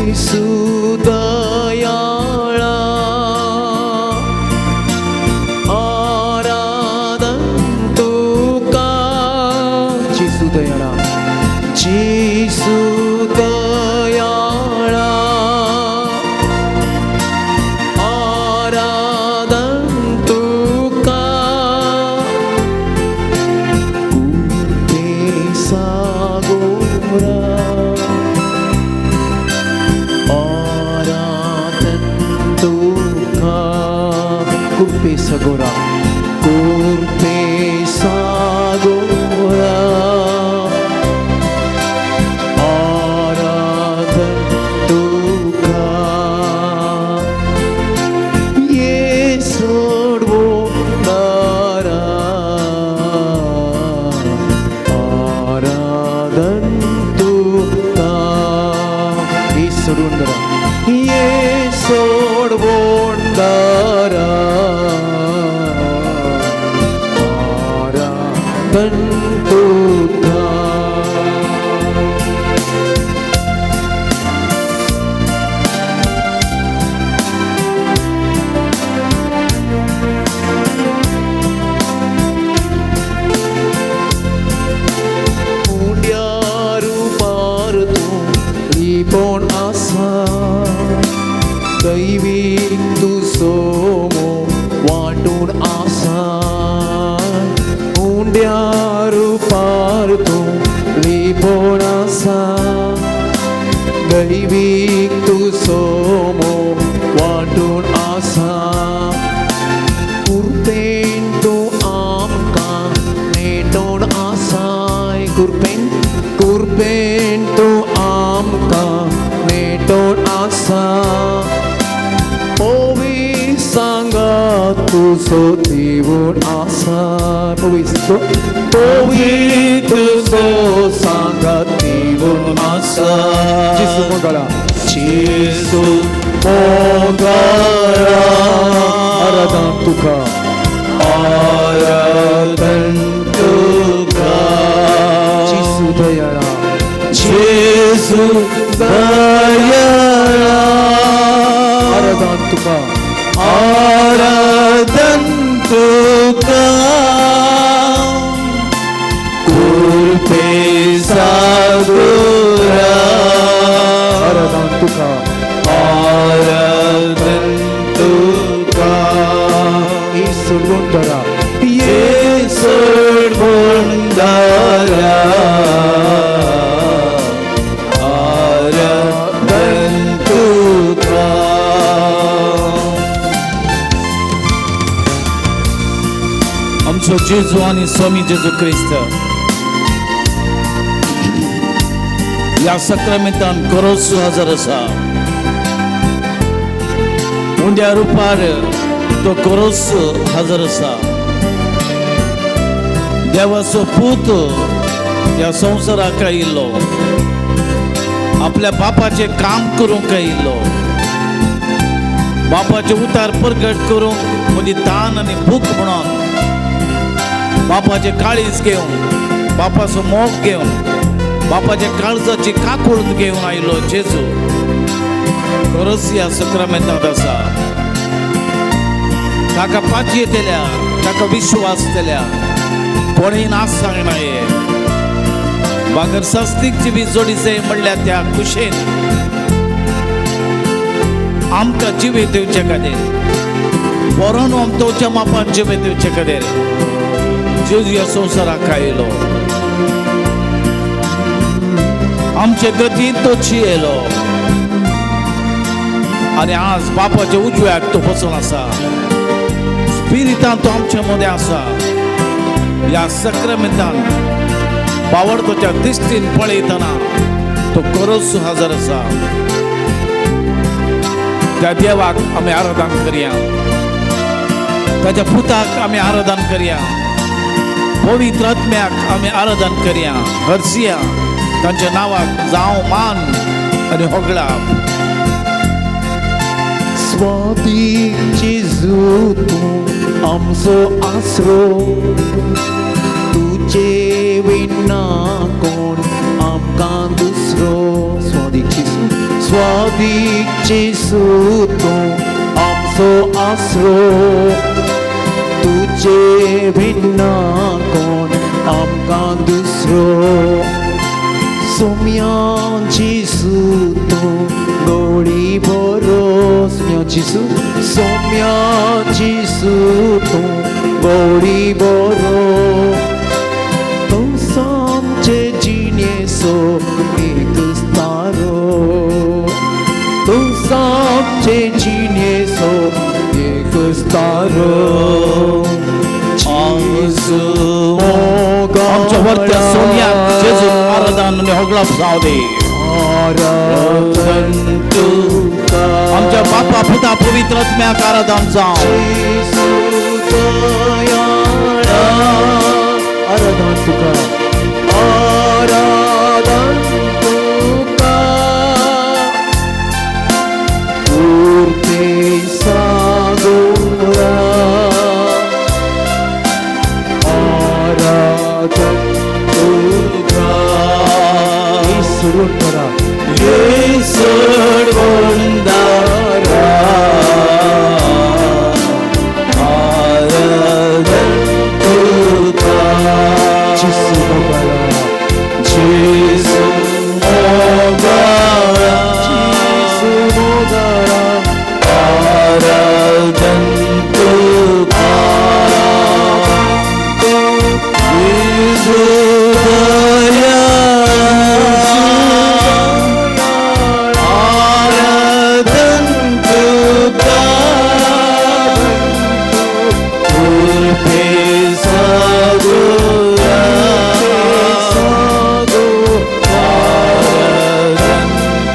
जेसू दयाळा आराधन तुका जेसू दयाळा जेसू दयाळा आराधन तुका कुर्पे सागोरा आराधन तुका कुर्पे सागोरा कुर्पे सागोरा आराधन तुका ये सोडवो दारा आराधन तुका ये सोडवून दारा ये सोडवून दारा आराधन तुका. उंड्या रुपार तूं लिपोवन आसा दैवीक तुजो मोग वांटून आसा उंड्या रुपार तूं लिपोवन आसा दैवीक तुजो मोग वांटून आसा कुर्पेन तूं आमकां नेटोवन आसाय कुर्पेन कुर्पेन तूं आमकां नेटोवन आसा पवी सांगात तुजो दिवन आसा पवी पवी तुजो सांगात दिवन आसा जेसू मोगाळा जेसू मोगाळा आराधन तुका आराधन तुका जेसू दयाळा जेसू दयाळा आराधन तुका आराधन तुका कुर्पे सागोरा आराधन तुका आराधन तुका ये सोडवून दारा ये सोडवून दारा आराधन तुका. आमचो जेजू आनी स्वामी जेजू क्रिस्त ह्या सक्रामेंतान गरज हजर आसा. उंड्या रुपार तो गरज हजर आसा. देवाचो पूत ह्या संवसाराक आयिल्लो, आपल्या बापाचें काम करूंक आयिल्लो, बापाचें उतार प्रगट करूंक मदीं तान आनी भूक म्हणून बापाचें काळीज घेवन बापाचो मोग घेवन बापाच्या काळजाची काकूळत घेवन आयलो जेजू खरोच ह्या सक्रामेंतांत आसा. ताका पातयेतल्या, ताका विश्वास दिल्या कोणीय नाच सांगना ये बागर सास्तीक जिवीत जोडी जाय म्हणल्यार त्या खुशेन आमकां जिवीत दिवचे खातीर बरोवन आमच्या मापान जिवीत दिवचे खातीर जेजू ह्या संवसाराक आयलो. आमचे गतीन तो चियेलो आनी आज बापाच्या उजव्याक तो बसून आसा. स्पिरितान तो आमचे मदें आसा. ह्या सक्रामेंतान बावडतोच्या दिश्टीन पळयतना तो खरोच हजर आसा. त्या देवाक आमी आराधन करया, ताच्या पुताक आमी आराधन करया, पवित्र आत्म्याक आमी आराधन करया, हरसिया तांच्या नांवाक जावं मान आनी होगळाप. स्वाती जेजू तूं आमचो आसरो तुजे विना कोण आमकां दुसरो. स्वाती जेजू स्वादीक जेजू तूं आमचो आसरो, तुजे भिन्ना कोण आमकां दुसरो। सोम्या जेजू तूं गोडी बरो, सोम्या जेजू, सोम्या जेजू तूं गोडी बरो, तूं आमचे जिणेचो एक तारो, तूं आमचे जिणेचो एक तारो। जेजू आमच्या वरत्या सोम्या जेजू आराधन आनी होगळप जावं दी। आराधन तुका आमच्या बापा पुता पवित्र आत्म्याक आराधन जावं। जेजू दयाळा, आराधन तुका, आराधन तुका, पुरते सागोरा, आराधन तुका। ईश्वर येसोडवंदारा आराधन तुका, जेजू मोगाळा, जेजू मोगाळा, जेजू मोगाळा, आराधन तुका, जेजू दयाळा, आराधन तुका, कृपे सागोरा, आराधन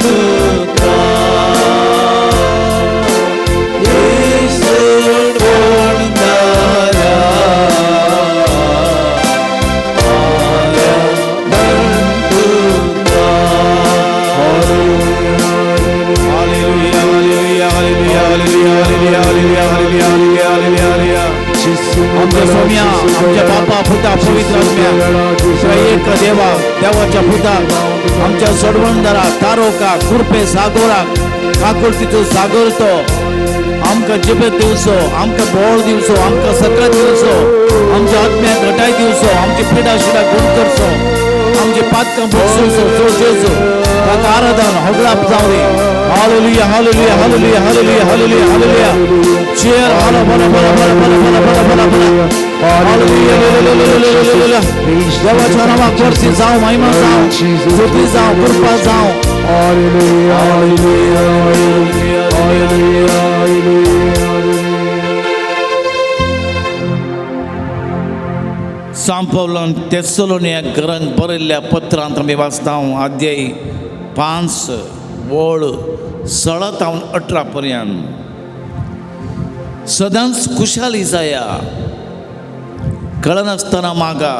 तुका, येसोडवंदारा, आराधन तुका। Hallelujah, hallelujah, hallelujah, hallelujah, hallelujah, hallelujah, hallelujah, hallelujah. आमच्या सोम्या, आमच्या बापा पुता पवित्र आत्म्या एक देवा, देवाच्या पुता, आमच्या सोडवणदारा, तारोका, कृपे सागोराक, काकुळतीचो सागर तो आमकां जिबेत दिवचो, आमकां बोळ दिवचो, आमकां सकत दिवचो, आमच्या आत्म्याक घटाय दिवचो, आमची पिडा शिडा गुण करचो, आमची पातकां बसवचो। जो जेजू ताका आराधन होगळाप जावं दी। Hallelujah, hallelujah, hallelujah, hallelujah, hallelujah, hallelujah. Cheer, हाला, बरा, बरा, बरा, बरा, बरा, बरा, बरा, बरा. Hallelujah, hallelujah. देवाच्या नावाक वरती जावं, महिमा जावं, स्तुती जावं, कृपा जावं। Hallelujah, hallelujah, hallelujah, hallelujah. सांत पावलान तेसलोनिया घरांत बरयल्ल्या पत्रांत आमी वाचता, अध्याय 5 वळ 16 तावन 18 पर्यंत। सदांच खुशाली जाया, कळनासतना मागा,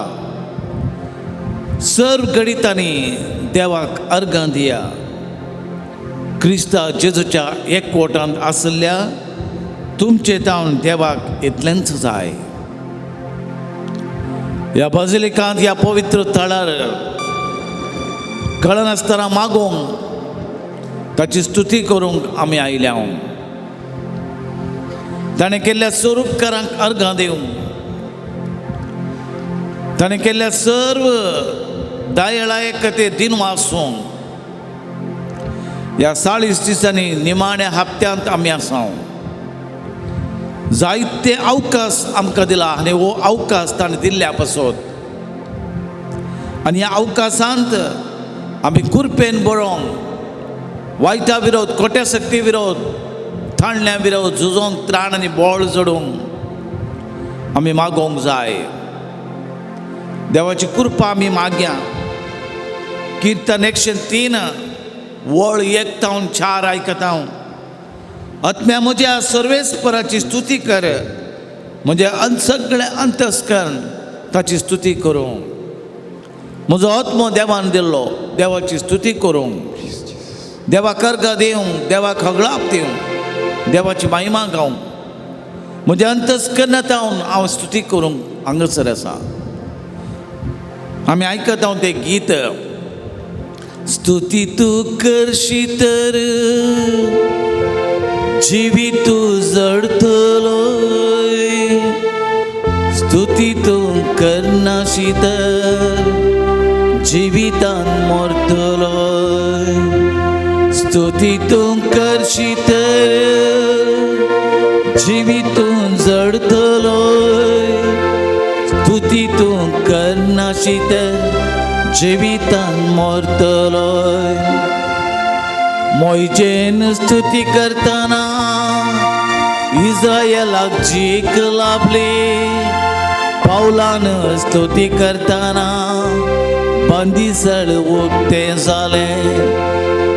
सर्व गणितांनी देवाक अर्गां दिया, क्रिस्ता जेजूच्या एकवटांत आशिल्ल्या तुमचे तावन देवाक इतलेंच जाय। ह्या बाजिलिकांत ह्या पवित्र थळार कळनासतना मागूंक, ताची स्तुती करूंक आमी आयल्या। ताणें केल्ल्या स्वरूपकारांक अर्गां दिवंक, ताणें केल्ल्या सर्व दयाळाय खातीर दिनवासूंक ह्या 40 दिसांनी निमाण्या हप्त्यांत आमी आसा। जायते अवकाश आमकां दिला आनी हो अवकाश ताणें दिल्ल्या पासत, आनी ह्या अवकाशांत आमी कुरपेन बरोवंक, वायटा विरोध, खोट्या शक्ती विरोध, थाणल्या विरोध झुजोंक त्राण आनी बळ जोडूंक आमी मागोवंक जाय। देवाची कृपा आमी मागया। किर्तन 103 वळ 1 तावन 4 आयकता। आत्म्या म्हज्या सर्वेस्पराची स्तुती कर, म्हज्या सगळें अंतस्करण ताची स्तुती करूं। म्हजो आत्मो देवान दिल्लो, देवाची स्तुती करूं, देवाक अर्घ दिवं, देवाक हगळाप दिवं, देवाची महिमा गावं। म्हज्या अंतस्करणांत हांव स्तुती करूंक हांगासर आसा। आमी आयकता तें गीत, स्तुती तूं करशी तर जिवीत तूं जडतलोय, स्तुती तूं करनाशी तर जिवितान मरतलोय, स्तुती तूं करशी तर जिवीत तूं जडतलोय, स्तुती तूं करनाशी तर जिवितान मरतलोय। मोयजेन स्तुती करतना इस्रायलाक जीक लाभली, पावलान स्तुती करतना बंदिसळ उक्तें जालें।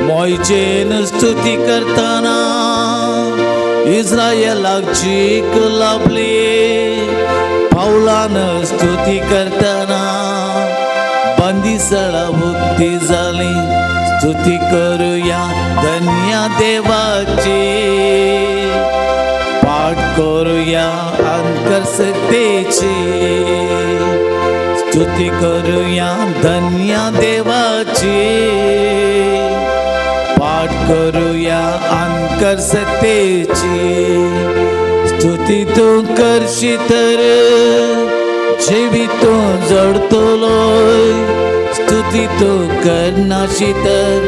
मोयजेन स्तुती करतना इस्रायलाक जीक लाभली, पावलान स्तुती करतना बंदिसळ उक्ती जाली। स्तुती करुया धन्य देवाची, पाठ करुया अंकर सत्तेची, स्तुती करुया धन्य देवाची, पाठ करुया अंकर सत्तेची। स्तुती तूं करशी तर जिवीत तूं जडतलोय, स्तुती तूं करनाशी तर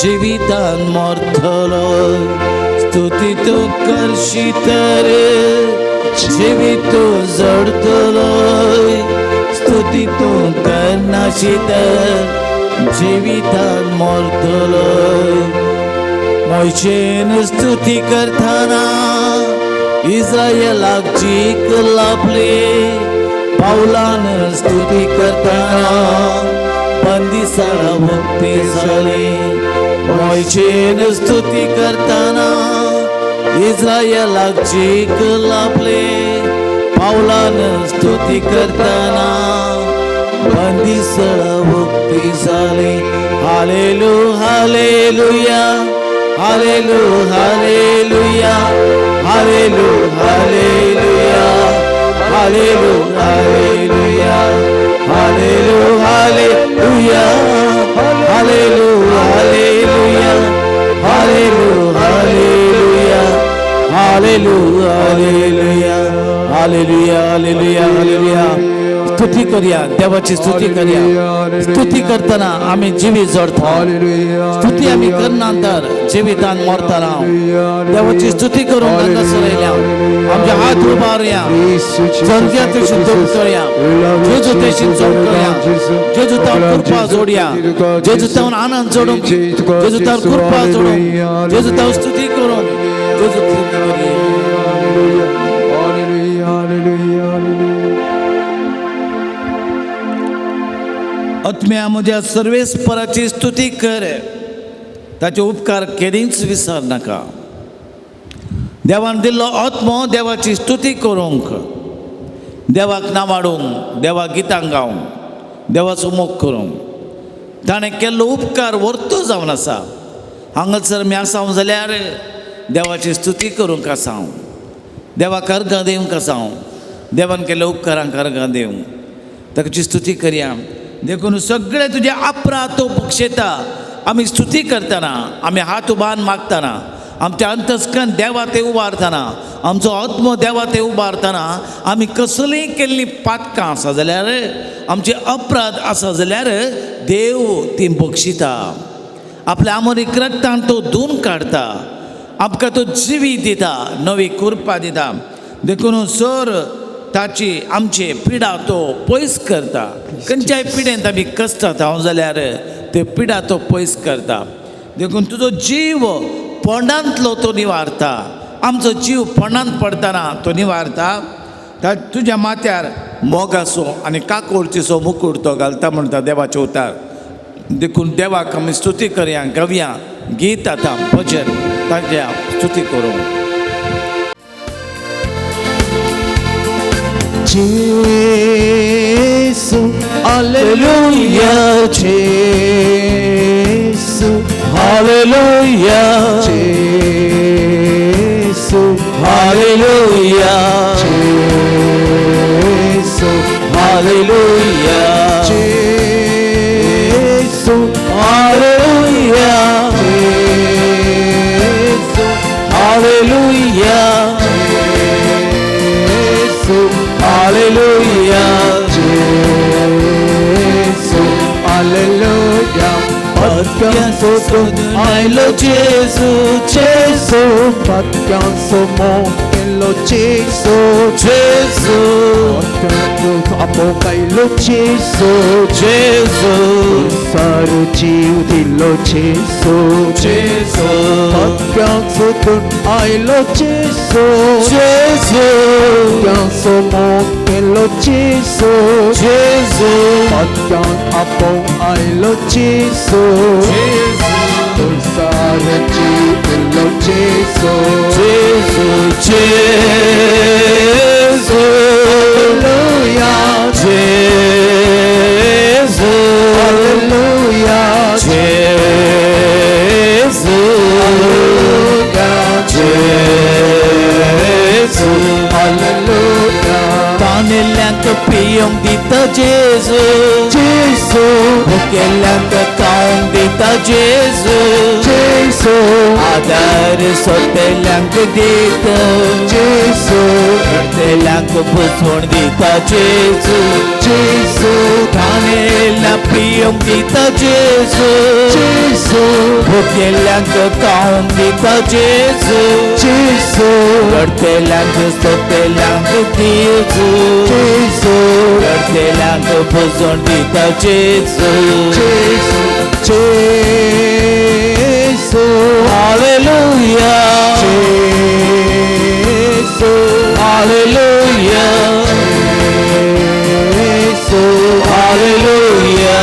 जिवितान मरतलोय, स्तुती तूं करशी तर जिवीत तूं जडतलोय, स्तुती तूं करनाशी तर जिवितान मरतलोय। मोयजेन स्तुती करतना इस्रायलाक जीक लाभली, पावलान स्तुती करतना बंदिसाळा मुक्ती जाली। मोयजेन स्तुती करतना इस्रायलाक जीक लाभली, पावलान स्तुती करतना बंदिसाळा मुक्ती जाली। Hallelujah hallelujah hallelujah hallelujah hallelujah hallelujah hallelujah hallelujah hallelujah hallelujah hallelujah hallelujah hallelujah hallelujah hallelujah hallelujah hallelujah hallelujah hallelujah. स्तुती करूया, देवाची स्तुती करूया। स्तुती करतना आमी जिवीत जोडता, स्तुती आमी करना तर जिवितान मरतना। देवाची स्तुती करूंक हांगासर येयल्या आमचे हात उबारुया, जंग्या तशी जोड करूया, जेजू तशी जोड करूया, जेजू तावन कृपा जोडया, जेजू तावन आनंद जोडूंक, जेजू तावन कृपा जोडूंक, जेजू तावन स्तुती करूंक, जेजू स्तुती करूया। आत्म्या म्हज्या सर्वेस्पराची स्तुती कर, ताचे उपकार केदींच विसर नाका। देवान दिल्लो आत्मो देवाची स्तुती करूंक, देवाक नावाडूंक, देवाक गितां गावंक, देवाचो मोग करूंक ताणें केल्लो उपकार वर्तो जावन आसा। हांगासर मी आसा हांव जाल्यार देवाची स्तुती करूंक आसा हांव, देवाक अर्घां दिवंक आसा हांव, देवान केल्ल्या उपकारांक अर्घां दिवंक ताची स्तुती करया। देखून सगळे तुजे अपराध तो बक्षेता। आमी स्तुती करतना, आमी हात उबारून मागतना, आमच्या अंतस्कन देवा ते उबारतना, आमचो आत्मो देवा ते उबारतना आमी कसलीय केल्लीं पातकां आसा जाल्यार, आमचे अपराध आसा जाल्यार देव ती बक्षिता। आपल्या आमोरीक रक्तान तो धुवन काडटा, आमकां तो जिवी दिता, नवी कृपा दिता। देखून सर ताची आमची पिडा तो पयस करता। खंयच्याय पिडेंत आमी कसतात हांव जाल्यार ते पिडा तो पयस करता। देखून तुजो जीव पोंडांतलो तो निवारता, आमचो जीव पोंडांत पडटना तो निवारता। तुज्या माथ्यार मोगाचो आनी काकुळटीचो मुकूट तो घालता म्हणटा देवाचें उतार। देखून देवाक आमी स्तुती करया, गावया गीत आतां भजन ताच्या स्तुती करूं। Jesu, Hallelujah, Jesu, Hallelujah, Jesu, Hallelujah, Jesu, Hallelujah, Jesu, Hallelujah. आयलो जेजू जेजू पत्यांचो मोग केल्लो जेजू जेजू आपोवंक आयलो जेजू जेजू सारो जीव दिलो जेजू जेजू पत्यांचो धून आयलो जेजू जेजू पत्यांचो मोग केल्लो जेजू जेजू पत्यांक आपोवंक आयलो जेजू सारो जीव दिलो जेजू जेजू जेजू Hallelujah, जेजू Hallelujah, जेजू Hallelujah, जेजू Hallelujah. तानेल्यांक पियोंक दिता जेजू जेजू, भुकेल्यांक खावंक दिता जेजू जेजू, आदार सोतेल्यांक दिता जेजू, रडटेल्यांक बुजवण दिता जेजू जेजू, तानेल्यांक पियोंक दिता जेजू जेजू, भुकेल्यांक खावंक दिता जेजू जेजू, रडटेल्यांक सोतेल्यांक जेजू जेजू, रडटेल्यांक बुजवण दिता जेजू जेजू, जेजू, हालेलुया जेजू, हालेलुया जेजू, हालेलुया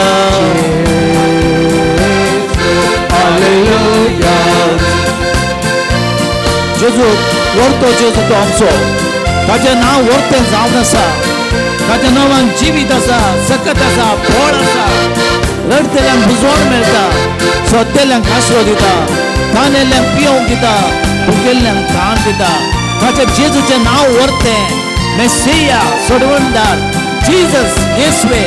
जेजू, Hallelujah. जेजू व्हरतो जेजू तो आमचो ताचें नांव व्हरतें जावन आसा ताच्या नांवान जिवीत आसा सकत आसा फळ आसा रडटेल्यांक बुजवण मेळटा सोदतेल्यांक आसरो दिता तानेल्यांक पियोवंक दिता भुकेल्ल्यांक ताण दिता ताच्या जेजूचें नांव व्हरतें मेसिया सोडवणदार जीजस येसवे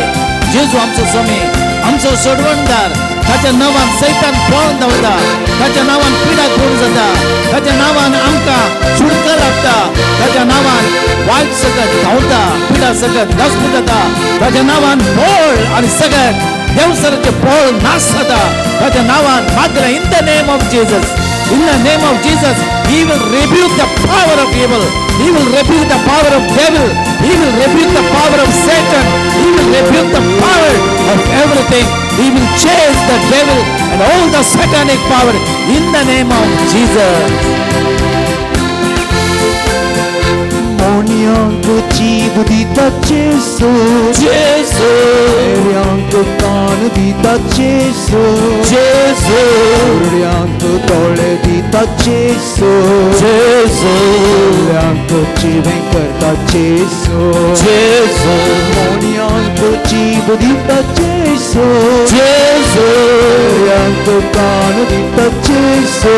जेजू आमचो स्वामी आमचो सोडवणदार ताच्या नांवान सैतान पळोवन धांवता ताच्या नांवान पिडा करून जाता ताच्या नांवान आमकां सुटका लागता ताच्या नांवान वायट सकत धांवता पिडा सकत नश्ट जाता ताच्या नांवान बळ आनी सगळ्यात देवसराचे बळ नाश जाता ताच्या नांवान मात्र in the name of Jesus. In the name of Jesus, He will rebuke the power of evil. He will rebuke the power of devil. He will rebuke the power of Satan. He will rebuke the power of everything. He will chase the devil and all the satanic power in the name of Jesus. मोन्यांक जीव दिता जेजू जेजू मेऱ्यांक कान दिता जेजू जेजू कुरड्यांक दोळे दिता जेजू जेजू कुरड्यांक जिवें करता जेजू जेजू मोन्यांक जीव दिता जेजू जेजू मेऱ्यांक कान दिता जेजू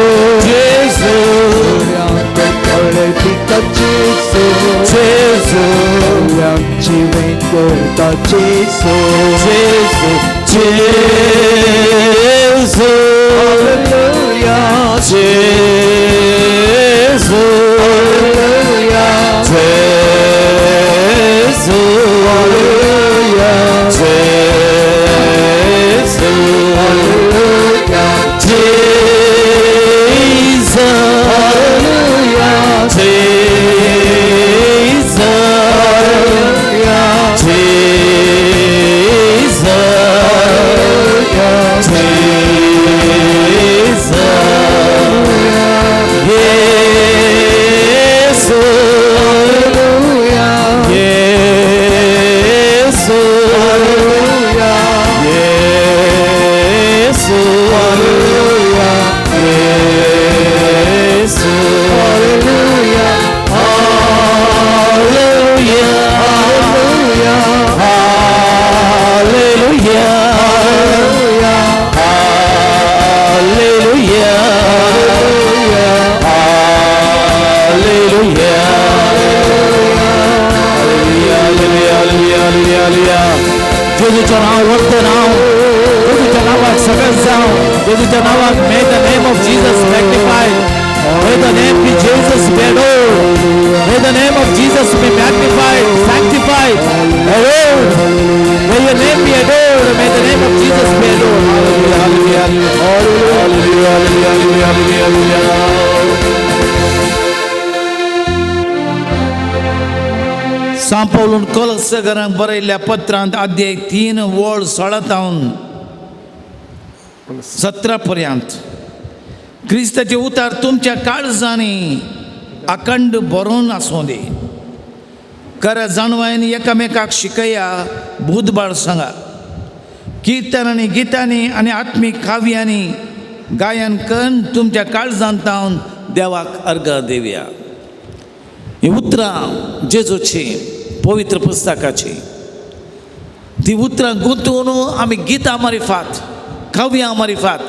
जेजू कुरड्यांक दोळे दिता जेजू जेजू कुरड्यांक जिवें करता जेजू जेजू जेजू Hallelujah, जेजू Hallelujah, जेजू Hallelujah, जेजू Hallelujah, Jesus Hallelujah, Jesus Hallelujah, Jesus Hallelujah, Jesus Yesu Hallelujah, Yesu Hallelujah, Yesu Hallelujah, Yesu Hallelujah, Hallelujah Hallelujah, Hallelujah Hallelujah, Hallelujah Hallelujah. Hallelujah Hallelujah Hallelujah Hallelujah जेजूच्या नांव वरतें नांव जेजूच्या नांवाक सगळें जावं जेजूच्या नांवाक may the name of Jesus magnified. May the name be Jesus be adored. May the name of Jesus be magnified, sanctified, adored. May your name be adored. May the name of Jesus be adored. Hallelujah, hallelujah, hallelujah, सांव पावलून कोलसगरांक बरयल्ल्या पत्रांत अध्याय 3 वळ 16 तावन 17 पर्यंत क्रिस्ताचे उतार तुमच्या काळजांनी अखंड भरून आसूं दी. खऱ्या जाणवायन एकामेकाक शिकया, बुधबाळ सांगा. किर्तनांनी, गितांनी आनी आत्मीक काव्यांनी गायन करून तुमच्या काळजांत तावन देवाक अर्घ देवया. ही उतरां जेजूची पवित्र पुस्तकाची, ती उतरां गुंतून आमी गितां मारिफात, काव्यां मारिफात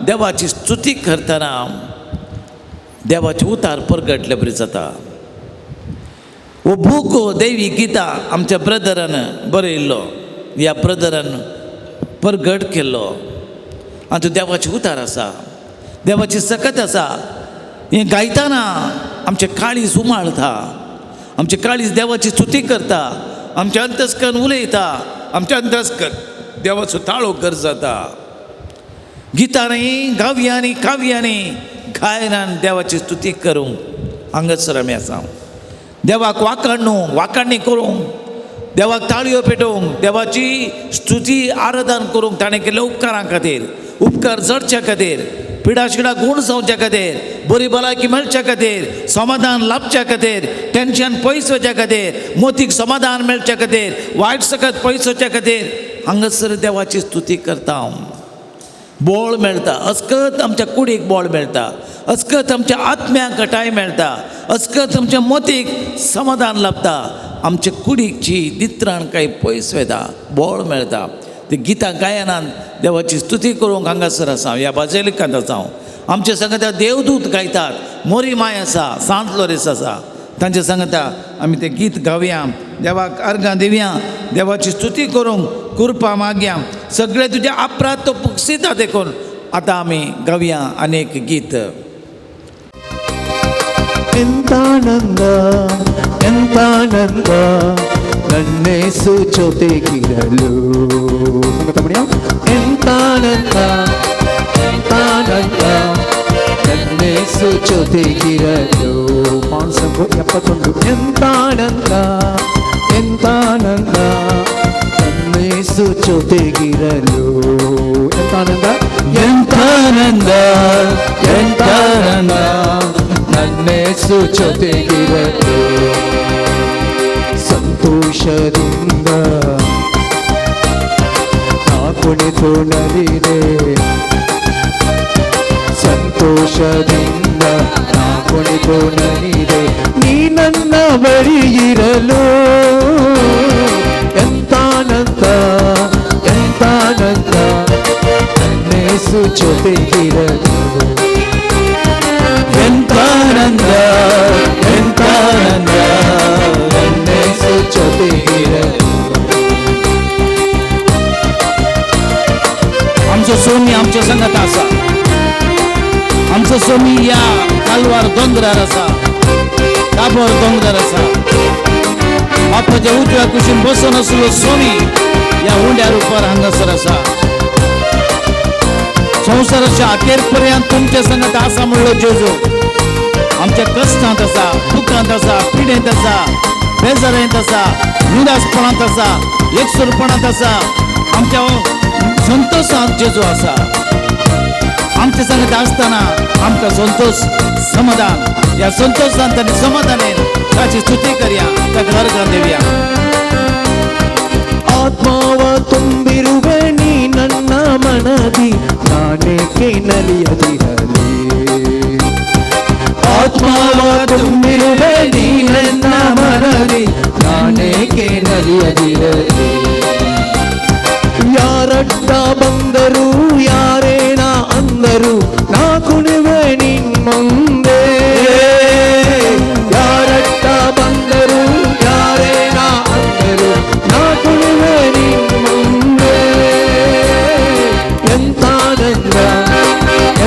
देवाची स्तुती करतना देवाचे उतार परगटले बरी जाता. हो बूक देवी गीता आमच्या ब्रदरान बरयल्लो, ह्या ब्रदरान परगट केल्लो आनी तो देवाचे उतार आसा, देवाची सकत आसा. हें गायतना आमचें काळीज उमाळता, आमचें काळीज देवाची स्तुती करता, आमचें अंतस्करण उलयता, आमचें अंतस्करण देवाचो ताळो कर जाता. गितांनी, गाव्यांनी, काव्यांनी, गायनान देवाची स्तुती करूंक हांगासर आमी आसा. देवाक वाखाणू, वाखाणणी करूंक, देवाक ताळयो पेटोवंक, देवाची स्तुती आराधन करूंक, ताणें केल्ल्या उपकारां खातीर, उपकार जडच्या खातीर, पिडा शिडा गूण जावच्या खातीर, बरी भलायकी मेळच्या खातीर, समाधान लाभच्या खातीर, टेंशन पयस वचच्या खातीर, मोतीक समाधान मेळच्या खातीर, वायट सकत पयस वचच्या खातीर हांगासर देवाची स्तुती करता हांव. बोळ मेळटा, अस्कत आमच्या कुडीक बोळ मेळटा, अस्कत आमच्या आत्म्याक घटाय मेळटा, अस्कत आमच्या मोतीक समाधान लाभता, आमच्या कुडीची नित्राण कांय पयस वता, बोळ मेळटा. ती गितां गायनान देवाची स्तुती करूंक हांगासर आसा, ह्या बाजेलिकांत आसा हांव. आमच्या सांगता देवदूत गायतात, मोरी माय आसा, सांत लोरेस आसा, तांच्या सांगता आमी तें गीत गावया, देवाक अर्गां दिवया, देवाची स्तुती करूंक कृपा मागया. सगळे तुजे अपराध तो पुक्षिता देखून आतां आमी गावया अनेक गीत. ಎಂತಾನಂದ ಎಂತಾನಂದ ನನ್ನೇಸು ಜೊತೆಗಿರಲು. ಎಂತಾನಂದ ಎಂತಾನಂದ ನನ್ನೇಸು ಜೊತೆಗಿರಲು. 571. ಎಂತಾನಂದ ಎಂತಾನಂದ ನನ್ನೇಸು ಜೊತೆಗಿರಲು. ಎಂತಾನಂದ ಎಂತಾನಂದ ಎಂತಾನಂದ ನನ್ನೇಸು ಜೊತೆಗಿರಲು. ಸಂತೋಷದಿಂದ ನಾ ಕುಣಿತು ನಲಿದೆ, ಸಂತೋಷದಿಂದ ನಾ ಕುಣಿತು ನಲಿದೆ, ನೀ ನನ್ನ ಬಳಿ ಇರಲು. ಎಂತಾನಂದ ಎಂತಾನಂದ ನನ್ನೇಸು ಜೊತೆಗಿರಲು. ಎಂತಾನಂದ ಎಂತಾನಂದ ನನ್ನೇಸು ಜೊತೆಗಿರಲು. आमचो सोमी आमच्या संगत आसा, आमचो सोमी ह्या कालवार दोंगरार आसा, काबर दोंगरार आसा. बापाच्या उजव्या कुशीन बसून आसलो सोमी ह्या उंड्या रुपार हांगासर आसा. संवसाराच्या अखेर पर्यंत तुमच्या संगत आसा म्हणलो जेजू. आमच्या कश्टांत आसा, दुखांत आसा, पिडेंत आसा, बेजारेंत आसा, निराशपणांत आसा, एकसुरपणांत आसा, आमच्या संतोषांत जेजू आसा. आमच्या संगत आसतना आमकां संतोष समाधान, ह्या संतोषांत आनी समाधानेन ताची स्तुती करया, ताका अर्घां दिवया. ಆತ್ಮವ ತುಂಬಿರುವೆ ನೀ ನನ್ನ ಮನದಿ, ನಾನೇಕೆ ನಲಿಯದಿರಲಿ. ಆತ್ಮವ ತುಂಬಿರುವೆ ನೀ ನನ್ನ ಮನದಿ, ನಾನೇಕೆ ನಲಿಯದಿರಲಿ. ಯಾರಡ್ಡ ಬಂದರು ಯಾರೇನ ಅಂದರು, ನಾ ಕುಣಿವೆ ನಿನ್ಮುಂದೆ. ಯಾರಡ್ಡ ಬಂದರು ಯಾರೇನ ಅಂದರು, ನಾ ಕುಣಿವೆ ನಿನ್ಮುಂದೆ. ಎಂತಾನಂದ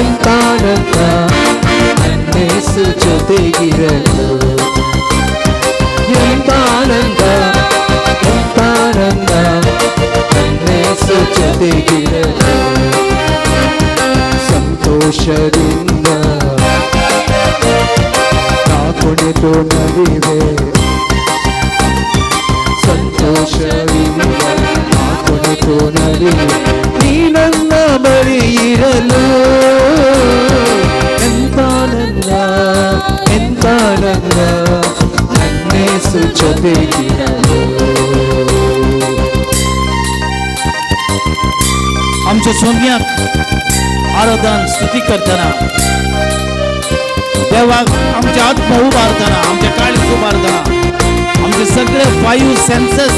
ಎಂತಾನಂದ ನನ್ನೇಸು ಜೊತೆಗಿರಲು. ಎಂತಾನಂದ ಎಂತಾನಂದ ನನ್ನೇಸು ಜೊತೆಗಿರಲು. ಸಂತೋಷದಿಂದ ನಾ ಕುಣಿತು ನಲಿವೆ. ಜೊತೆಗಿರಲು. आमच्या सोम्याक आराधन स्तुती करतना, देवाक आमचे आत्मा उबारतना, आमचे काळीज उबारतना, आमचे सगळे फायव्ह सेन्सेस,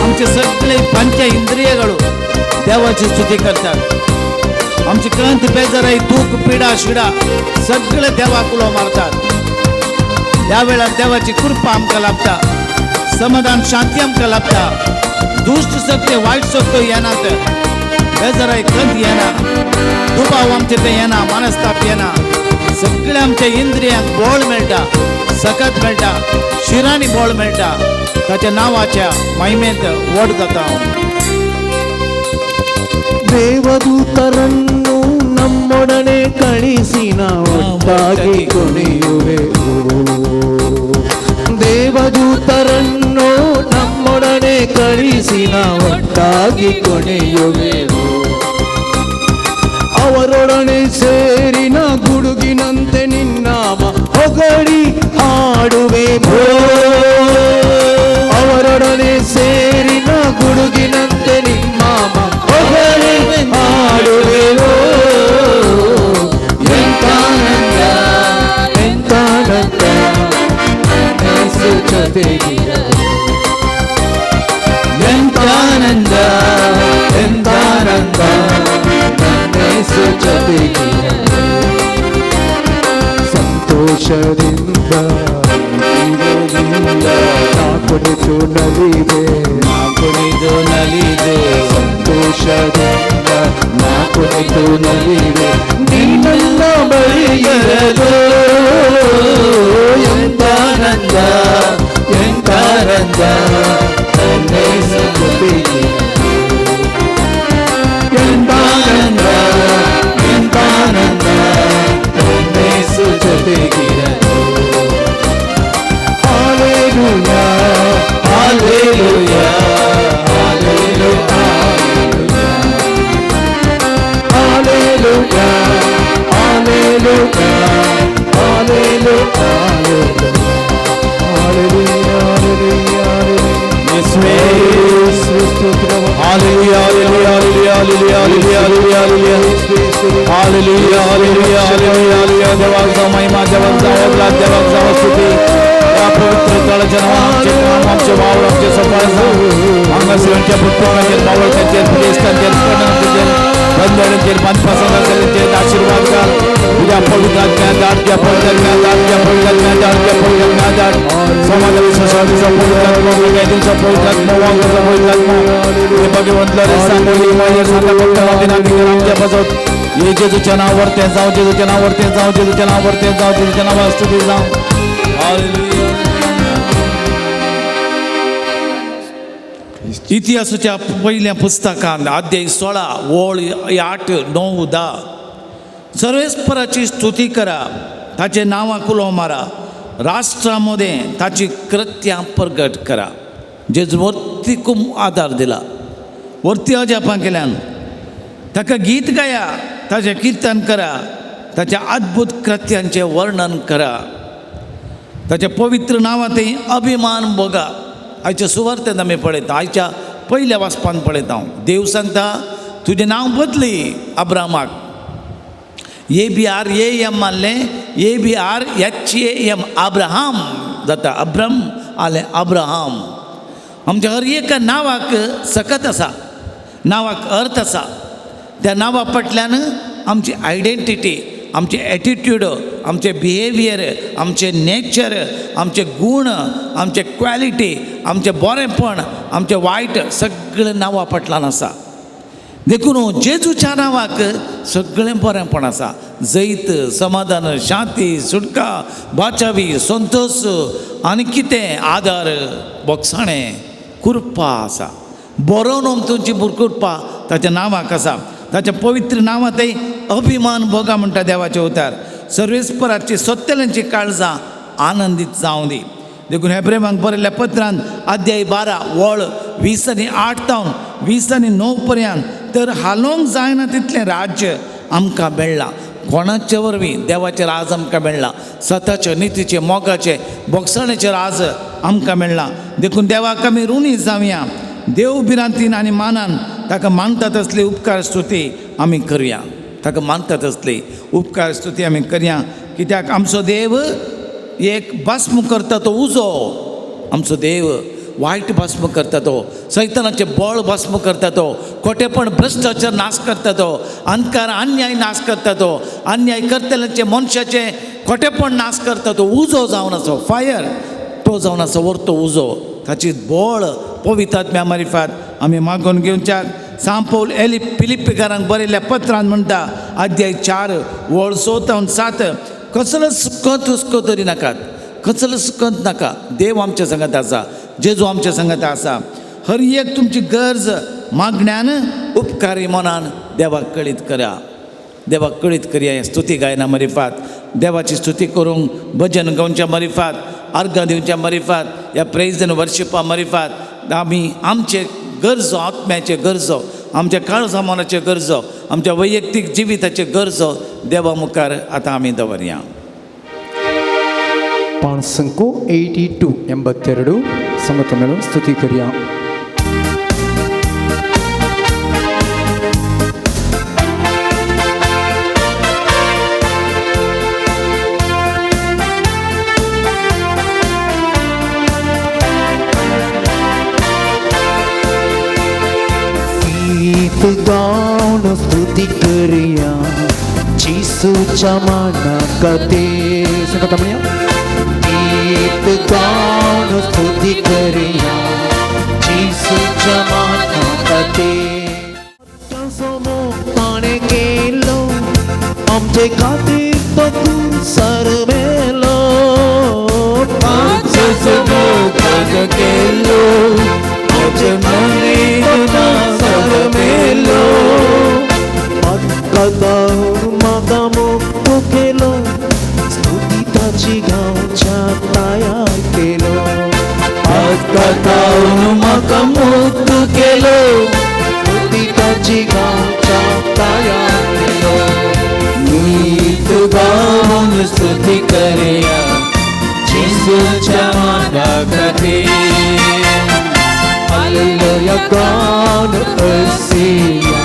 आमचे सगळे पंच इंद्रियಗಳು देवाची स्तुती करतात. आमची क्रांती, बेजाराई, दूख, पिडा शिडा सगळे देवाक उलो मारतात. ह्या वेळार देवाची कृपा आमकां लाभता, समाधान, शांती आमकां लाभता. दुश्ट शक्ती, वायट शक्ती येनात, बेजाराय, खंत येना, दुबाव आमचे ते येना, मनस्ताप येना. सगळे आमच्या इंद्रियांक बळ मेळटा, सकत मेळटा, शिरांनी बळ मेळटा. ताच्या नांवाच्या महिमेंत व्हड जाता हांव. ದೇವದೂತರನ್ನು ನಮ್ಮೊಡನೆ ಕಳಿಸಿ ಒಟ್ಟಾಗಿ ಕುಣಿಯುವೆವು. ದೇವದೂತರನ್ನು ನಮ್ಮೊಡನೆ ಕಳಿಸಿ ಒಟ್ಟಾಗಿ ಕುಣಿಯುವೆವು. ಅವರೊಡನೆ ಸೇರಿನ ಗುಡುಗಿನಂತೆ ನಿನ್ನಾಮ ಹೊಗಳಿ ಹಾಡುವೆವು. ಅವರೊಡನೆ ಸೇರಿನ ಗುಡುಗಿನಂತೆ ನಿನ್ನಾಮ ಹೊಗಳಿ ಹಾಡುವೆವು. ಎಂತಾನಂದ, ಎಂತಾನಂದ, ಯೇಸು ಜೊತೆಗಿರಲು. ಎಂತಾನಂದ, ಎಂತಾನಂದ, ನನ್ನೇಸು ಜೊತೆಗಿರಲು. ಸಂತೋಷದಿಂದ ನಾ ಕುಣಿತು ನಲಿವೆ. ನಾ ಕುಣಿದು ನಲಿದೆ. ಸಂತೋಷದಿಂದ ನಾ ಕುಣಿತು ನಲಿವೆ, ನೀ ನನ್ನ ಬಳಿ ಇರಲು. ಎಂತಾನಂದ, ಎಂತಾನಂದ, ನನ್ನೇಸು ಜೊತೆಗಿರಲು. ಎಂತಾನಂದ, ಎಂತಾನಂದ, ನನ್ನೇಸು ಜೊತೆಗಿರಲು. Hallelujah, hallelujah, hallelujah, hallelujah, hallelujah, hallelujah, hallelujah, hallelujah. ಯೇಸುವೇ. ಯೇಸುವೆ ಸ್ತೋತ್ರವು. Hallelujah, hallelujah, hallelujah, hallelujah, hallelujah, hallelujah. Hallelujah, hallelujah, hallelujah, hallelujah. देवाक जावं महिमा, देवाक जावं अभिलाष, देवाक जावं स्तुती. या पवित्र तळाच्या नावान आमचे काम, आमचे वावर, आमचे सफळ जावं. हांगासरच्या पुस्तकाचेर, बावळकाचेर, पिडेस्तांचेर, कणांचेर, बंदरांचेर, बांदपासांचेर आशीर्वाद घाल. तुज्या पवित्र आत्म्या धाड, तुज्या पवित्र आत्म्या धाड, तुज्या पवित्र आत्म्या धाड, तुज्या पवित्र आत्म्या धाड. समाजा विश्वासाचा पवित्र आत्मा, कैदींचा पवित्र आत्मा, वांगाचा पवित्र आत्मा, हे भगवंतला सांगोली माझ्या सांगा फक्त आमच्या बसवत. हे जेजूच्या नावावर ते जाऊ, जेजूच्या नावावर ते जाऊ, जेजूच्या नावावर ते जाऊ, जेजूच्या नावावर स्तुती जाऊ. हालेलुया. इतिहासाच्या पहिल्या पुस्तकांत अध्याय 16 ओळ 8, 9, 10. सर्वेस्पराची स्तुती करा, ताचे नांवाक उलो मारा, राष्ट्रा मदें ताची कृत्यां प्रगट करा. जेजू वर्तीकूम आदार दिला, वर्ती अजापां केल्यान. ताका गीत गाया, ताचें किर्तन करा, ताच्या अद्भुत कृत्यांचें वर्णन करा, ताच्या पवित्र नांवां ते अभिमान भोगा. आयच्या सुवार्तेंत आमी पळयता, आयच्या पयल्या वाचपान पळयता हांव. देव सांगता, तुजें नांव बदली अब्रामाक. A B R A M मारलें, A B R H A M Abraham जाता. अब्रम आलें अब्राहम. आमच्या हर एका नांवाक सकत आसा, नांवाक अर्थ आसा. त्या नांवा फाटल्यान आमची आयडेंटिटी, आमचे एटिट्यूड, आमचे बिहेवियर, आमचे नेचर, आमचे गूण, आमचे क्वॉलिटी, आमचें बरेंपण, आमचें वायट सगळें नांवा फाटल्यान आसा. देखून जेजूच्या नांवाक सगळें बरेंपण आसा. जैत, समाधान, शांती, सुटका, बाचावी, संतोश आनी कितें आदार, बोगसाणें, कृपा आसा. बरोवन तुमची कृपा ताच्या नांवाक आसा. ताच्या पवित्र नांवां ते अभिमान भोगा म्हणटा देवाचे उतार. सर्वेस्पराची सत्तेल्यांची काळजां आनंदीत जावं दी. देखून हेब्रेवांक बरयल्ल्या पत्रान अध्याय 12 वळ 20 आनी 8 तावन 20 आनी 9 पर्यंत, तर हालोवंक जायना तितलें राज्य आमकां मेळ्ळां. कोणाचे वरवीं देवाचें राज आमकां मेळ्ळां, सताचें, नितीचें, मोगाचें, बोगसणेचें राज आमकां मेळ्ळां. देखून देवाक आमी ऋणी जावया. देव भिरांतीन आनी मानान ताका मानता तसली उपकार स्तुती आमी करया, ताका मानता तसली उपकार स्तुती आमी करया. कित्याक आमचो देव एक भस्म करता तो उजो, आमचो देव वायट भस्म करता तो, सैतानाचें बळ भस्म करता तो, खोटेपण भ्रश्टाचार नाश करता तो, अंधकार अन्याय नाश करता तो, अन्याय करतल्याचे मनशाचें खोटेपण नाश करता तो. उजो जावन आसा, फायर तो जावन आसा, वरतो उजो, ताची बळ पवित्र आत्म्या मारिफात आमी मागून घेवच्याक. सांपौल एली फिलिप्पीकारांक बरयल्ल्या पत्रान म्हणटा, अध्याय 4 वळ 6 7, कसलोच कत हुस्को तरी नाकात, कसलोच कत नाका. देव आमच्या संगत आसा, जेजू आमच्या संगत आसा. हर एक तुमची गरज मागण्यान उपकारी मनान देवाक कळीत करा, देवाक कळीत करया. स्तुती गायना मरिफात देवाची स्तुती करूंक, भजन गावच्या मरिफात, आर्गां दिवच्या मरिफात, ह्या प्रेज आनी वर्शिपा मरिफात आमी आमचे गरजो, आत्म्याचे गरजो, आमच्या काळजा मनाचे गरजो, आमच्या वैयक्तीक जिविताचे गरजो देवा मुखार आतां आमी दवरया. पांचसंको 82 82 संगत मेळून स्तुती करया. गीत गावन स्तुती करया जेसूच्या माना खातीर. संगत म्हणया. गीत गावन स्तुती करया जेसूच्या माना खातीर. ताणें केलो आमचे खातीर तो कुसार मेलो, केलो आमचे मेलो, म्हाका मुक्त केलो, स्तुती ताची गांवच्या तयार केलो, म्हाका मुक्त केलो, स्तुती ताची गांवच्या तयार केलो. गीत गावन स्तुती करया जेसूच्या माना खातीर. हालेलुया गान असिया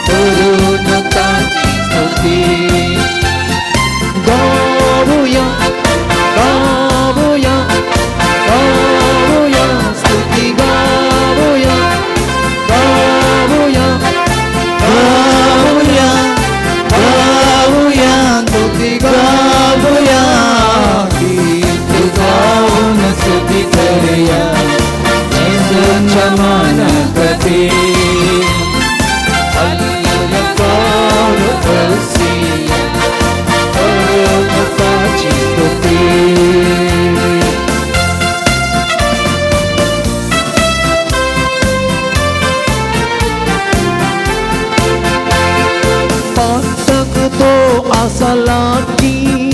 करून ताची स्तुती. गावया गावया गावया स्तुती, गावया गावया गावया गावया स्तुती, गावया. गीत गावन स्तुती करया जेसूच्या माना खातीर. हालेलुया गान असिया करून ताची स्तुती. पातक तो आसा लागीं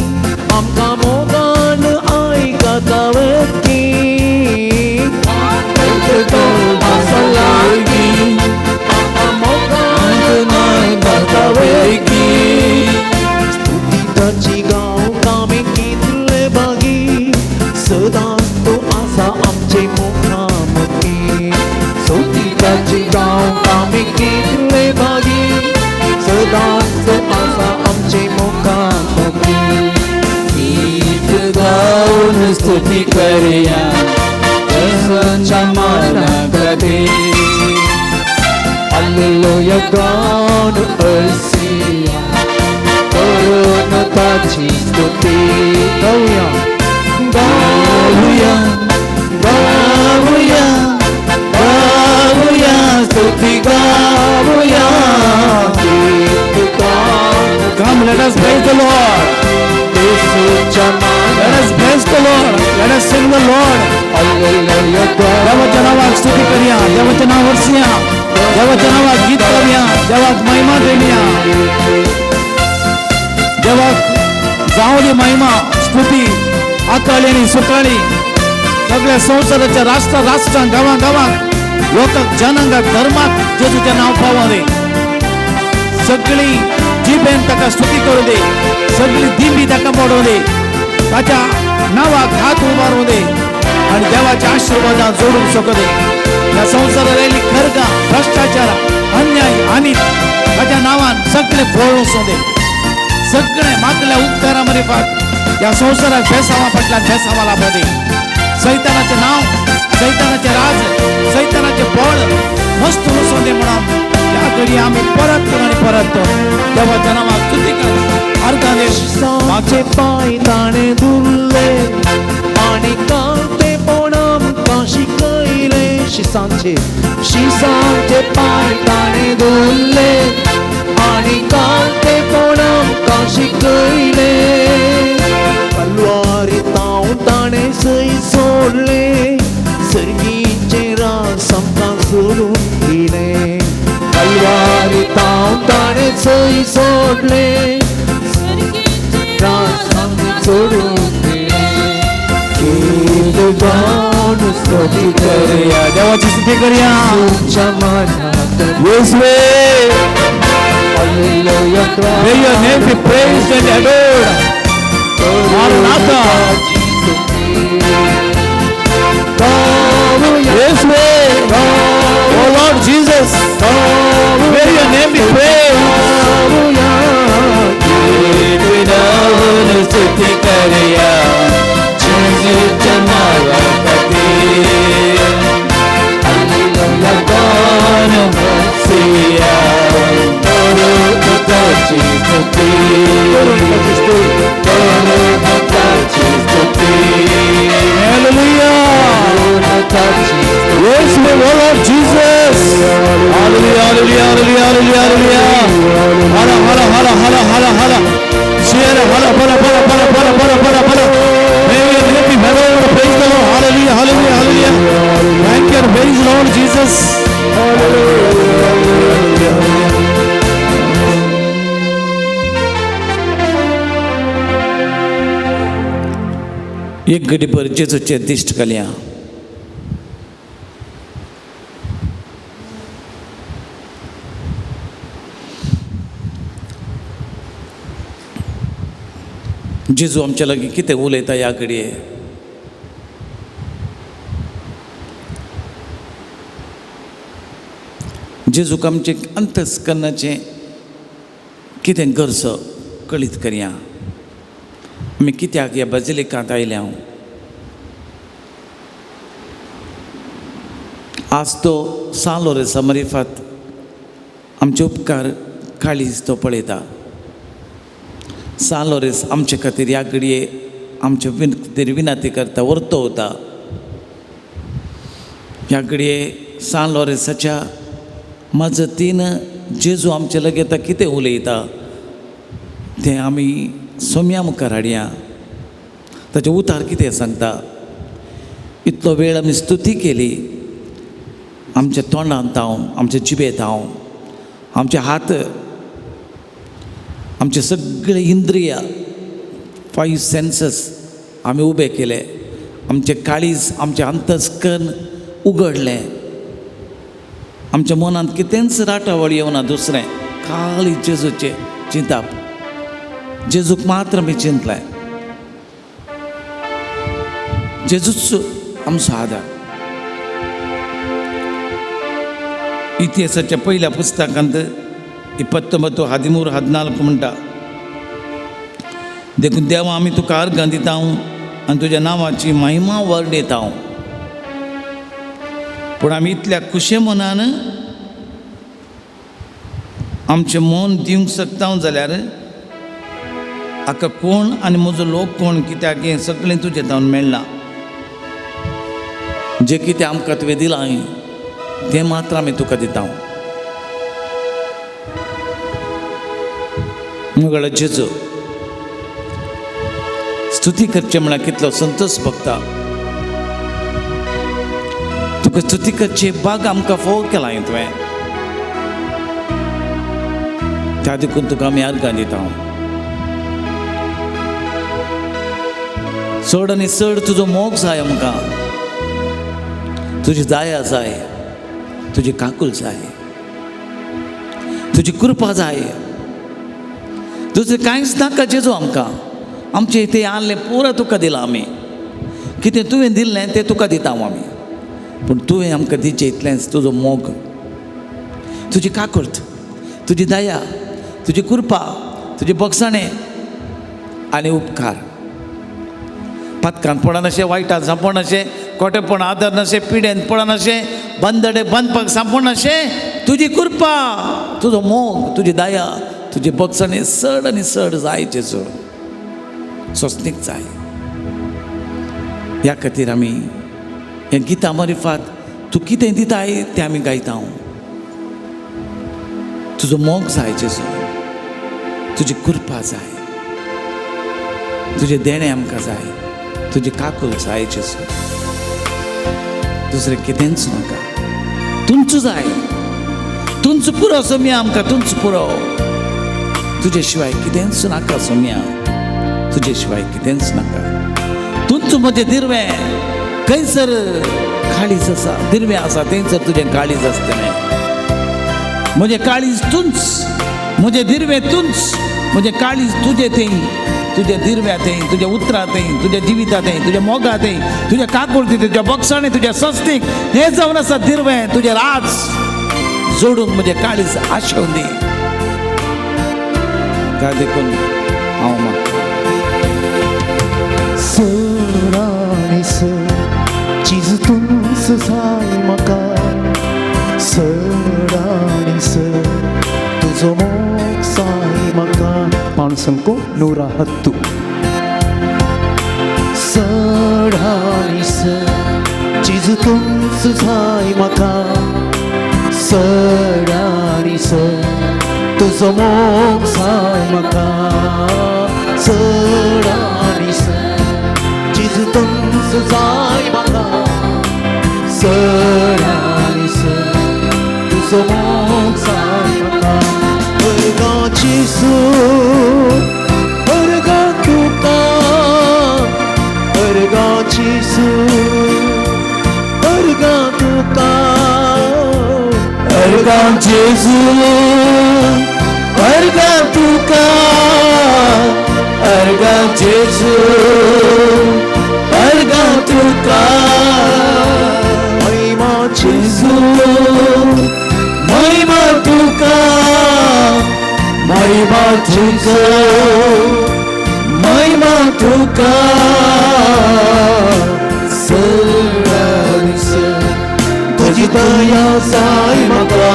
आमकां मोगान आयकता वती, पातक तो आसा लागीं आमकां मोगान आयकता वती. स्तुती ताची गावंक आमी कितले भागी, सदांच तो आसा आमचे मुखामती. स्तुती ताची गावंक आमी कितले भागी, सदांच आसा आमचे मुखामती. गीत गावन स्तुती करया जेसूच्या माना खातीर. हालेलुया गान असिया करून ताची स्तुती. गावया गावया गावया गावया स्तुती गावया. गीत गावन Come, let us praise the Lord. जेसूच्या माना. Let us praise the Lord. Let us sing the Lord. Hallelujah देवाच्या नावाक स्तुती करूया, देवाच्या नाव वर्सया, देवाच्या नावाक गीत करूया, देवाक महिमा देऊया, देवाक जावं दी महिमा स्तुती आकाळी आनी सकाळी सगळ्या संवसाराच्या राष्ट्रा राष्ट्रांक, गांवां गांवांक, लोकांक, जनांगाक, धर्माक जेजूचें नांव पावों दी. सगळी जिबेन ताका स्तुती करूं दी, सगळी दिंबी ताका मोडूं दी, ताच्या नांवाक हात उबारूं दी आनी देवाच्या आशिर्वादान जोडूंक शकूं दी. ह्या संवसारार आयिल्ली खरगां, भ्रश्टाचार, अन्याय आनी ताच्या नांवान सगळें फळ वचूं दी. सगळें मागल्या उपकारा मरिफात ह्या संवसाराक बेसांवा फाटल्यान बेसांवा लाभूं दी. सैतानाचें नांव, सैतानाचें राज, सैतानाचें बळ मस्त वचूं दी म्हणून ह्या घडी आमी परत आनी परत देवाच्या नांवाक स्तुती करता, अर्गां दिवन शिसांचे पांय ताणें धुल्ले आनी कांतेपण आमकां शिकयलें. शिसांचे शिसांचे पांय ताणें धुल्ले आनी कांतेपण आमकां शिकयलें. कलवारी तांव ताणें सय सोडलें, सर्गीचें रास आमकां सोडून दिलें. कलवारी तांव ताणें सय सोडलें, रास आमकां सोडून दिलें. गीत गावन स्तुती करूया, देवाची स्तुती करूया. तुमच्या मनात येसुवे, hallelujah. May your name be praised and adored. Maranatha. येसुवे, O Lord Jesus, may your name be praised. स्तुती करूया जेजूच्या नावाखातीर. गान मसीया, करू ताची स्तुती, करू ताची स्तुती. Hallelujah. Yes, O Lord Jesus. Hallelujah, hallelujah, hallelujah, hallelujah, hallelujah. Hala, hala, hala, hala, hala, hala. Share, hala, hala, hala, hala, hala, hala, hala, hala. May your name be hallowed. Praise the Lord. Hallelujah, hallelujah, hallelujah. Thank you, praise the Lord Jesus. Hallelujah. एक घडी भर जेजूचेर दिश्ट घालया. जेजू आमच्या लागीं कितें उलयता ह्या घडये. जेजूक आमचें अंतस्करणाचें कितें गरज कळीत करया. आमी कित्याक ह्या बाजिलिकांत आयल्या? आज तो सान लोरेंसा मरिफात आमचे उपकार काळीज तो पळयता. सान लोरेंस आमचे खातीर ह्या घडये आमचे खातीर विनंती करता, वर्तवता. ह्या घडये सान लोरेंसाच्या मजतीन जेजू आमचे लागीं कितें उलयता तें आमी सोम्या मुखार हाडया. ताचें उतार कितें सांगता. इतलो वेळ आमी स्तुती केली, आमच्या तोंडान ताव, आमच्या जिबेत हांव, आमचे हात, आमचे सगळे इंद्रिया, 5 सेन्सस आमी उबे केले. आमचें काळीज, आमचें अंतस्कर्ण उगडलें. आमच्या मनांत कितेंच राटावळ येवना दुसरें, खाली जेजूचें चिंताप. जेजूक मात्र आमी चिंतलें. जेजूच आमचो आदार. इतिहासाच्या पहिल्या पुस्तकांत 29 13 14 म्हणटा, देखून देवा आमी तुका अर्गां दिता आनी तुज्या नांवाची महिमा वर्णयता. पूण आमी इतल्या खुशे मनान आमचें मन दिवंक शकता जाल्यार हाका कोण आनी म्हजो लोक कोण, कित्याक हें सगळें तुजें जावन मेळना. जें कितें आमकां तुवें दिलां तें मात्र आमी तुका दिता. मुगळ जेजू स्तुती करचें म्हळ्यार कितलो संतोष भोगता. तुका स्तुती करचे बाग आमकां फोव केलां तुवें, त्या देखून तुका आमी अर्गां दिता. चड आनी चड तुजो मोग जाय आमकां, तुजी दया जाय, तुजी काकूल जाय, तुजी कृपा जाय. दुसरें कांयच नाका जेजू आमकां. आमचें इतें आहलें पुरो तुका दिलां आमी. कितें तुवें दिल्लें तें तुका दिता आमी. पूण तुवें आमकां दिचें इतलेंच, तुजो मोग, तुजी काकुळट, तुजी दया, तुजी कृपा, तुजी बगसाणें आनी उपकार. पातकान पडनाशें, वायटान सांपडनाशें, खोटेपण आदरनाशें, पिडेन पडनाशें, बंदडे बांदपाक सांपडनाशें, तुजी कृपा, तुजो मोग, तुजी दया, तुजी बगसाणें चड आनी चड जाय जेजू, सोंसणीक जाय. ह्या खातीर आमी हें गितां मारिफात तूं कितें दिताय तें आमी गायता. तुजो मोग जाय जेजू, तुजी कृपा जाय, तुजें देणें आमकां जाय, तुजी काकूल जाय जेजू, दुसरें कितेंच नाका. तुमचो जाय, तुमचो पुरो सोम्या आमकां, तुमचो पुरो. तुजे शिवाय कितेंच नाका सोम्या, तुजे शिवाय कितेंच नाका. तुमचो म्हजें दिरवें खंयसर काळीज आसा, दिरवें आसा थंयसर तुजें काळीज आसतलें. म्हजें काळीज तूंच, म्हजें दिरवें तूंच, म्हजें काळीज तुजें थंय, तुज्या दिरव्या थंय, तुज्या उतरां थंय, तुज्या जिविता थंय, तुज्या मोगा थंय, तुज्या काकुळती, तुज्या बक्षाणे, तुज्या सस्तीक हें जावन आसा दिरवें. तुजें राज जोडूंक म्हजें काळीज आशेवन दी. त्या देखून हांव मागतां. सड आनी सड चीज तूंच जाय म्हाका, सड आनी सड तुजो मोग जाय म्हाका. पाणसंको 110. सड आनी सड चीज तूंच जाय म्हाका, सड आनी सड तुजो मोग जाय म्हाका. सड आनी सड चीज तूंच जाय म्हाका, सड आनी सड तुजो मोग जाय म्हाका. अर्गां जेजू, अर्गां तुका, अर्गां जेजू, अर्गां तुका, अर्गां जेजू, अर्गां तुका, अर्गां जेजू, अर्गां तुका. महिमा जेजू, महिमा तुका, महिमा तुका, महिमा तुका. सड आनी सड तुजी दया जाय म्हाका,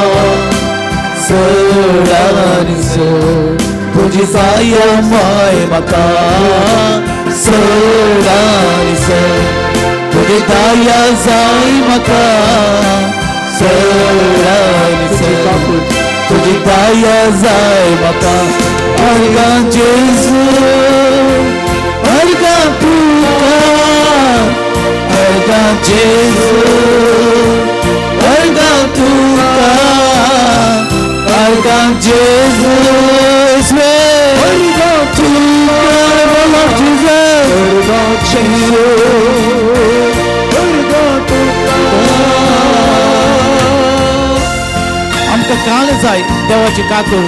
सड आनी सड तुजी दया माय म्हाका, सड आनी सड तुजी दया जाय म्हाका, सड आनी सड तुजी दया जाय म्हाका. अर्गां जेजू, अर्गां तुका, अर्गां जेजू, अर्गां तुका, अर्गां जेजू, अर्गां तुका, अर्गां जेजू, अर्गां तुका. आमकां काल जाय देवाची काकूळ,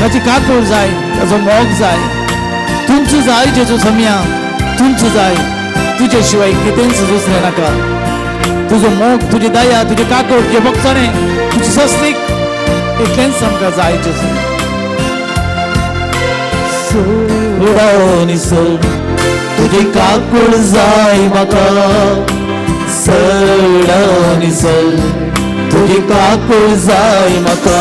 ताची काकूळ जाय, ताचो मोग जाय, तुमचो जाय जेजू सोम्या, तुमचो जाय. तुजे शिवाय कितेंच दुसरें नाका. तुजो मोग, तुजी दया, तुजी काकूळ, तुजें बगसाणें, तुजी सस्तीक, इतलेंच आमकां जाय जेजू. उडावन सड तुजी काकूळ जाय म्हाका, सड आनी सड तुजी काकूळ जाय म्हाका,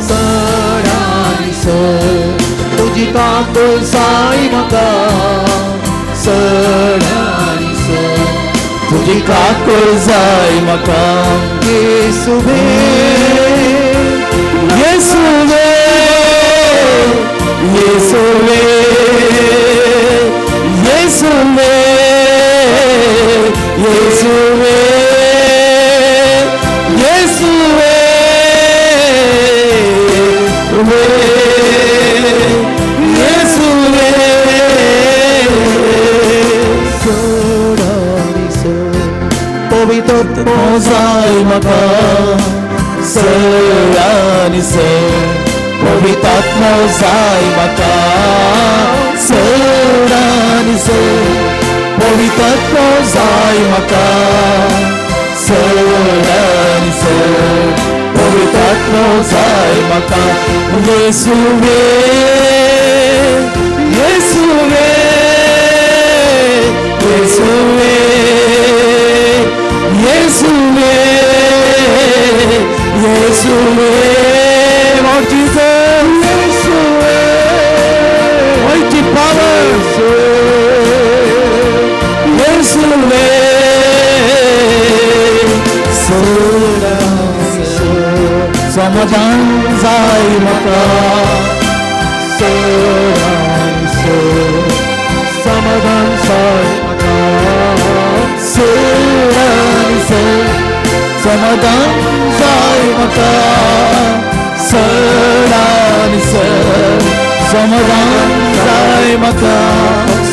सड आनी सड तुजी काकूळ जाय म्हाका, सड आनी सड तुजी काकूळ जाय म्हाका. येसुवे, येसुवे, येसुवे, येसुवे, येसुवे, येसुवे, येसुवे. सड आनी सड पवित्र जाय म्हाका, सड आनी सड पवित्र जाय म्हाका चड आनी चड पवित्र जाय म्हाका चड आनी चड पवित्र जाय म्हाका. येसुवे येसुवे येसुवे येसुवे येसुवे Lord Jesus, येसुवे mighty power, येसुवे समाधान जाय म्हाका चड आनी चड समाधान जाय म्हाका चड आनी चड समाधान जाय म्हाका चड आनी चड समाधान जाय म्हाका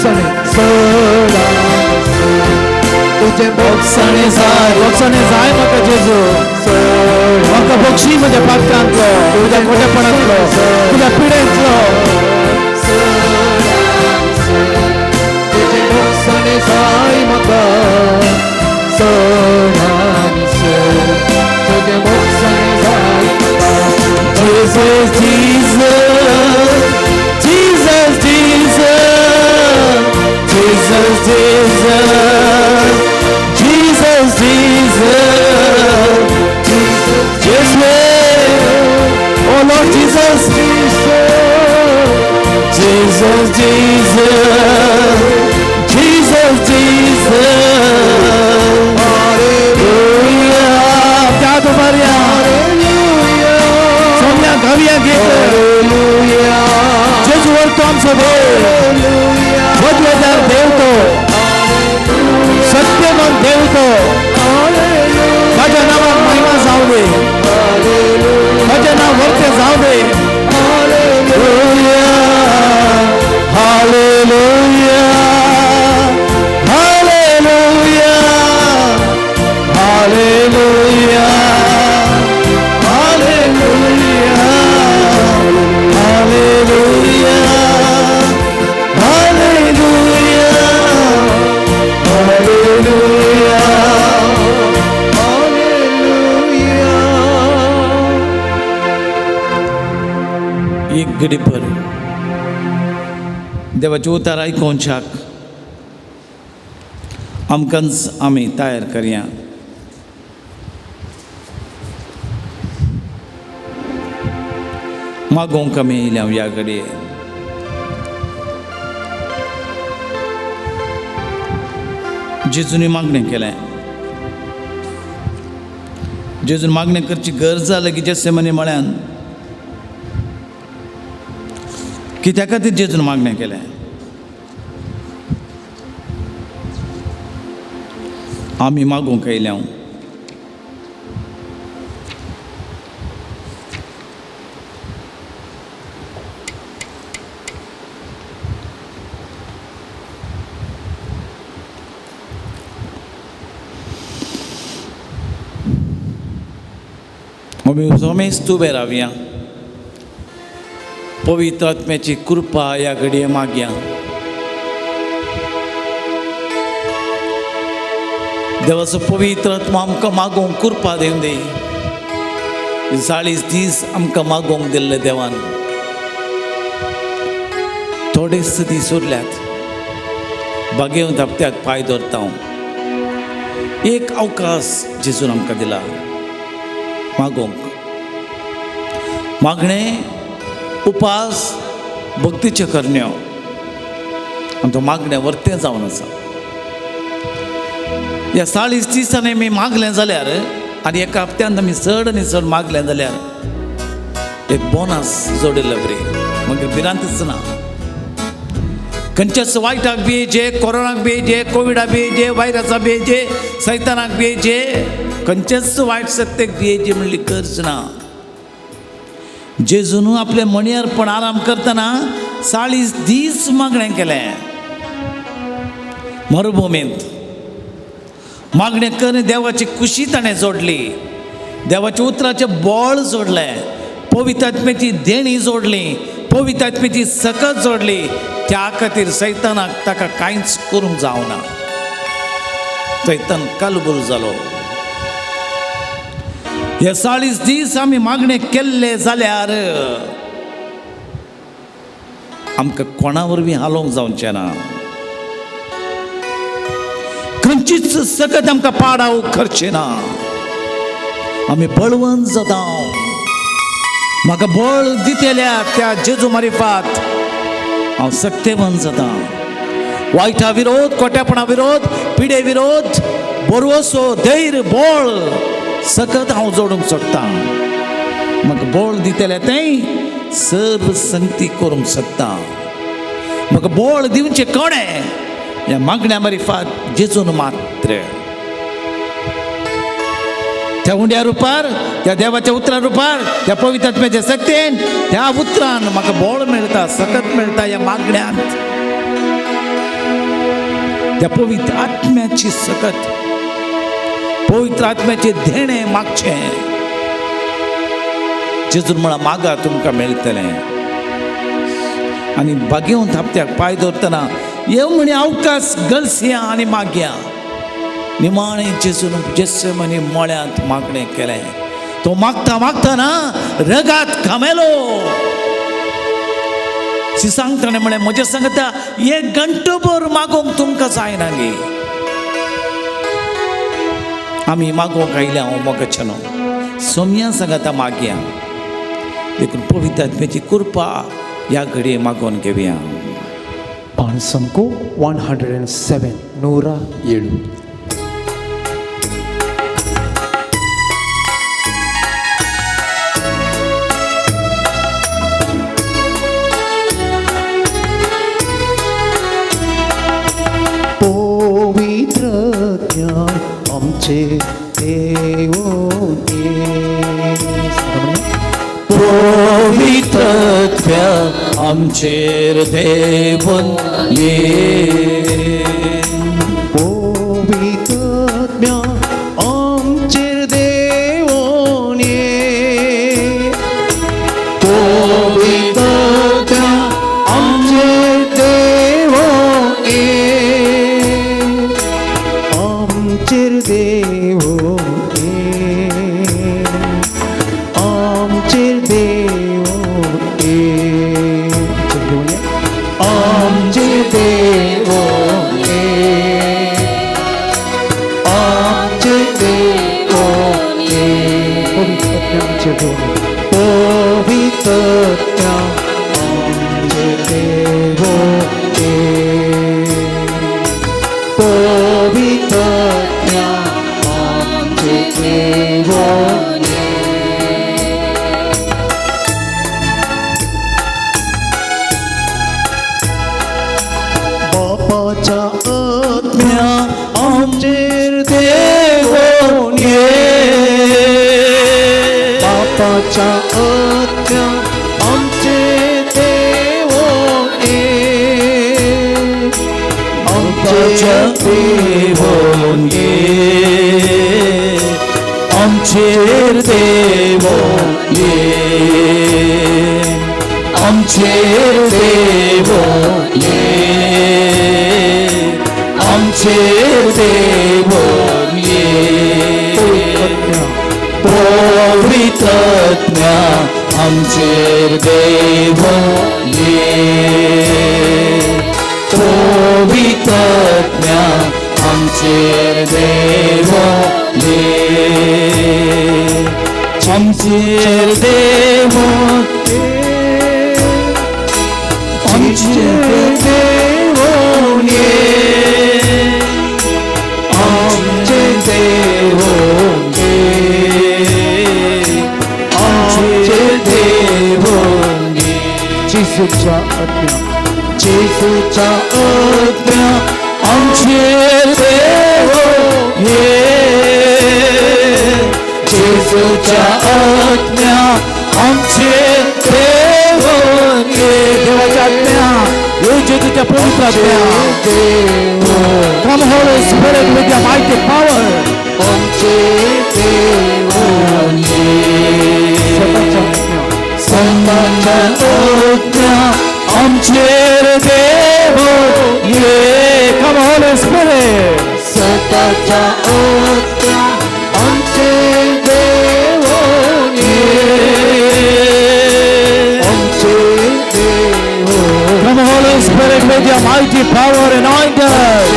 चड आनी चड तुजें भोगसणे जाय भोगसणे जाय म्हाका जेजू. म्हाका भोगशी म्हज्या पातकांतलो तुज्या खोटेपणांतलो तुज्या पिडेंतलो. तुजें भोगसणे जाय म्हाका चड आनी चड तुजें भोगसणे जाय म्हाका. Jesus, Jesus, Jesus, Jesus, Jesus, Jesus, Jesus, Jesus, Jesus, oh Lord Jesus, Jesus, Jesus, Jesus, Jesus, Hallelujah. त्या तुम्हाऱ्या सोम्या गावया गीत जेजू वरतो आमचो देव बदलेदार देव तो सत्यमान देव तो. ताच्या नावाक महिमा जावं दे ताचें नांव वरतें जावं दे. Hallelujah, hallelujah, hallelujah, hallelujah, hallelujah, hallelujah, hallelujah, hallelujah. एक घडी पर देवाचें उतार आयकोवच्याक आमकांच आमी तयार करया. मागोवंक आमी येयल्या ह्या घडये. जेजूनी मागणें केलें. जेजून मागणें करची गरज जाली की जेसेमनी म्हळ्यान कित्या खातीर जेजून मागणें केलें. आमी मागूंक आयल्या. आमी समेस्त उबे रावया. पवित्र आत्म्याची कृपा ह्या घडये मागया. देवाचो पवित्र आत्मा आमकां मागोवंक कृपा दिवन दी. 40 दीस आमकां मागोवंक दिल्ले देवान. थोडेच दीस उरल्यात. बागेवन धापत्याक पांय दवरता हांव. एक अवकाश जेजून आमकां दिला मागोवंक. मागणें उपास भक्तीच्यो करण्यो आनी तो मागणें वर्तें जावन आसा. ह्या 40 दिसांनी आमी मागलें जाल्यार आनी एका हप्त्यान आमी चड आनी चड मागलें जाल्यार एक बोनस जोडिल्लो बरी मागीर भिरांतच ना. खंयच्याच वायटाक भियेचे, कोरोनाक भियेचे, कोविडाक भियेचे, व्हायरसाक भियेचे, सैतानाक भियेचे, खंयच्याच वायट सत्तेक भियेची म्हणली गरज ना. जेजून आपले मणयारपण आराम करतना 40 दीस मागणें केलें मरुभुमींत. मागणें करून देवाची खुशी ताणें जोडली, देवाच्या उतराचें बळ जोडलें, पवित्र आत्म्याची देणी जोडली, पवित्र आत्म्याची सकत जोडली. त्या खातीर सैतानाक ताका कांयच करूंक जावना. सैतान कालबूल जालो. हे 40 दीस आमी मागणे केल्ले जाल्यार आमकां कोणा वरवीं हालोवंक जावचें ना. खंयचीच सकत आमकां पाडाव करचें ना. आमी बळवंत जाता. म्हाका बळ दितल्या त्या जेजू मारिफात हांव सक्तेवंत जाता. वायटा विरोध, खोट्यापणा विरोध, पिडे विरोध, बरवसो, धैर्य, बळ सकत हांव जोडूंक शकता. म्हाका बळ दितले तें सर्व संगती करूंक शकता. म्हाका बळ दिवचें कोणें? ह्या मागण्या मारिफात जेजून मात्र. त्या उंड्या रुपार, त्या देवाच्या उतरा रुपार, त्या पवित्र आत्म्याच्या शक्तेन, त्या उतरान म्हाका बळ मेळटा, सकत मेळटा. ह्या मागण्यांत त्या पवित्र आत्म्याची सकत, पवित्र आत्म्याचे देणें मागचें. जेजून म्हळां मागा तुमकां मेळटलें. आनी बागेवन थापत्याक पांय दवरतना येव म्हणी अवकाश गलसया आनी मागया. निमाणें जेजून जेसमनी मळ्यांत मागणें केलें. तो मागता मागतना रगात घामेलो. सिसांक ताणें म्हळें, म्हजें सांगता एक घंटोभर मागोवंक तुमकां जायना गे. आमी मागोवंक आयल्या हांव मोगाच्यानो सोमया सांगता मागया. देखून पवित्र आत्म्याची कृपा ह्या घडये मागोवन घेवया. पाणसंको 107 107. पवित्र ज्ञान आमचे देव. पवित्र आमचेर देवन ये. पवित्र ज्ञान आमचेर देवोन ये. पवित्र ज्ञान आमचेर देवोन ये. आमचेर देवोन ये. आमचेर देवोन ये. आमचेर देवोन ये. आमचेर देवोन ये. पवित्र आमचेर देवोन ये. पवित्र आमचेर देवोन ये. बापाच्या आत्म्या आमचेर देवोन ये. बापाच्या आत्म्या आमचेर देवोन ये. आमचेर देवोन ये. आमचेर देवोन ये. आमचेर देवोन ये. आमचेर देवोन ये. पवित्र आत्म्या आमचेर देवोन ये. पवित्र आत्म्या आमचेर देवोन ये. आमचेर देवोन ये. आमचेर देवोन ये. आमचेर देवोन ये. आमचेर देवोन ये. जेजूच्या आत्म्या, जेजूच्या आत्म्या आमचेर देवोन ये. जेजूच्या आत्म्या आमचेर देवोन ये. देवाच्या आत्म्या, यो जेजूच्या पवित्र आत्म्या. Come Holy Spirit with your mighty power. आमचेर देवोन ये. स्वतःच्या आत्म्या, सताच्या आत्म्या आमचेर देव ये. Come Holy Spirit. सताच्या आत्म्या आमचेर देव ये, आमचेर देव. Come Holy Spirit with your mighty power, anoint us.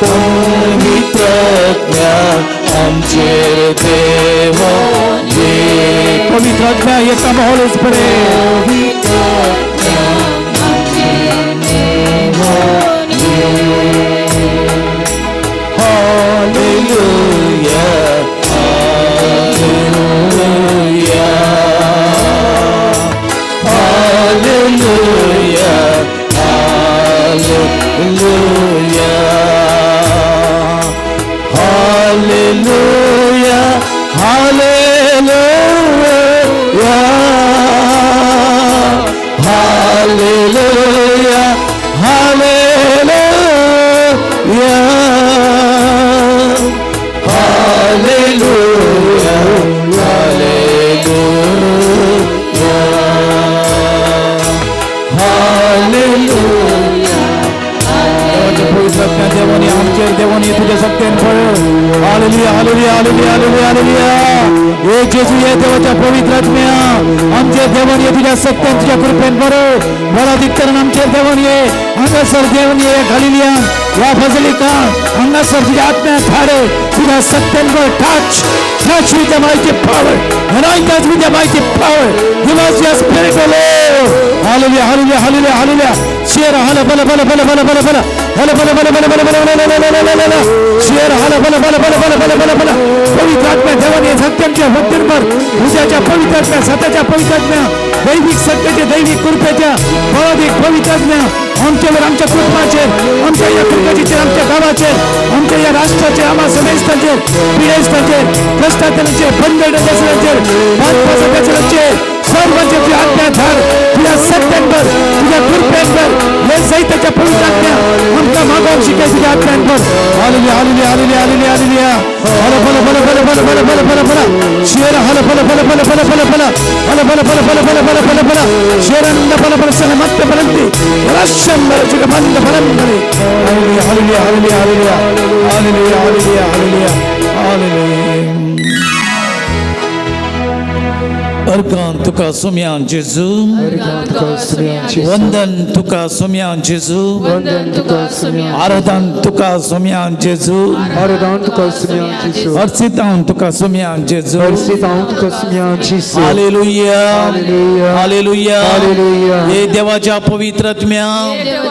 पवित्र आत्म्या आमचेर देव ये. पवित्र आत्म्या ये. Come Holy Spirit. Hallelujah, Hallelujah, Hallelujah, Hallelujah, Hallelujah, Hallelujah, Hallelujah, Hallelujah, Hallelujah, Hallelujah, Hallelujah. देवाच्या पवित्र आत्म्या देवाने आमचेर देवाने तुझ्या सत्तेन पळ. Hallelujah, hallelujah, hallelujah, hallelujah, hallelujah. हे जेजू, ये देवाच्या पवित्र आत्म्या आमच्या देवान ये, तुझ्या सत्तेन तुझ्या कृपेन बरं बराधिकरण आमच्या देवान ये. हांगासर देवन ये, गालिलियान ह्या बझलिकान हांगासर तुझ्या आत्म्या धाडे, तुझ्या सत्तेन बर. Touch, touch with the mighty power. Anoint us with the mighty power. Give us your spirit, O Lord. Hallelujah, hallelujah, hallelujah, hallelujah. Share hala bala bala bala bala bala bala hala bala bala bala bala bala bala bala bala bala. Share hala bala bala bala bala bala bala bala. पवित्र आत्म्या देवाने सत्यांच्या भक्तींवर उद्याच्या पवित्र आत्म्या, सत्याच्या पवित्र आत्म्या, दैविक सत्याच्या, दैविक कृपेच्या बळाधिक पवित्र आत्म्या आमच्यावर, आमच्या कुटुंबाचेर, आमच्या या कुटुंबाचेर, आमच्या गावाचेर, आमच्या या राष्ट्राचेर, आम्हा समेस्तांचेर, पिडेस्तांचेर, कष्टांचेर, बंदर, बांधपासाचेर, सर्वांचे तुझ्या आत्म्या धाड, तुझ्या सत्यांवर, तुझ्या कृपेंवर. हे सहिताच्या पवित्र आत्म्या आमकां मागोवंक शिकय तुझ्या आत्म्यांवर. Hallelujah, hallelujah, hallelujah, hallelujah, hallelujah. हल फल फल फल फल फल फल फल फल शेर हल फल फल फल फल फल फल हल फल फल फल फल फल फल फल शेरंद फल फल सन मत्त फलंती रशंबर जुग बंद फलंदरी. Hallelujah, hallelujah, hallelujah, hallelujah, hallelujah, hallelujah, hallelujah. Organ तुका सोम्यान जेजू. वंदन तुका सोम्यान जेजू. वंदन तुका सोम्यान. आराधन तुका सोम्यान जेजू. आराधन तुका सोम्यान जेजू. अर्सितांव तुका सोम्यान जेजू. अर्सितांव तुका सोम्यान जेजू. हालेलुया. हालेलुया. हालेलुया. हालेलुया. हे देवाच्या पवित्र आत्म्या,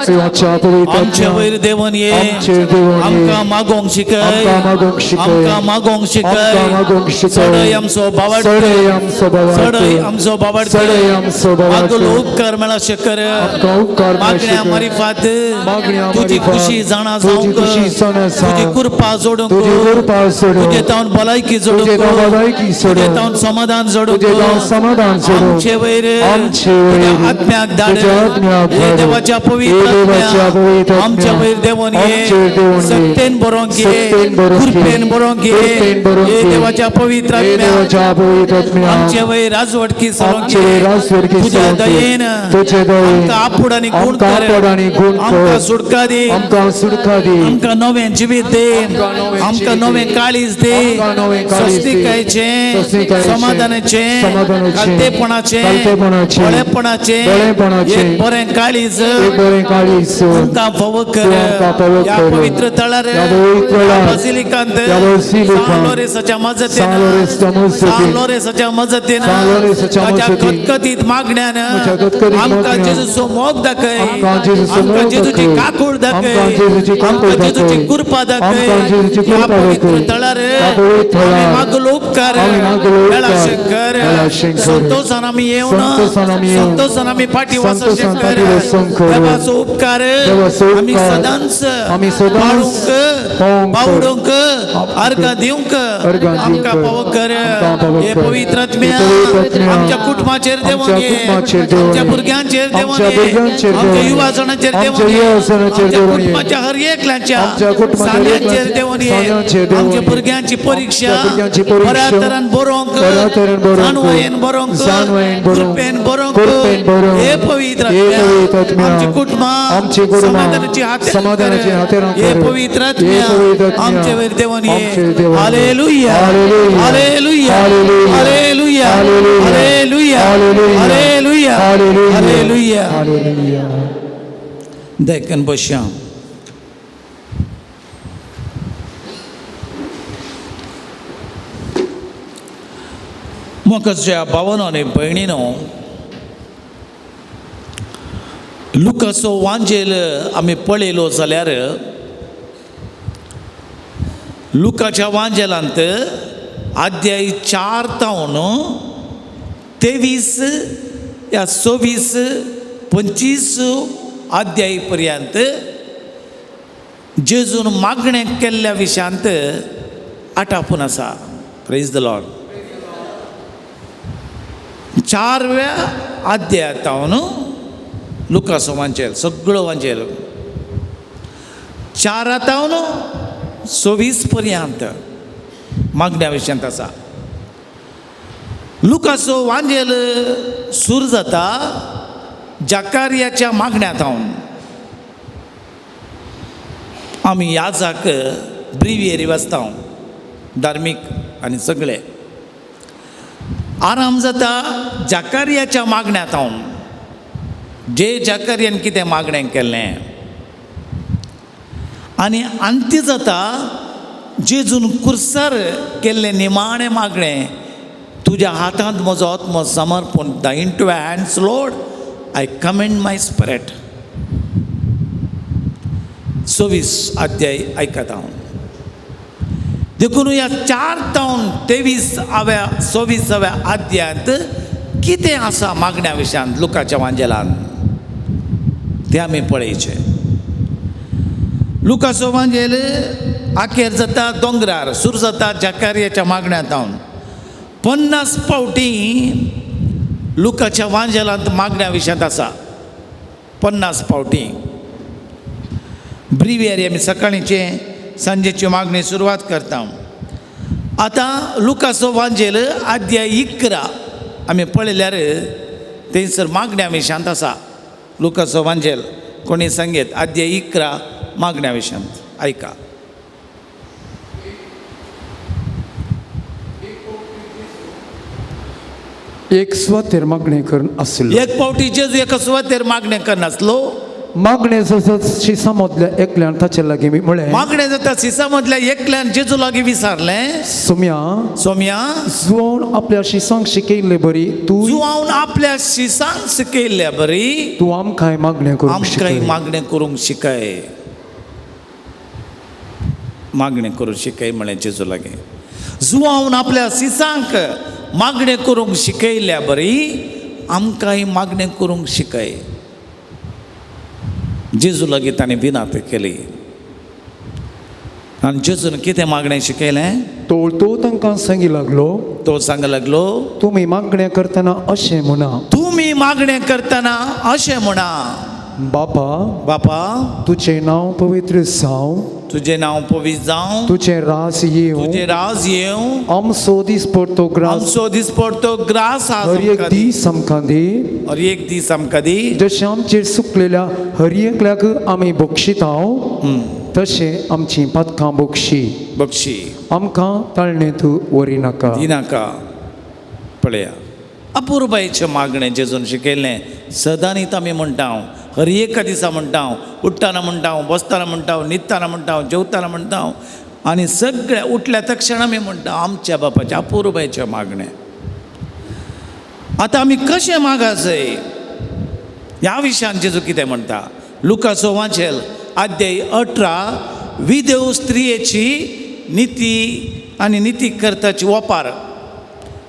देवाच्या पवित्र आमचे वयर देवन ये. आमचे देवन ये. आमकां मागोंक शिकय. आमकां मागोवंक शिकय. आमकां मागोंक शिकय. आमकां मागोवंक शिकय. चडय आमचो बावाड. चडय आमचो बावाड. चडय आमचो बावाड. चडय आमचो बावाड. मागलो उपकार मेळा कर. आमकां उपकार मागण्या मेळा कर. मारिफात मागण्या तुजी मारिफात. खुशी जाणा तुजी जावंक. खुशी जाणा जावंक. तुजी कृपा जोडूंक. तुजी कृपा जोडूंक. तुजे तावन भलायकी जोडूंक. तुजे तावन भलायकी जोडूंक. तुजे तावन समाधान जोडूंक. तुजे तावन समाधान जोडूंक. आमचे वयर आमचे वयर तुज्या आत्म्याक धाड. तुज्या आत्म्याक हे धाड. देवाच्या पवित्र हे देवाच्या आत्म्या, पवित्र आत्म्या, आमच्या वयर देवन ये. आमचे वयर देवन ये. सत्तेन बरोवंक ये. सत्तेन बरोवंक ये. कृपेन बरोवंक ये. कृपेन बरोवंक हे ये. देवाच्या पवित्र हे आत्म्या, देवाच्या पवित्र आत्म्या, आमचे वयर राजवटकी सरोंक आमचे वयर राजवटकी तुज्या सरोंक ये. दयेन तुज्या दयेन आमकां आपूड आनी गुण आमकां कर. आपूड आनी गुण कर. आमकां सुटका दी. आमकां सुटका दी. आमकां नवें जिवीत दी. आमकां नवें आमकां जिवीत नवें दी. काळीज दी. आमकां नवें काळीज दी. स्वस्तिकायेचें, स्वस्तिकायेचें, समाधानाचें, समाधानाचें, खालतेपणाचें, खालतेपणाचें, बळेपणाचें, बळेपणाचें, एक बरें काळीज एक बरें काळीज आमकां फावो कर. तूं आमकां फावो ह्या कर. पवित्र तळार, ह्या पवित्र तळार, बासिलिकांत, ह्या बासिलिकांत, सान लोरेसाच्या मजतीन, सान लोरेसाच्या मजतीन, सान लोरेसाच्या मजतीन, सान लोरेसाच्या ताच्या मजतीन, कतकतीत मागण्यान ताच्या कतकतीत आमकां मागण्यान, जेजूचो मोग दाखय. आमकां जेजूचो आमकां मोग जेजूची दाखय. काकूळ दाखय. आमकां जेजूची काकूळ आमकां जेजूची दाखय. कृपा दाखय. आमकां जेजूची ह्या कृपा पवित्र दाखय. तळार ह्या पवित्र तळार, आमी मागलो उपकार आमी मागलो उपकार. मेळा शंकर. मेळा शंकर. संतोषान आमी येवन, संतोषान आमी येवन, संतोषान आमी फाटी वचोंक संतोषान शंकर. फाटीं वचोंक कर. देवाचो उपकार देवाचो आमी उपकार सदांच आमी सदांच पाळूंक, पाळूंक, पावडूंक, अर्घां दिवंक अर्घां दिवंक, आमकां पावो कर. आमकां पावो हे कर. पवित्र आत्म्या, हे पवित्र आत्म्या, आमच्या आमच्या कुटुंबाचेर देंवोन आमच्या ये. कुटुंबाचेर देंवोन आमच्या ये. भुरग्यांचेर देंवोन आमच्या ये. भुरग्यांचेर आमच्या देंवोन ये. युवा जणांचेर देंवोन आमच्या ये. युवा जणांचेर आमच्या देंवोन ये. कुटुंबाच्या हर एकल्याच्या आमच्या कुटुंबाच्या हर सान्यांचेर एकल्याच्या देंवोन ये. सान्यांचेर देंवोन आमच्या ये. भुरग्यांची परीक्षा आमच्या भुरग्यांची परीक्षा बऱ्या तरान बरोवंक बऱ्या तरेन बरोवंक, जाणवायेन बरोवंक जाणवायेन बरोवंक, कृपेन बरोवंक कृपेन बरोवंक, हे पवित्र हे आत्म्या, पवित्र आत्म्या, आमची कुटुंबां आमची कुटुंबां समाधानाची हातेरां समाधानाची कर. हातेरां हे कर. पवित्र हे आत्म्या, पवित्र आत्म्या, आमचे वयर देंवोन ये. आमचेर देंवोन ये. Hallelujah hallelujah. Hallelujah hallelujah. Hallelujah hallelujah. Hallelujah hallelujah. Hallelujah hallelujah. Hallelujah. Hallelujah. देखन बसया. मोगाच्या भावानो आनी भयणीनो, लुकाचो वांजेल आमी पळयलो जाल्यार लुकाच्या वांजेलांत अध्याय 4 तावन 23 या 26 25 अध्याय पर्यंत जेजून मागणें केल्ल्या विशयांत आटापून आसा. Praise the Lord. 4व्या अध्यायांत लुकाचो वांजेल सगळो वांजेल 4 तावन 26 पर्यंत मागण्या विशयांत आसा. लुकाचो वांजेल सुरू जाता जाकारियाच्या मागण्यांत. आमी याजाक ब्रिवियरी वाचता धार्मीक आनी सगळे आराम जाता जाकारियाच्या मागण्यांत. जे जाकारियान कितें मागणें केल्लें आनी अंत्य जाता जेजून कुर्सार केल्लें निमाणें मागणें, तुज्या हातांत म्हजो आत्मो समर्पण, the into hands Lord I commend my spirit. 26 अध्याय आयकता हांव. देखून ह्या 4 तावन 23व्या 26व्या अध्यायांत कितें आसा मागण्या विशयांत लुकाच्या वांजेलान तें आमी पळयचें. लुकाचो वांजेल आखेर जाता दोंगरार, सुरू जाता जाकारियाच्या मागण्यांत. 50 फावटी लुकाच्या वांजेलांत मागण्या विशयांत आसा. 50 फावटी. ब्रिवियरी आमी सकाळींचे सांजेची मागणी सुरवात करता. आतां लुकाचो वांजेल अध्याय 11 आमी पळयल्यार थंयसर मागण्या विशयांत आसा. लुकाचो वांजेल कोणी सांगेत अध्याय 11 मागण्या विशयांत आयका. एक सुवातेर मागणें करून आसलो. एक फावटी जेजू एका सुवातेर मागणें करनासलो. मागणें शिसा मदल्या एकल्यान ताचे लागीं म्हळें, मागणें जाता शिसा मदल्या एकल्यान जेजू लागीं विचारलें, सोम्या सोम्या, जुवान आपल्या शिसांक शिकयल्ले बरी तूं जुवान आपल्या शिसांक शिकयल्ले बरी तूं आमकांय मागणें करूंक आमकांय शिकय. मागणें करूंक शिकय, मागणें करूंक शिकय म्हळें जेजू लागीं. जुवान आपल्या शिसांक मागणें करूंक शिकयल्ल्या बरी आमकांय मागणें करूंक शिकय. जेजू लागीं ताणें विनात केली आनी जेजून कितें मागणें शिकयलें? तो तांकां सांगी लागलो, तो सांग लागलो, तुमी मागणें करतना अशें म्हणा, तुमी मागणें करतना अशें म्हणा, बापा बापा तुजें नांव पवित्र जावं, तुजें नांव पवित्र जावं, तुजें राज येवं, तुजें राज येवं, आमचो दिसपडतो ग्रास, आमचो दिसपडतो ग्रास आज हर एक आमकां दी, दीस आमकां दी, हर एक दीस आमकां दी, जशें आमचेर सुकलेल्या हर एकल्याक आमी बक्षिता तशें आमचीं पातकां बक्षी, बक्षी, आमकां ताळणेंत व्हरिनाका, दिनाका. पळया अपुरबायेचें मागणें जेजून शिकयल्लें सदांनीत आमी म्हणटा, हर एका दिसा म्हणटा, उठ्ठाना म्हणटा, बसतना म्हणटा, न्हिदतना म्हणटा, जेवतना म्हणटा, आनी सगळ्या उठल्या तक्षण आमी म्हणटा आमच्या बापाचें अपुरबायेचें मागणें. आतां आमी कशें मागासय ह्या विशयान जेजू कितें म्हणटा? लुकाचो वांजेल अध्याय 18 विदेव स्त्रियेची निती आनी निती करताची ओपार.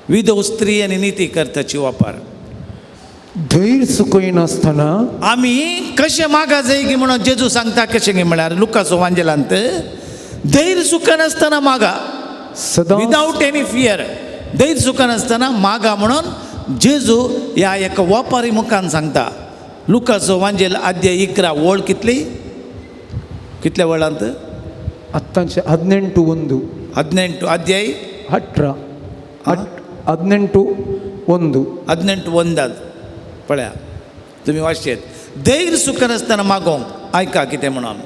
विधव स्त्री आनी निती करताची वापर. धैर्य चुकयनासतना आमी कशें मागा जाय की म्हणून जेजू सांगता कशें की म्हळ्यार लुकाचो वांजेलांत धैर्य चुकनासतना मागा, सदां विदावट एनी फियर, धैर्य चुकनासतना मागा म्हणून जेजू ह्या एका वपारी मुखान सांगता. लुकाचो वांजेल अध्याय 11 वळ कितली कितल्या वळांत आत्तांचे 18 1 18 अध्याय 18 18 1 18 1 पळया तुमी वाचयत धैर्य सुकनासतना मागोंक आयका कितें म्हणून.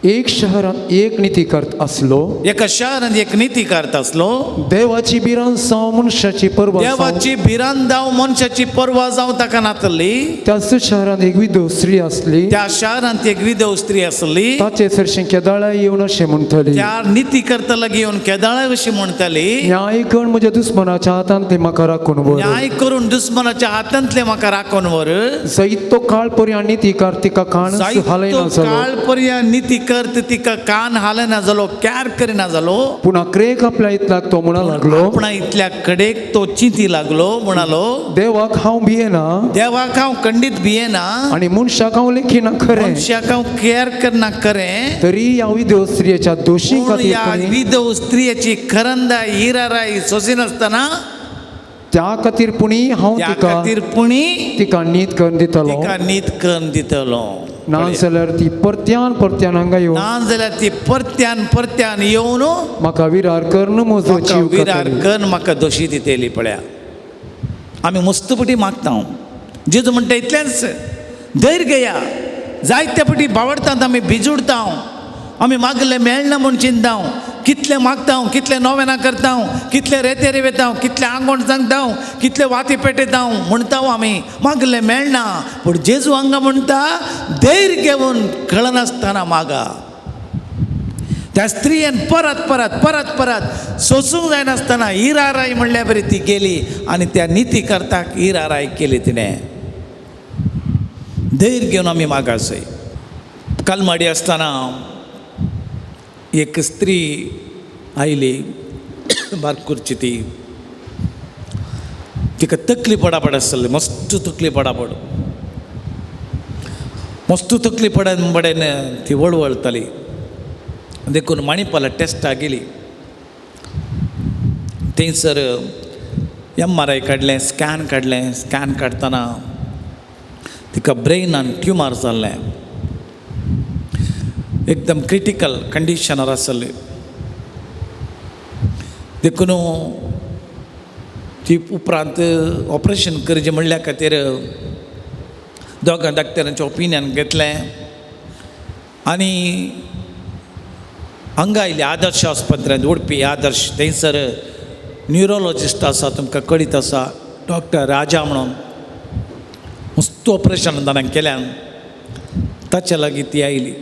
एक शहरांत एक नितीकर्त आसलो. एका शहरांत एक नितीकर्त आसलो. देवाची भिरांत जावं मनशाची पर्वा, देवाची भिरांत जावं मनशाची पर्वा जावं ताका नातली. त्याच शहरांत एक विधव स्त्री आसली. त्या शहरांत एक विधव स्त्री आसली. ताचे सरशीं केदाळा येवन अशें म्हणटली, त्या नितीकर्ता लागीं येवन केदाळा अशी म्हणटाली, न्याय कर म्हज्या दुस्मनाच्या हातांतले म्हाका राखून व्हर, न्याय करून दुस्मनाच्या हातांतले म्हाका राखून व्हर. जायतो काळ पर्यंत नितीकार तिका कान हालयना जालो. काळ पर्यंत नितीकर्त तिका कान हालना जालो, कॅर करिना जालो. पूण अक्रेक आपल्या इतल्याक तो म्हणा लागलो, आपणा इतल्या कडेक तो चिंती लागलो, म्हणालो देवाक हांव भियेना, देवाक हांव खंडीत भियेना आनी मनशाक हांव लेखिना खरें, मनशाक हांव कॅर करना खरें, तरी ह्या विधव स्त्रियेच्या दोशी ह्या खातीर विधव स्त्रियेची खरंदाय हिराराय सोसिनासतना त्या खातीर पुणी हांव त्या खातीर पुणी तिका नीत करून दितलो, तिका नीत करून दितलो. ना जाल्यार ती परत्यान परत्यान हांगा येवन, ना जाल्यार ती परत्यान परत्यान येवन म्हाका विरार करून म्हजो जीव विरार करून म्हाका दोशी दितली. पळया आमी मस्तपटी मागता, जेजू म्हणटा इतलेंच धैर्य घेया. जायते पटी बावडटात आमी, भिजुडता, आमी मागले मेळना म्हूण चिंतता, कितले मागता, कितले नोवेनां करता, कितले रेतेरे वेता, कितले आंगोण सांगता, कितले वाती पेटयता म्हणटा आमी मागले मेळना. पूण जेजू हांगा म्हणटा धैर्य घेवन कळनासतना मागा. त्या स्त्रियेन परत परत परत परत सोसूंक जायनासतना हिराराय म्हणल्या बरी ती गेली आनी त्या निती करताक हिराराय केली तिणें. धैर्य घेवन आमी मागासय. कलमाडी आसतना एक स्त्री आयली बारकुरची, ती तिका तकली पडापड आसली, मस्त तकली पडापड, मस्त तकली पडन पडेन ती वळवळताली. देखून मणिपाला टेस्टाक गेली, थंयसर MRI काडलें, स्कॅन काडलें. स्कॅन काडटना तिका ब्रेनान ट्युमर जाल्लें, एकदम क्रिटिकल कंडिशनार आसली. देखून ती उपरांत ऑपरेशन करचें म्हणल्या खातीर दोगां डॉक्टरांचें ओपिनियन घेतलें आनी हांगा आयली आदर्श आस्पत्र्यांत, उडपी आदर्श. थंयसर न्युरोलॉजिस्ट आसा, तुमकां कळीत आसा, डॉक्टर राजा म्हणून. मस्त ऑपरेशन ताणें केल्यान ताच्या लागीं ती आयली,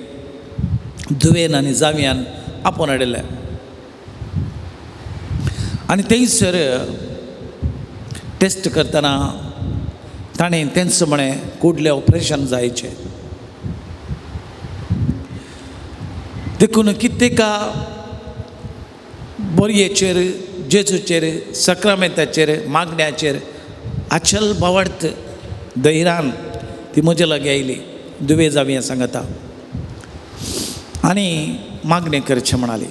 धुवेन आनी जावयान आपोवन हाडिल्लें आनी थंयसर टेस्ट करतना ताणें तेंच म्हळें कुडलें ऑपरेशन जायचें. देखून कित्येका बोरयेचेर, जेजूचेर, सक्रामेंताचेर, मागण्याचेर आचल बावडत धैर्यान ती म्हजे लागीं आयली, दुवे जावया सांगता आनी मागणें करचें म्हणाली.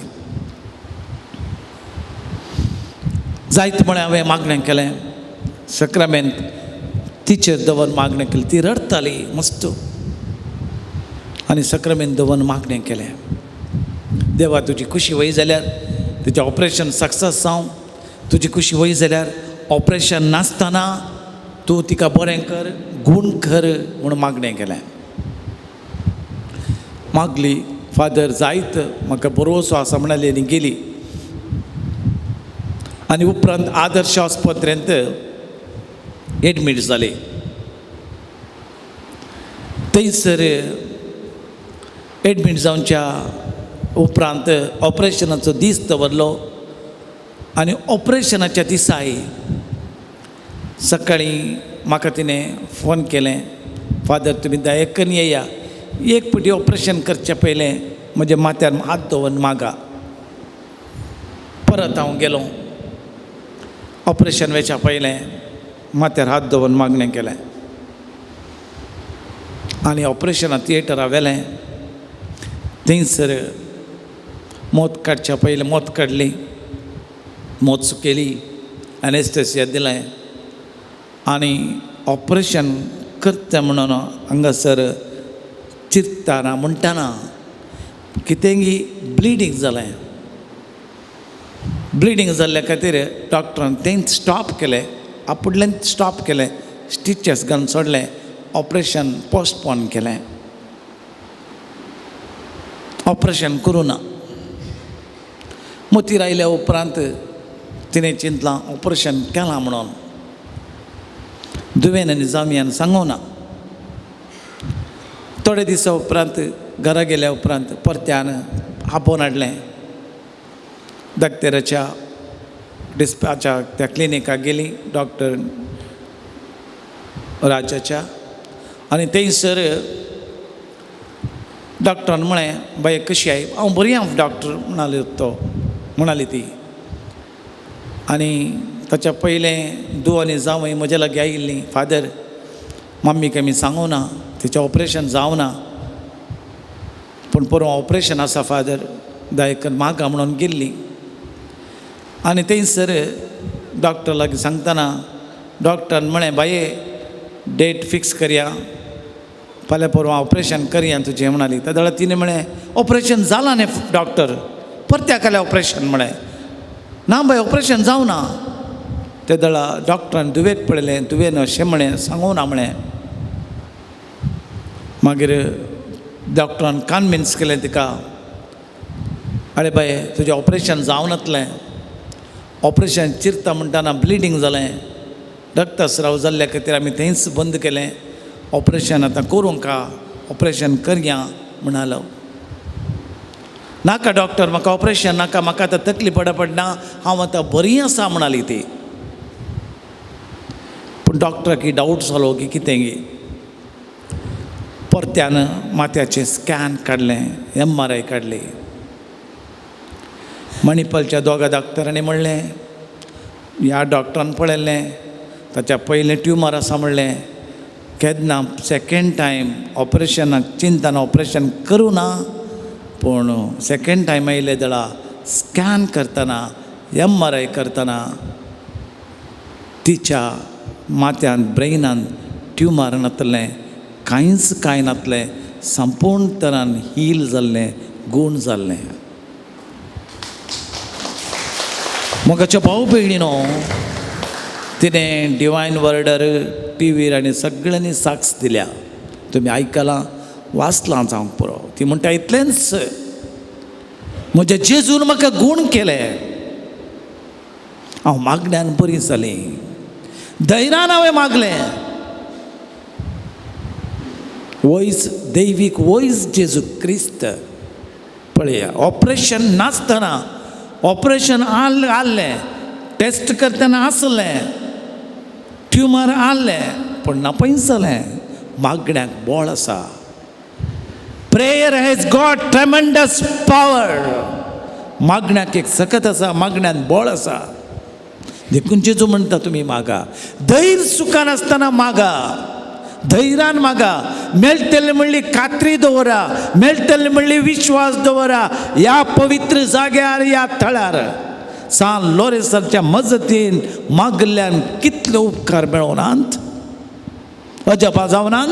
जायत म्हळें हांवें मागणें केलें, सक्रामेंत तिचेर दवर मागणें केलें. ती रडटाली मस्त आनी सक्रामेंत दवर मागणें केलें, देवा तुजी खुशी वय जाल्यार तुजें ऑपरेशन सक्सेस जावं, तुजी खुशी वय जाल्यार ऑपरेशन नासतना तूं तिका बरें कर, गूण कर म्हूण मागणें केलें. मागली, फादर जायत म्हाका बरोसो आसा म्हणाली आनी गेली. आनी उपरांत आदर्श आस्पत्रेंत एडमीट जाली. थंयसर एडमीट जावच्या उपरांत ऑपरेशनाचो दीस दवरलो आनी ऑपरेशनाच्या दिसाय सकाळीं म्हाका तिणें फोन केलें, फादर तुमी दयाकन येया, एक पटी ऑपरेशन करचें पयलें म्हज्या माथ्यार हात दवरून मागा. परत हांव गेलो, ऑपरेशन वेच्या पयलें माथ्यार हात दवरून मागणें केलें आनी ऑपरेशना थिएटरा व्हेलें. थंयसर मोत काडच्या पयलें मोत काडली, मोत सुकयली, एनेस्थेसिया दिलें आनी ऑपरेशन करता म्हणून हांगासर चिंतताना म्हणटाना कितेंगी ब्लिडींग जालें. ब्लिडींग जाल्ल्या खातीर डॉक्टरान तेंच स्टॉप केलें, आपुडल्यान स्टॉप केलें, स्टिचस घालून सोडलें, ऑपरेशन पोस्टपोन केलें, ऑपरेशन करूं ना. मोतीर आयल्या उपरांत तिणें चिंतलां ऑपरेशन केलां म्हणून, दुवेन आनी जामयान सांगूं ना. थोडे दिसा उपरांत घरा गेल्या उपरांत परत्यान आपोवन हाडलें, डॉक्टराच्या डिस्पाच्या त्या क्लिनिकाक गेली, डॉक्टर राजाच्या, आनी थंयसर डॉक्टरान म्हळें, बाये कशी I? हांव बरी आहा डॉक्टर म्हणाली तो, म्हणाली ती. आनी ताच्या पयलें धूव आनी जावंय म्हज्या लागीं आयिल्लीं, फादर मम्मीक आमी सांगूं ना, तिचें ऑपरेशन जावं ना, पूण पोरूं ऑपरेशन आसा फादर, दायकन मागा म्हणून गेल्ली. आनी थंयसर डॉक्टर लागीं सांगतना डॉक्टरान म्हळें, बाये डेट फिक्स करया, फाल्यां परवां ऑपरेशन करया तुजें म्हणाली. त्या जाल्यार तिणें म्हळें, ऑपरेशन जालां न्ही डॉक्टर, परत्या केलें ऑपरेशन म्हळें. ना बाय ऑपरेशन जावं ना. ते दळा डॉक्टरान दुवेक पळयलें, दुवेन अशें म्हळें, सांगूं ना म्हळें. मागीर डॉक्टरान कन्विन्स केलें तिका, आरे बाये तुजें ऑपरेशन जावं नातलें, ऑपरेशन चिरता म्हणटाना ब्लिडींग जालें, रक्तस्राव जाल्ल्या खातीर आमी थंयच बंद केलें, ऑपरेशन आतां करूंक का, ऑपरेशन करया म्हणालो. नाका डॉक्टर, म्हाका ऑपरेशन नाका, म्हाका आतां तकली पडना, हांव आतां बरी आसा म्हणाली ती. पूण डॉक्टराक डावट जालो की कितें गी, परत्यान माथ्याचें स्कॅन काडलें, MRI काडली. मणिपालच्या दोगा डॉक्टरांनी म्हणलें, ह्या डॉक्टरान पळयलें ताच्या पयलें ट्युमर आसा म्हणलें, केन्ना सेकेंड टायम ऑपरेशनाक चिंताना ऑपरेशन करूं ना, पूण सेकेंड टायम आयले जाल्यार स्कॅन करतना MRI करतना तिच्या माथ्यान ब्रेनान ट्युमर नातलें, कांयच कांय नातलें, संपूर्ण तरान हील जाल्लें, गूण जाल्लें. मोगाच्या भाव भयणीनो, तिणें डिवायन वर्डर टीवीर आनी सगळ्यांनी साक्ष दिल्या, तुमी आयकलां वाचलां जावंक पुरो. ती म्हणटा इतलेंच, म्हज्या जेजून म्हाका गूण केले, हांव मागण्यान बरी जाली, धैर्यान हांवें मागलें, वयज दैवीक वयज जेजू क्रिस्त. पळया ऑपरेशन नासतना ऑपरेशन आसलें, टेस्ट करतना आसलें, ट्युमर आसलें, पूण नापयस जालें. मागण्याक बळ आसा. Prayer has got tremendous power. मागण्याक एक सकत आसा, मागण्यान बळ आसा. देखून जेजू म्हणटा तुमी मागा, धैर्य सुखान आसतना मागा, धैर्यान मागा, मेळटलें म्हणली खात्री दवरा, मेळटलें म्हणली विश्वास दवरा. ह्या पवित्र जाग्यार, ह्या थळार सान लोरेसाच्या मजतीन मागल्यान कितले उपकार मेळोनात, अजापा जावनात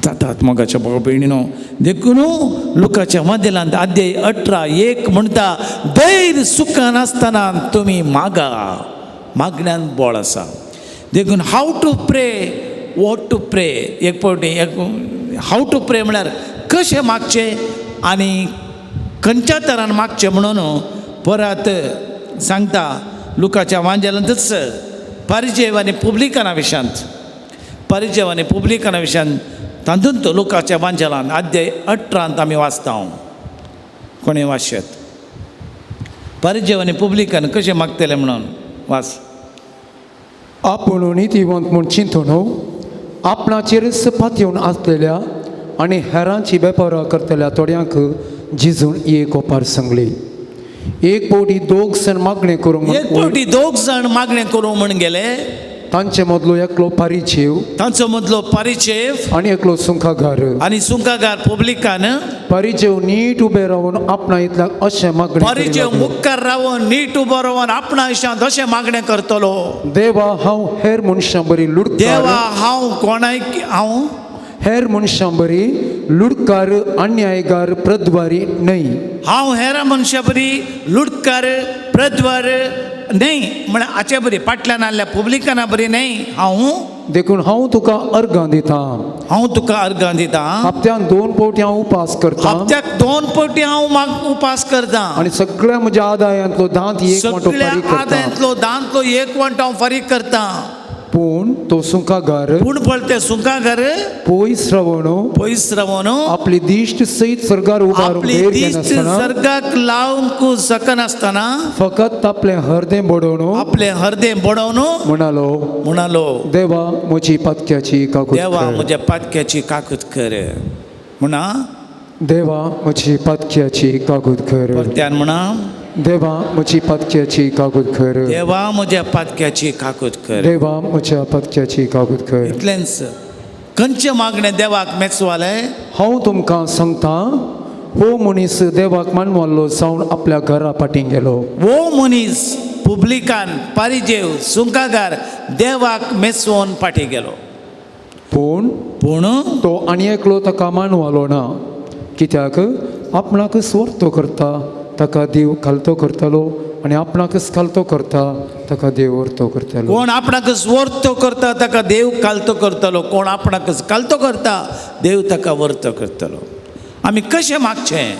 जातात. मोगाच्या भाव भयणीनो, देखून लुकाच्या मदेलांत अध्याय 18:1 म्हणटा, धैर्य सुखान आसतना तुमी मागा, मागण्यान बळ आसा. देखून how to pray, what to pray, एक फावटी एक how to pray म्हळ्यार कशें मागचें आनी खंयच्या तरान मागचें म्हणून परत सांगता लुकाच्या वांजेलांतच परिचय आनी पुब्लिकाना विशयांत, परिचय आनी पुब्लिकाना विशयांत तातूंत लुकाच्या वांजेलान अध्याय 18 आमी वाचता. कोणी वाचत परिचय आनी पुब्लिकान कशें मागतलें म्हणून वाच. आपूण नितीवंत म्हूण चिंतून आपणाचेरच पातयेवन आसलेल्या आनी हेरांची वेपारां करतल्या थोड्यांक जिजून एक ओपार सांगली. एक फावटी दोग जाण मागणें करूंक एक फावटी दोग जाण मागणें करूंक म्हण गेले. तांचे मदलो एकलो पारिचेव तांचो मदलो परिचेव आनी एकलो सुंखागार. आनी सुंकागार पब्लिकान. परिचेव नीट उबे रावन आपणा इतल्याक अशें मागणें करी परिचेव लागलो. मुखार रावन नीट उबो रावन आपणा आयुश्यांत अशें मागणें करतलो. देवा हांव हेर मनशां बरी लुडकार, देवा हांव कोणाय हांव हेर मनशां बरी लुडकार, अन्यायगार, प्रद्वारी न्हय. हांव हेर मनशां बरी लुटकार, प्रद्वार न्हय, म्हळ्यार हाचे बरी फाटल्यान आसल्या पब्लिकाना बरी न्हय हांव. देखून हांव तुका अर्गां दितां. हांव तुका अर्गां दितां. हप्त्यान 2 फावटी हांव उपास करतां. हप्त्याक 2 फावटी हांव उपास करतां. आनी सगळ्या म्हज्या आदायांतलो दांत एक वांटो सगळ्या फारीक करता. आदायांतलो दांतलो एक वांटो हांव फारीक करतां. पूण तो सुंकागार, पूण पळते सुंकागार पयस रावन, पयस रावन आपली दिश्ट सयत सर्गार उबारून आपली भेर दिश्ट घेनासतना सर्गाक लावंक शकनासतना फकत आपलें हरदें बडोवन, आपलें हरदें बडोवन म्हणालो, म्हणालो, देवा म्हजी पातक्याची काकूत देवा कर. म्हज्या पातक्याची काकूत कर. म्हणा, देवा म्हजी पातक्याची काकूत कर. परत्यान म्हणा, देवा म्हजी पातक्याची काकूत कर. देवा म्हज्या पातक्याची काकूत कर. देवा म्हज्या पातक्याची काकूत कर. इतलेंच खंयचें मागणें देवाक मेचवालें? हांव तुमकां सांगता, हो मनीस देवाक मानवालो जावन आपल्या घरा फाटीं गेलो. हो मनीस पुब्लिकान, पारिजेव, सुंकागार देवाक मेचवोन फाटीं गेलो. पूण पूण तो आनी एकलो ताका मानवालो ना, कित्याक आपणाकच वर्तो करता ताका देव खालतो करतलो आनी आपणाकच खालतो करता ताका देव वर्तो करतलो. कोण आपणाकच वर्तो करता ताका देव खालतो करतलो. कोण आपणाकच खालतो करता देव ताका वर्तो करतलो. आमी कशें मागचें?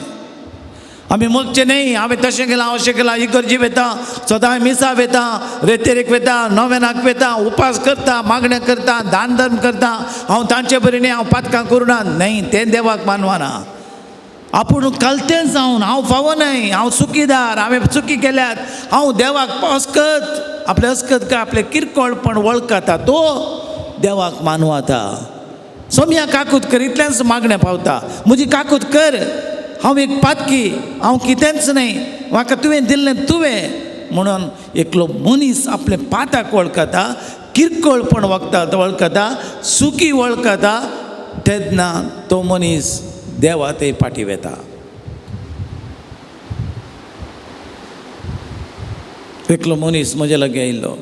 आमी मागचें न्हय हांवें तशें केलां, अशें केलां, इगर्जी वेता, सदांय मिसा वेता, रेतेरीक वेता, नोवेनाक वेता, उपास करता, मागण्या करता, दान धर्म करता, हांव तांचे बरी न्हय, हांव पातकां करुना न्हय, तें देवाक मानवना. आपूण कलतें जावन हांव फावो न्हय, हांव चुकीदार, हांवें चुकी केल्यात, हांव देवाक अस्कत आपलें अस्कत काय आपलें किरकोळपण वळखता तो देवाक मानवता. सोमया काकूत कर इतलेंच मागणें पावता, म्हजी काकूत कर, हांव एक पातकी, हांव कितेंच न्हय, म्हाका तुवें दिल्लें तुवें म्हणून एकलो मनीस आपलें पाताक वळखता, किरकोळपण वखता वळखता, सुकी वळखता, तेन्ना तो मनीस देवा ते फाटीं वेता. एकलो मनीस म्हजे लागीं आयिल्लो,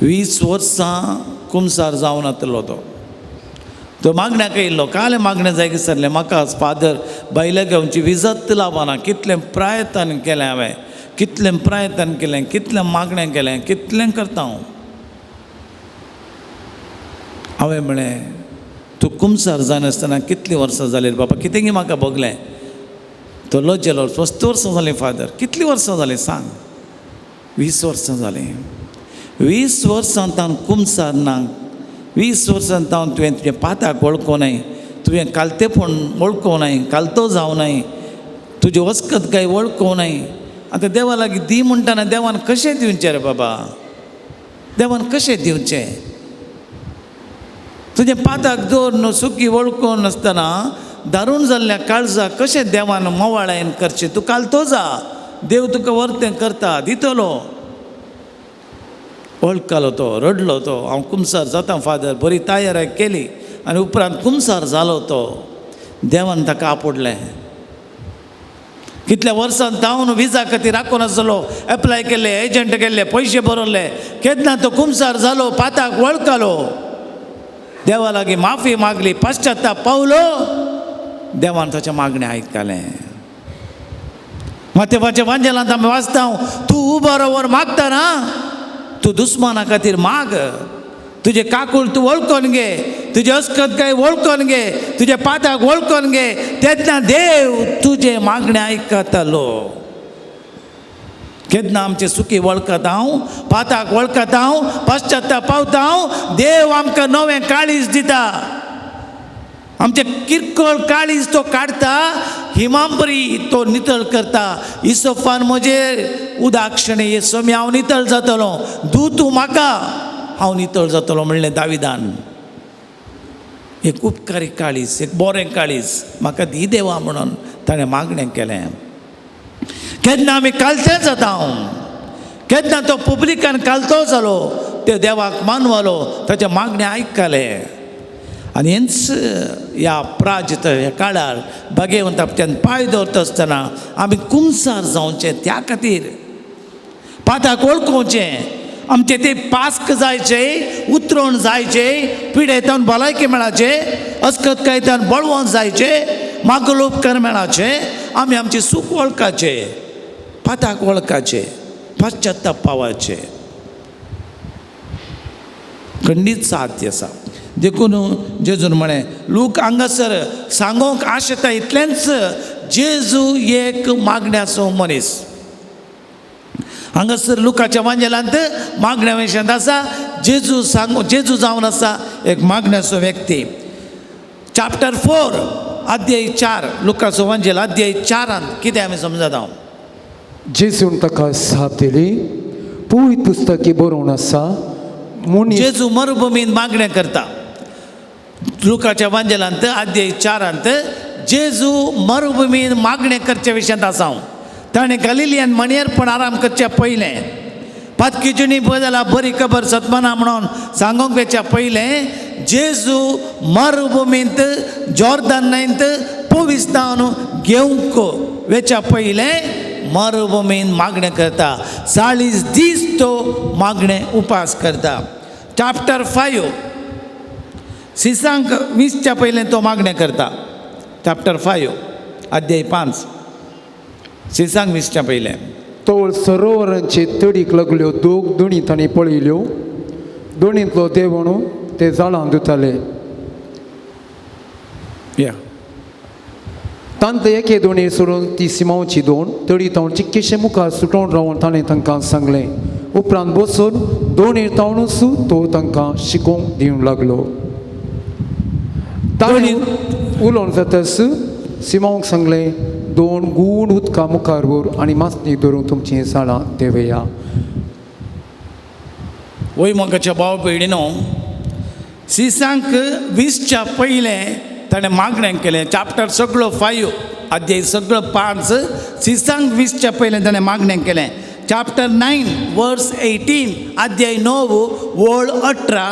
20 वर्सां कुमसार जावन आसलो तो. तो मागण्याक येयल्लो, काल मागणें जाय सरलें म्हाका फादर बायले घेवची विजत लावना, कितलें प्रयत्न केलें हांवें, कितलें प्रयत्न केलें, कितलें मागणें केलें, कितलें करता हांव. हांवें म्हळें तूं कुमसार जायनासतना कितलीं वर्सां जालीं बाबा, कितें गी म्हाका भोगलें. तो लजेलो, 20 वर्सां जालीं फादर. कितलीं वर्सां जालीं सांग? 20 वर्सां जालीं. 20 वर्सां तावन कुमसार ना, 20 वर्सां तावन तुवें तुजें पाताक वळखो नाय, तुवें कालतेपण वळखो नाय, कालतो जावं नाय, तुजें वस्कत काय वळखो नाय. आतां देवा लागीं दी म्हणटना देवान कशें दिवचें रे बाबा, देवान कशें दिवचें? तुजें पाताक दवर सुकी वळखून नासतना दारून जाल्ल्या काळजाक कशें देवान मोवाळायन करचें? तूं कालतो जा, देव तुका वर्तें करता दितलो. वळखलो तो, रडलो तो, हांव कुमसार जाता फादर, बरी तयारी केली आनी उपरांत कुमसार जालो तो. देवान ताका आपोडलें. कितल्या वर्सां तावन विजा खातीर राखून आसलो, एप्लाय केल्ले, एजंट केल्ले, पयशे बरोवले, केन्ना तो कुमसार जालो, पाताक वळखलो, देवा लागीं माफी मागली, पश्चाताप पावलो, देवान ताचें मागणें आयकलें. मातेवाच्या वांजेलांत आमी वाचता, तूं उबो रावन मागता ना, तूं दुस्माना खातीर माग, तुजें काकूळ तूं वळखून घे, तुजें अस्कत काय वळखून घे, तुज्या पाताक वळखून घे, तेन्ना देव तुजें मागणें आयकतलो. केन्ना आमचे सुकी वळखता हांव, पाताक वळखता हांव, पश्चाताप पावता हांव, देव आमकां नवें काळीज दिता. आमचें किरकोळ काळीज तो काडटा, हिमांबरी तो नितळ करता. इसोफान म्हजेर उदाक्षणे हे सोमी हांव नितळ जातलो, दू तूं म्हाका हांव नितळ जातलो म्हणलें दाविदान. एक उपकारी काळीज, एक बरें काळीज म्हाका दी देवा म्हणून ताणें मागणें केलें. केन्ना आमी कालतें जाता हांव, केन्ना तो पब्लिकान कालतो जालो, ते देवाक मानवलो, ताच्या मागणें आयकलें. आनी हेंच ह्या प्राजित ह्या काळार भागेवंत आपल्यान पांय दवरता आसतना आमी कुमसार जावचें, त्या खातीर पाताक वळखोवचें, आमचें ते पास्क जायचें, उतरोण जायचें, पिडेतान भलायकी मेळाचें, अस्कतकायतान बळवंत जायचें, मागलो उपकार मेळाचें, आमी आमची सूख वळखाचें, पाताक वळखाचें, पश्चाताप पावाचें खंडीत साध्य आसा. देखून जेजून म्हळें लूक हांगासर सांगोंक आशेता इतलेंच, जेजू एक मागण्याचो मनीस. हांगासर लुकाच्या वांजेलांत मागण्या विशयांत आसा, जेजू सांगू जेजू जावन आसा एक मागण्याचो व्यक्ती. चॅप्टर 4 अध्याय 4 लुकाचो वांजेल अध्याय 4 कितें आमी समजता? हांव जेजून ताका साप दिली, पवित्र पुस्तकी बरोवन आसा, मनीस जेजू मरुभुमीन मागणें करता. लुकाच्या वांजेलांत अध्याय 4 जेजू मरुभुमीन मागणें करच्या विशयांत आसा. हांव ताणें गलिलियन मणयेरपण आराम करच्या पयलें पातकीचुणी बदला बरी खबर सतमना म्हणून सांगूंक वयच्या पयलें जेजू मरुभुमींत जॉर्दन न्हंयंत पविस्तावन घेवंक वेच्या पयलें मरुभुमीन मागणें करता. 40 दीस तो मागणें उपास करता. चॅप्टर 5 सिसांक 20च्या पयलें तो मागणें करता. चॅप्टर 5 अध्याय 5 सिसांक 20च्या पयलें. तोळ सरोवरांचे तडीक लागल्यो दोग दोणी तांणी पळयल्यो, दोणींतलो देवण ते जाळां धुताले. या तांत एके दोणी सोडून ती सिमांवची दोन तडी तावन चिक्केशे मुखार सुटोवन रावन ताणें तांकां सांगलें. उपरांत बसून दोणी तावनूच तो तांकां शिकोवंक दिवंक लागलो. ताणें उलोवन जातच सिमांवक सांगलें, दोन गूण उदका मुखार व्हर आनी मासणी धरून तुमचीं जाळां देवया. वय मोगाच्या भाव भयणीनो, सिसांक 20च्या पयलें ताणें मागणें केलें. चॅप्टर सगळो 5 अध्याय सगळो 5 सिसांक 20च्या पयलें ताणें मागणें केलें. चॅप्टर 9 वर्स 18 अध्याय 9 वळ 18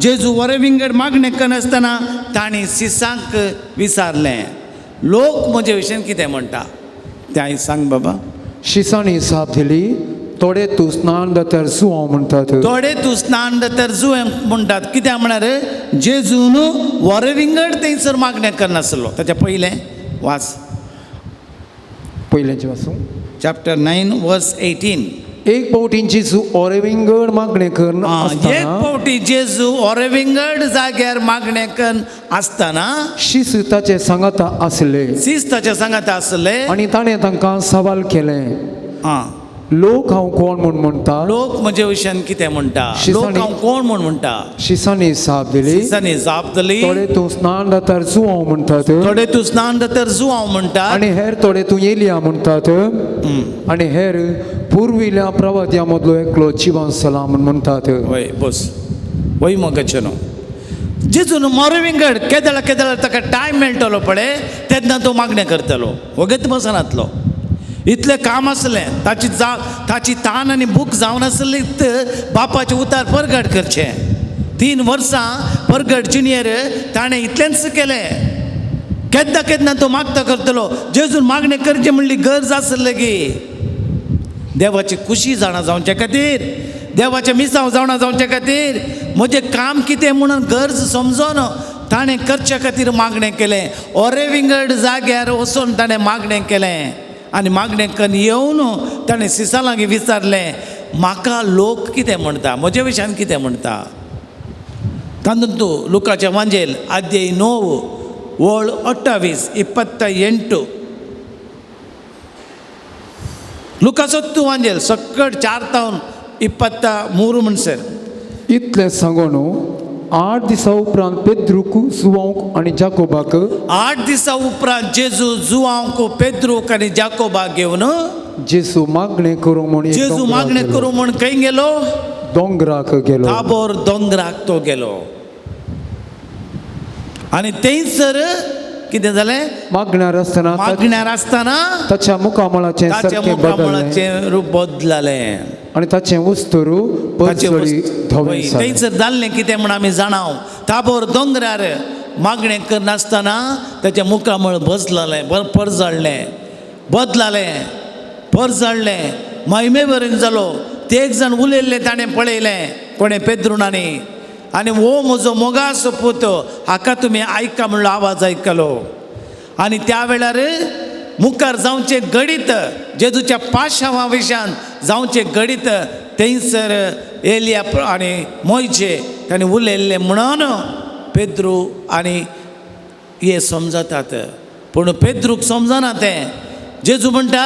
जेजू वरे विंगड मागणें करनासतना ताणें सिसांक विचारलें, लोक म्हजे विशयन कितें म्हणटा तें सांग बाबा. शिसांनी जाप दिली, थोडे तूं स्नान जात्यार जुआंव म्हणटात, थोडे तूं स्नान जात्यार जुवें म्हणटात. कित्याक म्हळ्यार जेजून वरे विंगड थंयसर मागणें करनासलो. ताच्या पयलें वाच, पयलेंचें वाचूं. चॅप्टर 9 वर्स 18. एक फावटी जेजू ओरेविंगड मागणें करून एक फावटी जेजू ओरेविंगड जाग्यार मागणें करून आसतना शिस ताचे सांगाता आसले, शिस ताचे सांगाता आसले आनी ताणें तांकां सवाल केलें, लोक हांव कोण म्हूण म्हणटा? लोक म्हजे विशयान कितें म्हणटा? लोक हांव कोण म्हूण म्हणटा? शिसांनी जाप दिली, शिसांनी जाप दिली, थोडे तूं स्नान जात्यार जुआंव म्हणटात, थोडे तूं स्नान जात्यार जुआंव म्हणटात, आनी हेर थोडे तूं एलिया म्हणटात, आनी हेर पुर्विल्या प्रवाद्या मदलो एकलो जिवन सला म्हूण म्हणटात. वय बस वय मोगाचें न्हू जेजून मरुविंगड केदळा केदळा ताका टायम मेळटलो पळय तेन्ना तो मागणें करतलो, वगत बसनातलो. इतलें काम आसलें, ताची ताची तान आनी भूक जावन आसली बापाचें उतार परगट करचें. 3 वर्सां परगट जिणेर ताणें इतलेंच केलें. केन्ना केन्ना तो मागता करतलो. जेजून मागणें करचें म्हणली गरज आसली की देवाची खुशी जाणा जावचे खातीर, देवाचें मिसांव जाणा जावचे खातीर, म्हजें काम कितें म्हणून गरज समजोन ताणें करचे खातीर मागणें केलें. ओरे विंगड जाग्यार वचून ताणें मागणें केलें आनी मागणें करून येवन ताणें सिसा लागीं विचारलें, म्हाका लोक कितें म्हणटा, म्हजे विशयान कितें म्हणटा? तातूंत लुकाचें वांजेल अध्याय 9 वळ 28 28 लुकाचो तूं वांजेल सकट 4 तावन 23 म्हणसर. इतलें सांगून 8 दिसां उपरांत पेद्रूक जुआंवक आनी जाकोबाक, 8 दिसां उपरांत जेजू जुआंवक पेद्रूक आनी जाकोबाक घेवन जेजू मागणें करूंक म्हूण, जेजू मागणें करूंक म्हूण खंय गेलो? दोंगराक गेलो, ताबोर दोंगराक तो गेलो. आनी थंयसर कितें जालें? मागण्यार आसतना, मागण्यार आसतना ताच्या मुखामळाचें ताच्या मुखामळाचें रूप बदललें. आनी ताचें वस्तूर परजळी धवें जालें. थंयसर जाल्लें कितें म्हूण आमी जाणाव. ताबोर दोंगरार मागणें करनासतना ताचें मुखामळ बसललें, परजळ्ळें, बदलालें, परजळ्ळें, महिमे वरीन जालो. ते एक जाण उलयल्लें ताणें पळयलें, कोणें पेद्रुणांनी, आनी हो म्हजो मोगाचो पूत, हाका तुमी आयका म्हणलो आवाज आयकलो. आनी त्या वेळार मुखार जावचें घडीत जेजूच्या पाशांवा विशयान जावचें घडीत थंयसर एलिया आनी मोयजे ताणें उलयल्लें म्हणून पेद्रू आनी हे समजतात. पूण पेद्रूक समजना तें. जेजू म्हणटा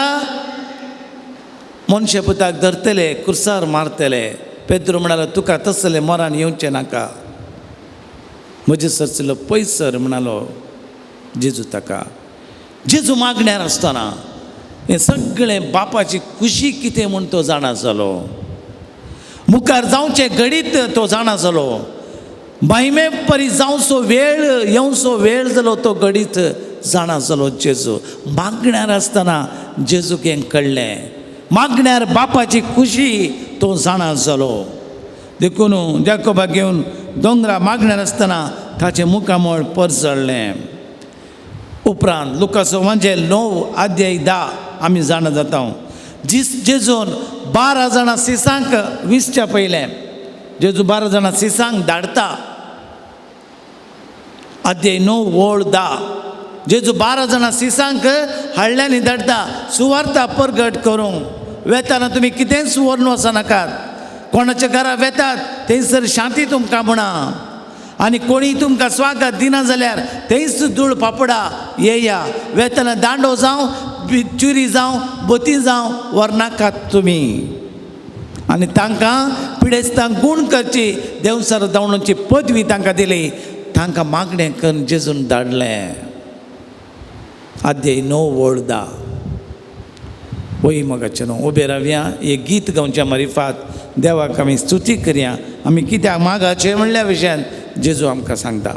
मनशे पुताक धरतले, कुर्सार मारतले. पेद्रू म्हणालो तुका तसलें मरण येवचें नाका, म्हजे सरसलो पयसर म्हणालो जेजू ताका. जेजू मागण्यार आसतना हें सगळें बापाची खुशी कितें म्हूण तो जाणा जालो. मुखार जावचें घडीत तो जाणा जालो. महिमे परी जावचो वेळ येवचो वेळ जालो तो घडीत जाणा जालो जेजू. मागण्यार आसतना जेजूक हें कळ्ळें. मागण्यार बापाची खुशी तो जाणा जालो. देखून जाकोबाक घेवन दोंगरा मागण्यार आसतना ताचें मुखामळ परजळ्ळें. उपरांत लुकासो म्हणजे 9 अध्याय 10 आमी जाणा जाता. जेजून 12 जाणां सिसांक विसच्या पयलें जेजू 12 जाणां सिसांक धाडता. अध्याय 9 ओळ 10 जेजू 12 जाणां सिसांक हाडल्यांनी धाडता सुवार्ता परगट करूंक. वेताना तुमी कितेंच व्हरून वचनाकात, कोणाच्या घरा वेतात थंयसर शांती तुमकां म्हणा, आनी कोणी तुमकां स्वागत दिना जाल्यार थंयच धूळ पापडा येया. वेतना दांडो जावं, चुरी जावं, बोती जावं व्हरनाकात तुमी. आनी तांकां पिडेस्तांक गूण करची देंवचार धांवणाची पदवी तांकां दिली. तांकां मागणें करून जेजून धाडलें. अध्याय 9 ओळ 10. वय मोगाचें न्हू उबे रावया, एक गीत गावच्या मारिफात देवाक आमी स्तुती करया. आमी कित्याक मागाचें म्हणल्या विशयान जेजू आमकां सांगता.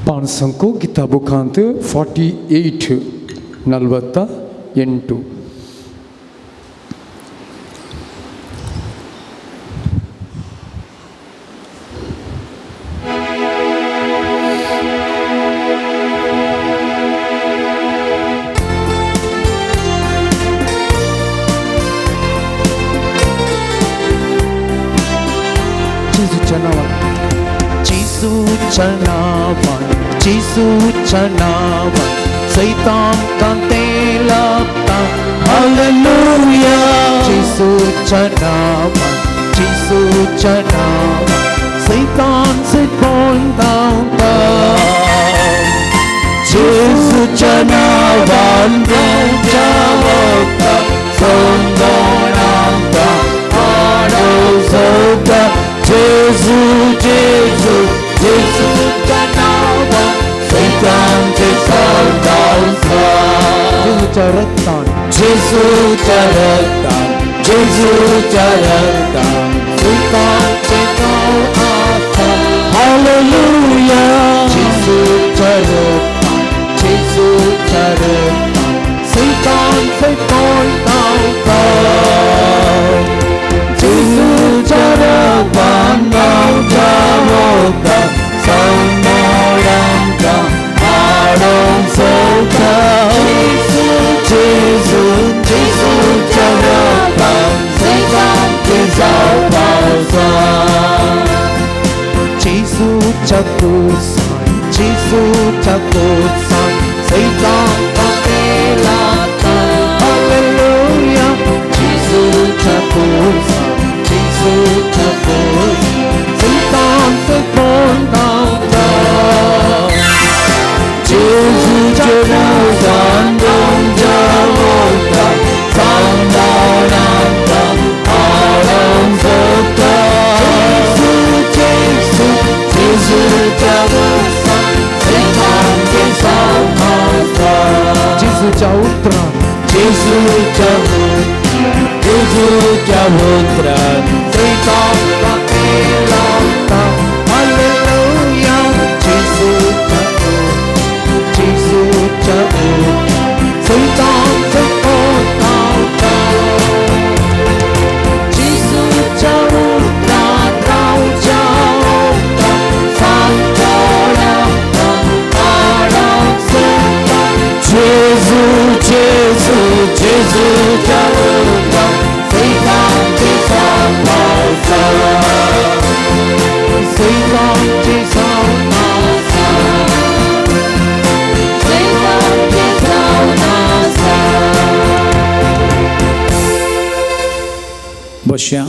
पांचसंको गीता बुकांत 48 48. जेजूच्या नांवान, जेजूच्या नांवान सैतान कांते लाभता. हालेलुया. जेजूच्या नांवान, जेजूच्या नांवान सैतान सैतान धांवता. जेजूच्या नांवान धांवता, संदोणांता हाडो. जेजू जेजू जेजूच्या नांवान सैतानचे धांवता. जेजूच्या रक्तान, जेजूच्या रक्तान, जेजूच्या रक्तान सैतानचे धांवता. हालेलुया. जेजूच्या रक्तान, जेजूच्या रक्तान सैतान सैतान धांवता. जेजूच्या रक्तान धांवता, संदोळांता हाडूंक सोदता. जेजू जेजू जेजूच्या रक्तान सैतानचे धांवता. जेजूच्या कुर्सान, जेजूच्या कुर्सान सैतान कांते लाभता. हालेलुया. जेजूच्या कुर्सान, जेजूच्या कुर्सान सैतान सैतान धांवता. जेजूच्या कुर्सान धांवता, संदोळांता हाडूंक सोदता. जेजू जेजू जेजूच्या कुर्सान सैतानचे धांवता. जेजूच्या उतरान, जेजूच्या जेजूच्या उतरान सैतान कांते लाभता. हालेलुया. जेजूच्या जेजूच्या उतरान सैतान सैतान बसया.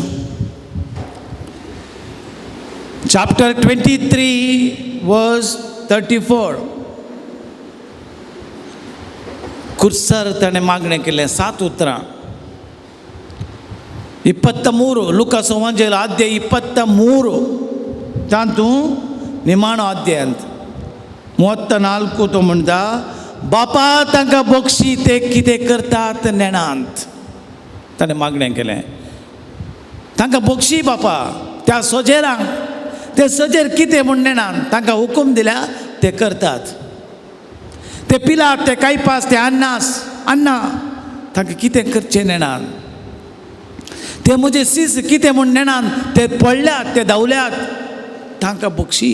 Chapter 23 verse 34. कुर्सार ताणें मागणें केलें 7 उतरां. 23 लुका सुवांजेल आद्य 23 तातूंत निमाणो अध्यायांत 34 तो म्हणटा, बापा तांकां बक्षी ते कितें करतात नेणांत. ताणें मागणें केलें तांकां बक्षी बापा त्या सोजेरांक, ते सोजेर कितें म्हूण नेणांत, तांकां हुकूम दिल्या ते करतात. ते पिलात, ते कायपास, ते अन्नास अन्ना, तांकां कितें करचें नेणांत. ते म्हजे सीस कितें म्हूण नेणांत, ते पडल्यात, ते धांवल्यात, तांकां बक्षी.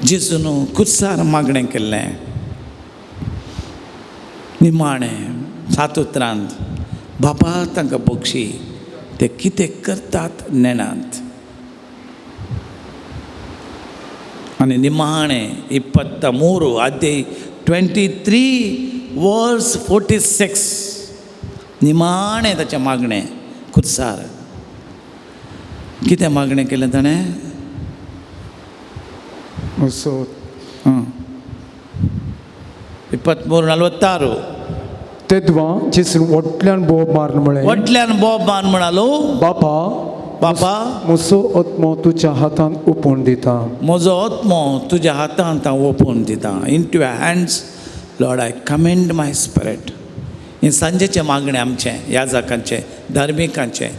जेजून कुर्सार मागणें केल्लें निमाणें 7 उतरांत, बापा तांकां बक्षी ते कितें करतात नेणांत. आनी निमाणें 23 आद्य 23 वर्स 46 निमाणें ताचें मागणें कुर्सार. कितें मागणें केलें ताणें? 23 46. तेद्वा जेजून व्हडल्यान बोब मारून म्हळें, व्हडल्यान बोब मारून म्हणालो, बापा बापा म्हजो आत्मो तुज्या हातांत ओंपून दिता. म्हजो आत्मो तुज्या हातांत हांव ओंपून दिता. Into your hands Lord I commend my spirit. हें सांजेचें मागणें आमचें, याजकांचें, धार्मिकांचें,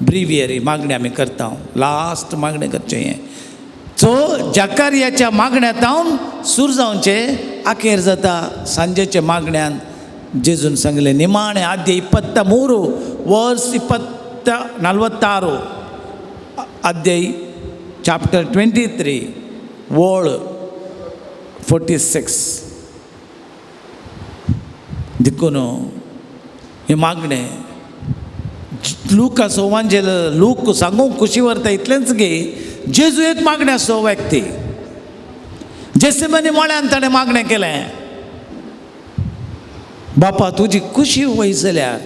ब्रिवियरी मागणें आमी करता. लास्ट मागणें करचें हें. सो जाकारियाच्या मागण्यांत हांव सूर जावचें अखेर जाता सांजेच्या मागण्यान जेजून सांगलें निमाणें आद्य 23 वर्स 46 अध्याय चॅप्टर 23 वळ 46. देखून हें मागणें लूक सोवांजेल लूक सांगूंक खुशी व्हरता इतलेंच गे जेजू एक मागणें आसो व्यक्ती. जेसेमनी मळ्यान ताणें मागणें केलें, बापा तुजी खुशी वय जाल्यार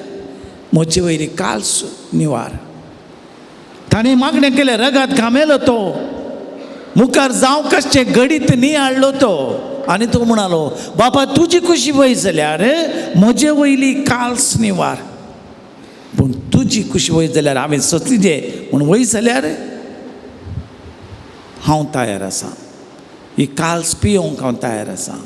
म्हजे वयली काल्स निवार. ताणें मागणें केलें, रगात घामेलो तो, मुखार जावं कसचें घडीत नियाळ्ळो तो, आनी तो म्हणालो बापा तुजी खुशी वय जाल्यार म्हजे वयली काल्स निवार, पूण तुजी खुशी वय जाल्यार हांवें सोंसली जे पूण वय जाल्यार हांव तयार आसा, ही काल्स पियोवंक हांव तयार आसा.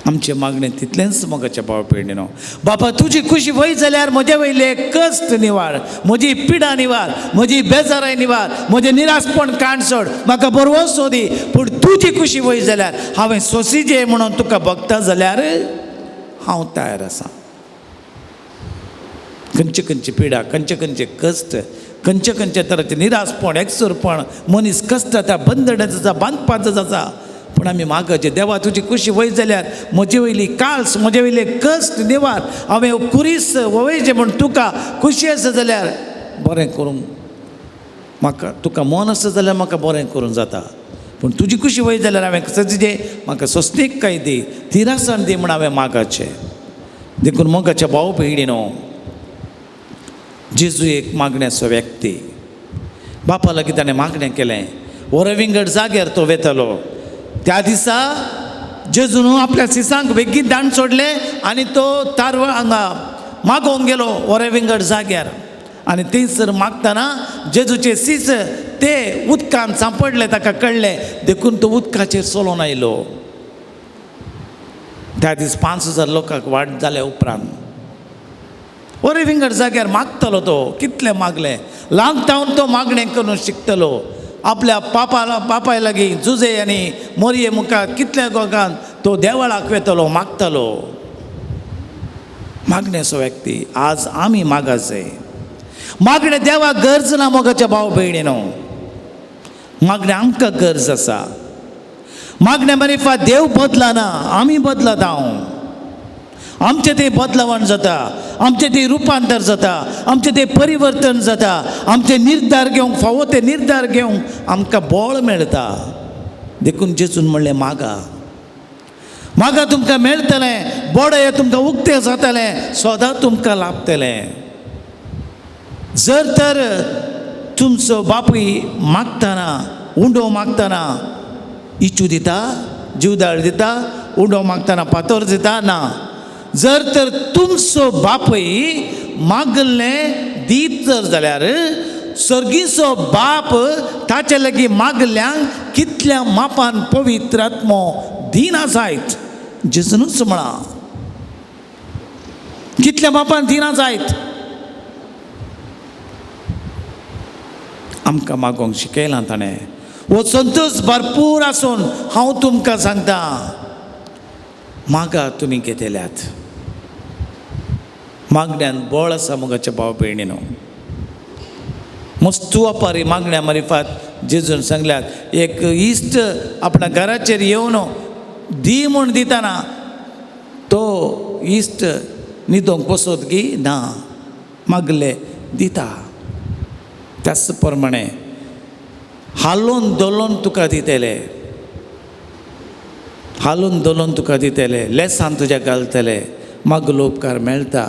आमचें मागणें तितलेंच मोगाच्या भाव भयणीनो, बापा तुजी खुशी वय जाल्यार म्हजे वयले कश्ट निवार, म्हजी पिडा निवार, म्हजी बेजाराय निवार, म्हजें निराशपण काण सोड, म्हाका बरवसो दी, पूण तुजी खुशी वय जाल्यार हांवें सोंसी जे म्हणून तुका भोगता जाल्यार हांव तयार आसा. खंयचे खंयचे पिडा, खंयचे खंयचे कश्ट, खंयचे खंयचे तरांचे निराशपण, एकसुरपण, मनीस कश्ट जाता, बंदड्याचो जाता, बांदपाचो जाता, पूण आमी मागचे देवा तुजी खुशी वय जाल्यार म्हजे वयली काल्स, म्हजे वयले कश्ट निवार, हांवें कुरीस वयचें म्हूण तुका खुशी आसा जाल्यार बरें करूंक म्हाका, तुका मन आसा जाल्यार म्हाका बरें करूंक जाता, पूण तुजी खुशी वय जाल्यार हांवें सजजे म्हाका सोंसणीक काय दी, तिरासाण दी म्हूण हांवें मागाचें. देखून मोगाच्या भाव भयणीनो, जेजू एक मागण्याचो व्यक्ती. बापा लागीं ताणें मागणें केलें, वरो विंगड जाग्यार तो वेतालो. त्या दिसा जेजून आपल्या सिसांक बेगीन दांड सोडले आनी तो तारवळ हांगा मागोवंक गेलो वरे विंगड जाग्यार. आनी थंयसर मागतना जेजूचे सीस ते उदकान सांपडले, ताका कळ्ळें, देखून तो उदकाचेर चलोवन आयलो. त्या दीस 5000 लोकांक वाट जाल्या उपरांत वरे विंगड जाग्यार मागतालो तो, कितलें मागलें, ल्हान तावन तो मागणें करून शिकतलो. आपल्या बापाय लागीं जुजे आनी मोरये मुखार कितल्या गोगान तो देवळाक वेतलो, मागतालो. मागण्याचो व्यक्ती आज आमी मागाचे. मागणें देवाक गरज ना मोगाच्या भाव भयणीनो, मागणें आमकां गरज आसा. मागणें मारिफा देव बदलना, आमी बदलता. हांव आमचें तें बदलावण जाता, आमचें तें रुपांतर जाता, आमचें तें परिवर्तन जाता, आमचें निर्धार घेवंक फावो ते निर्धार घेवंक आमकां बळ मेळटा. देखून जेजून म्हणलें मागा. मागा तुमकां मेळटलें, बोडे तुमकां उक्तें जातलें, सदां तुमकां लाभतलें. जर तर तुमचो बापूय मागतना, उंडो मागतना इचू दिता, जिवदाळ दिता, उंडो मागतना पातोर दिता ना. जर तर तुमचो बापूय मागलें दीत जर जाल्यार सर्गीचो बाप ताचे लागीं मागल्यांक कितल्या मापान पवित्र आत्मो दिना जायत. जेजूनच म्हळां, कितल्या मापान दिना जायत. आमकां मागोंक शिकयलां ताणें. हो संतोश भरपूर आसून हांव तुमकां सांगता, मागा तुमी घेतल्यात. मागण्यान बळ आसा मोगाच्या भाव भयणीनो. मस्तू वापारी मागण्या मारिफात जेजून सांगल्यात, एक इश्ट आपल्या घराचेर येवन दी म्हूण दितना तो इश्ट न्हिदोंक बसत गी ना, मागले दिता. त्याच प्रमाणे हालोवन दलोन तुका दितले, हालोवन दलोन तुका दितले, लेसान तुज्या घालतले. मागलो उपकार मेळटा,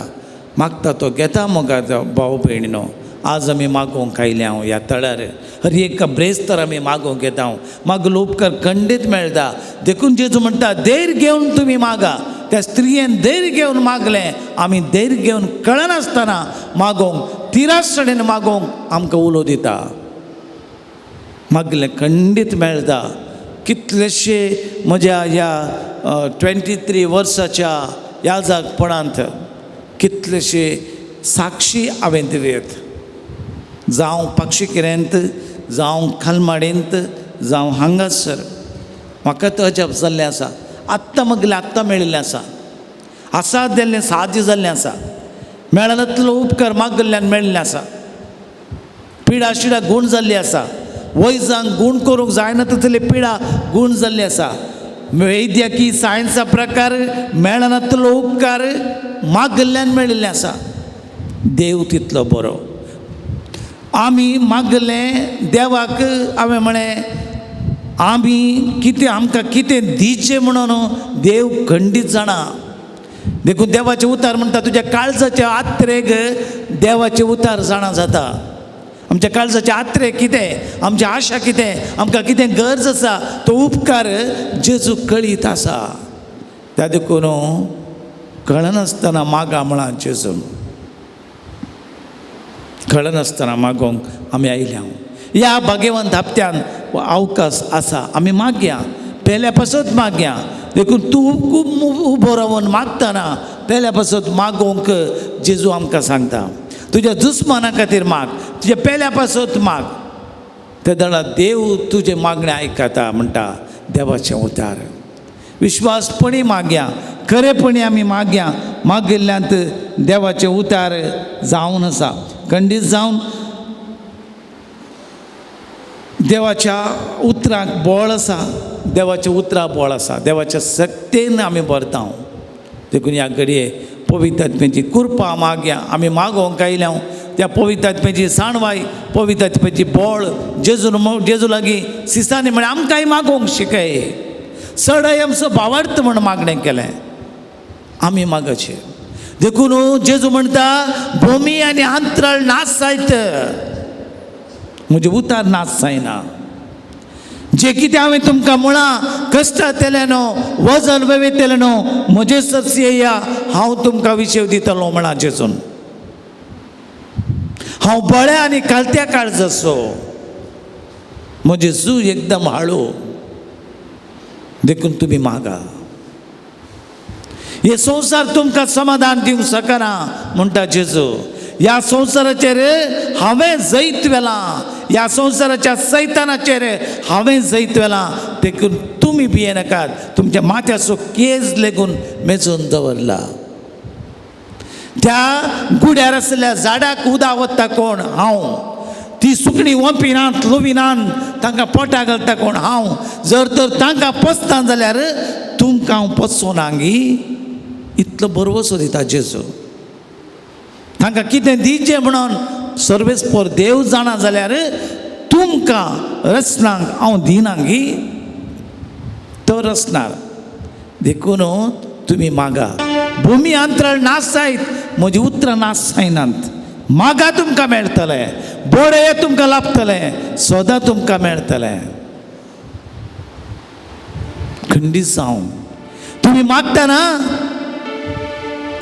मागता तो घेता मोगा भाव भयणीनो. आज आमी मागोवंक आयल्या हांव ह्या तळार, हर एक ब्रेस्तार आमी मागोवंक येता हांव. मागलो उपकार खंडीत मेळटा. देखून जेजू म्हणटा, धैर्य घेवन तुमी मागा. त्या स्त्रियेन धैर्य घेवन मागलें, आमी धैर्य घेवन कळनासतना मागोवंक, तिरासणेन मागोवंक आमकां उलो दिता. मागलें खंडीत मेळटा. कितलेशे म्हज्या ह्या 23 वर्साच्या ह्या जागपणांत कितलेशे साक्षी हांवें दिल्यात. जावं पाक्षिकेरेंत, जावं खालमाडींत, जावं हांगासर. म्हाका तर अजाप जाल्लें आसा, आत्तां मागलें आत्तां मेळिल्लें आसा, आसा जाल्लें साध्य जाल्लें आसा, मेळनातलो उपकार मागल्ल्यान मेळिल्लें आसा. पिडा शिडा गूण जाल्ली आसा, वैजांक गूण करूंक जायना तितली पिडा गूण जाल्ली आसा. वैद्यकी सायन्सा प्रकार मेळनातलो उपकार मागल्ल्यान मेळिल्लें आसा. देव तितलो बरो. आमी मागलें देवाक, हांवें म्हळें आमी कितें आमकां कितें दिचें म्हणून देव खंडीत जाणा. देखून देवाचें उतार म्हणटा, तुज्या काळजाच्या आत्रेक देवाचें उतार जाणा जाता. आमच्या काळजाचें आत्रे कितें, आमची आशा कितें, आमकां कितें गरज आसा, तो उपकार जेजू कळीत आसा. त्या देखून कळनासतना मागा म्हळां जेजून. कळनासतना मागोवंक आमी आयल्या. ह्या भाग्यवंत हप्त्यान अवकाश आसा, आमी मागया, पेल्या पासत मागया. देखून तूं खूब उबो रावन मागतना पेल्या पासत मागोवंक जेजू आमकां सांगता. तुज्या दुस्माना खातीर माग, तुज्या पेल्या पासत माग, तेदळा देव तुजें मागणें आयकता म्हणटा देवाचें उतार. विश्वासपणी मागया, खरेपणी आमी मागया. मागिल्ल्यांत देवाचें उतार जावन आसा, खंडीत जावन देवाच्या उतरांक बळ आसा, देवाच्या उतरां बळ आसा, देवाच्या शक्तेन आमी भरता. देखून ह्या घडये पवित्र आत्म्याची कृपा मागया. आमी मागोवंक आयल्या त्या पवित्र आत्म्याची साणवाय, पवित्र आत्म्याची बळ जेजू जेजू लागीं सिसांनी म्हळें आमकांय मागोवंक शिकय. चडय आमचो भावार्थ म्हण मागणें केलें, आमी मागचें. देखून जेजू म्हणटा, भूमी आनी अंतराळ नाश जायत, म्हजें उतार नाश जायना. जे कितें हांवें तुमकां म्हळां, कश्टांतलें न्हू, वजन वेवेतलें न्हू, म्हजे सरशी येया, हांव तुमकां विशेव दितलो म्हळां जेजून. हांव बळ्या आनी कालत्या काळजाचो, म्हजें जू एकदम हाळू, देखून तुमी मागा. हे संवसार तुमकां समाधान दिवंक शकना म्हणटा जेजू. ह्या संवसाराचेर हांवें जैत व्हेलां, ह्या संवसाराच्या सैतानाचेर हांवें जैत व्हेलां, देखून तुमी भियेनाकात. तुमच्या माथ्याचो केज लेगून मेजून दवरला. त्या गुड्यार आशिल्ल्या झाडाक उदक वता कोण? हांव. ती सुकणी वंपिनात लोविनात, तांकां पोटा घालता कोण? हांव. जर तर तांकां पोसता जाल्यार तुमकां हांव पोसचो गी? इतलो बरवसो दिता जेजू. तांकां कितें दिचें म्हणून सर्वेस्पर देव जाणा जाल्यार तुमकां रचनांक हांव दिना गी? तो रचणार देखून तुमी मागा. भुमी अंतराळ नाश जायत, म्हजी उतरां नाश जायनात. मागा तुमकां मेळटलें, बरें तुमकां लाभतलें, सदां तुमकां मेळटलें. खंडीत जावं तुमी मागतना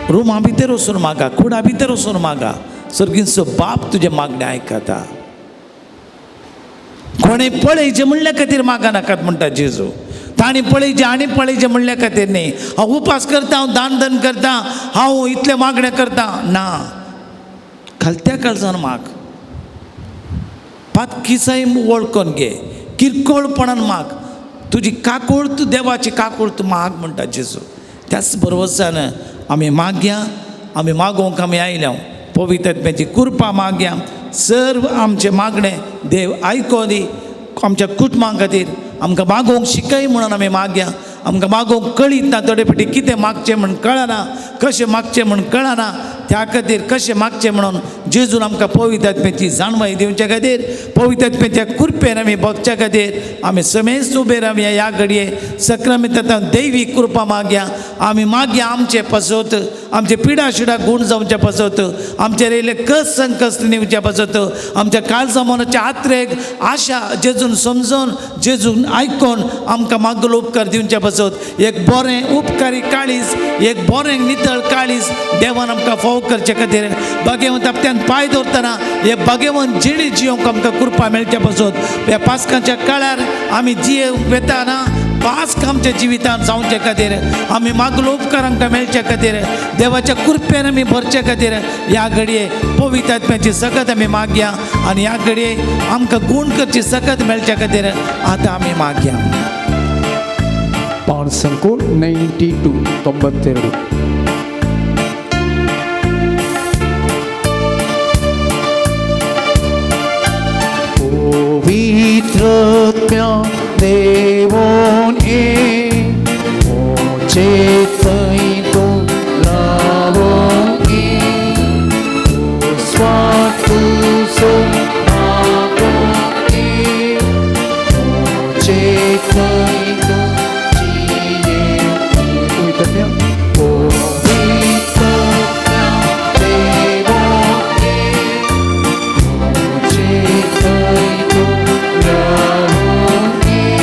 रुमा भितर वचून मागा, कुडा भितर वचून मागा, सर्गींचो बाप तुजें मागणें आयकता. कोणें पळयचें म्हणल्या खातीर मागा नाकात म्हणटा जेजू. तांणी पळयचें आनी पळयचें म्हणल्या खातीर न्ही. हांव उपास करता, हांव दान धन करता, हांव इतलें मागणें करता ना. खालत्या काळजान माग, पातकिसाय वळखून घे, किरकोळपणान माग, तुजी काकूळ तूं देवाची काकूळ तूं माग म्हणटा जेजू. त्याच बरोबरच्यान आमी मागया, आमी मागोवंक आमी आयल्या, पवित्र आत्म्याची कृपा मागया. सर्व आमचें मागणें देव आयको दी. आमच्या कुटुंबां खातीर आमकां मागोवंक शिकय म्हणून आमी मागया. आमकां मागोवंक कळीत ना, थोडे फावटी कितें मागचें म्हण कळना, कशें मागचें म्हण कळना. त्या खातीर कशें मागचें म्हणून जेजून आमकां पवित्र आत्म्याची जाणवाय दिवच्या खातीर, पवित्र आत्म्याच्या कृपेन आमी बगच्या खातीर आमी समेस्त उबे रावया. ह्या घडये सक्रामेंतांत दैवी कृपा मागया. आमी मागया आमचे पासत, आमचे पिडा शिडा गूण जावच्या पासत, आमचेर येयले कस संकश्ट निवच्या पासत, आमच्या काळजा मनाच्या आत्रेक आशा जेजून समजून जेजून आयकोन आमकां मागलो उपकार दिवच्या पासत एक बरें उपकारी काळीज, एक बरें नितळ काळीज देवान आमकां फाव करचे खातीर बागेवंत आपत्यान पांय दवरतना हे बागेवंत जिणी जियोंक आमकां कृपा मेळच्या पासत ह्या पास्काच्या काळार आमी जियेवंक वेताना पास्क आमच्या जिवितांत जावचे खातीर आमी मागलो उपकार आमकां मेळचे खातीर देवाच्या कृपेन आमी भरचे खातीर ह्या घडये पवित्र आत्म्याची सकत आमी मागया आनी ह्या घडये आमकां गूण करची सकत मेळच्या खातीर आतां आमी मागया. 5 92 92. पवित्र आत्म्या देवोन ये, चेतय तूं रावोन ये, स्वार्थ तुजो मागोन ये, चेतय तूं जिये. पवित्र आत्म्या, पवित्र आत्म्या देवोन ये, चेतय तूं रावोन ये,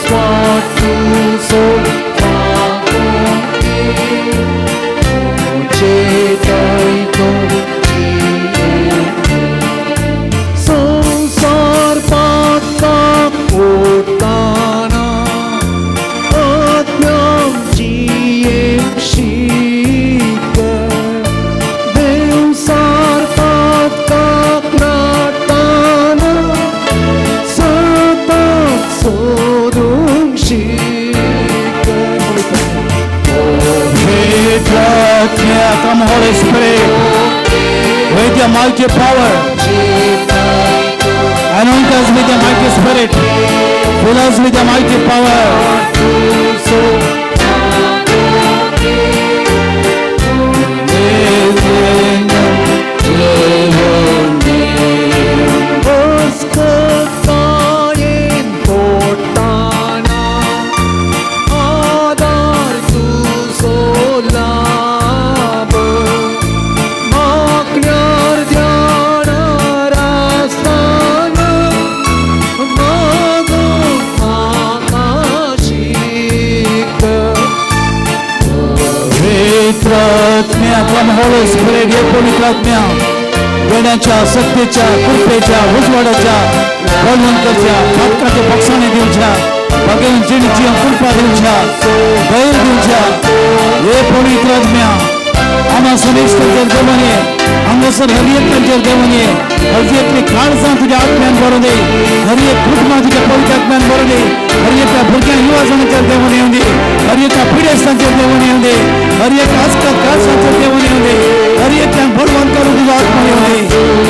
स्वार्थ तुजो मागोन ये, चेतय तूं जिये. संसार पातक ओडताना आत्म्याम जिये शिक, देवसार पातक नाटाना सतत सोदूंक शिक. पवित्र आत्म्या, come Holy Spirit with your mighty power, anoint us with your mighty spirit, fill us with your mighty power. अस्कतायेन पोटाना आदार तुजो लाभ, मागण्यार ध्यानार आसताना मागूंक म्हाका शीक. पवित्र आत्म्या, come Holy Spirit, हे पवित्र आत्म्या, देण्याच्या सत्तेच्या कृपेच्या उजवाडाच्या बळवंताच्या पातकाच्या पक्षाने दिवच्या भगवंत जिणीची कृपा दिवच्या धैर्य दिवच्या. हे पवित्र आत्म्या, आम्हा सुनिश्चित देवाने हांगासर हर एकट्यांचेर देवाने हर एकली काळजां तुज्या आत्म्यान भरून दे, हर एक कुटुंबां तुज्या पवित्र आत्म्यान भरून दे, हर एका भुरग्यां युवा जाणांचेर देवाने येवन दे, हर एका पिडेस्तांचेर देवाने येवन दे, हर एक आजकाल काळजांचेर देवाने येवन दे, हर एकट्यांक बळवंत करून तुजो आत्मा येवन दे.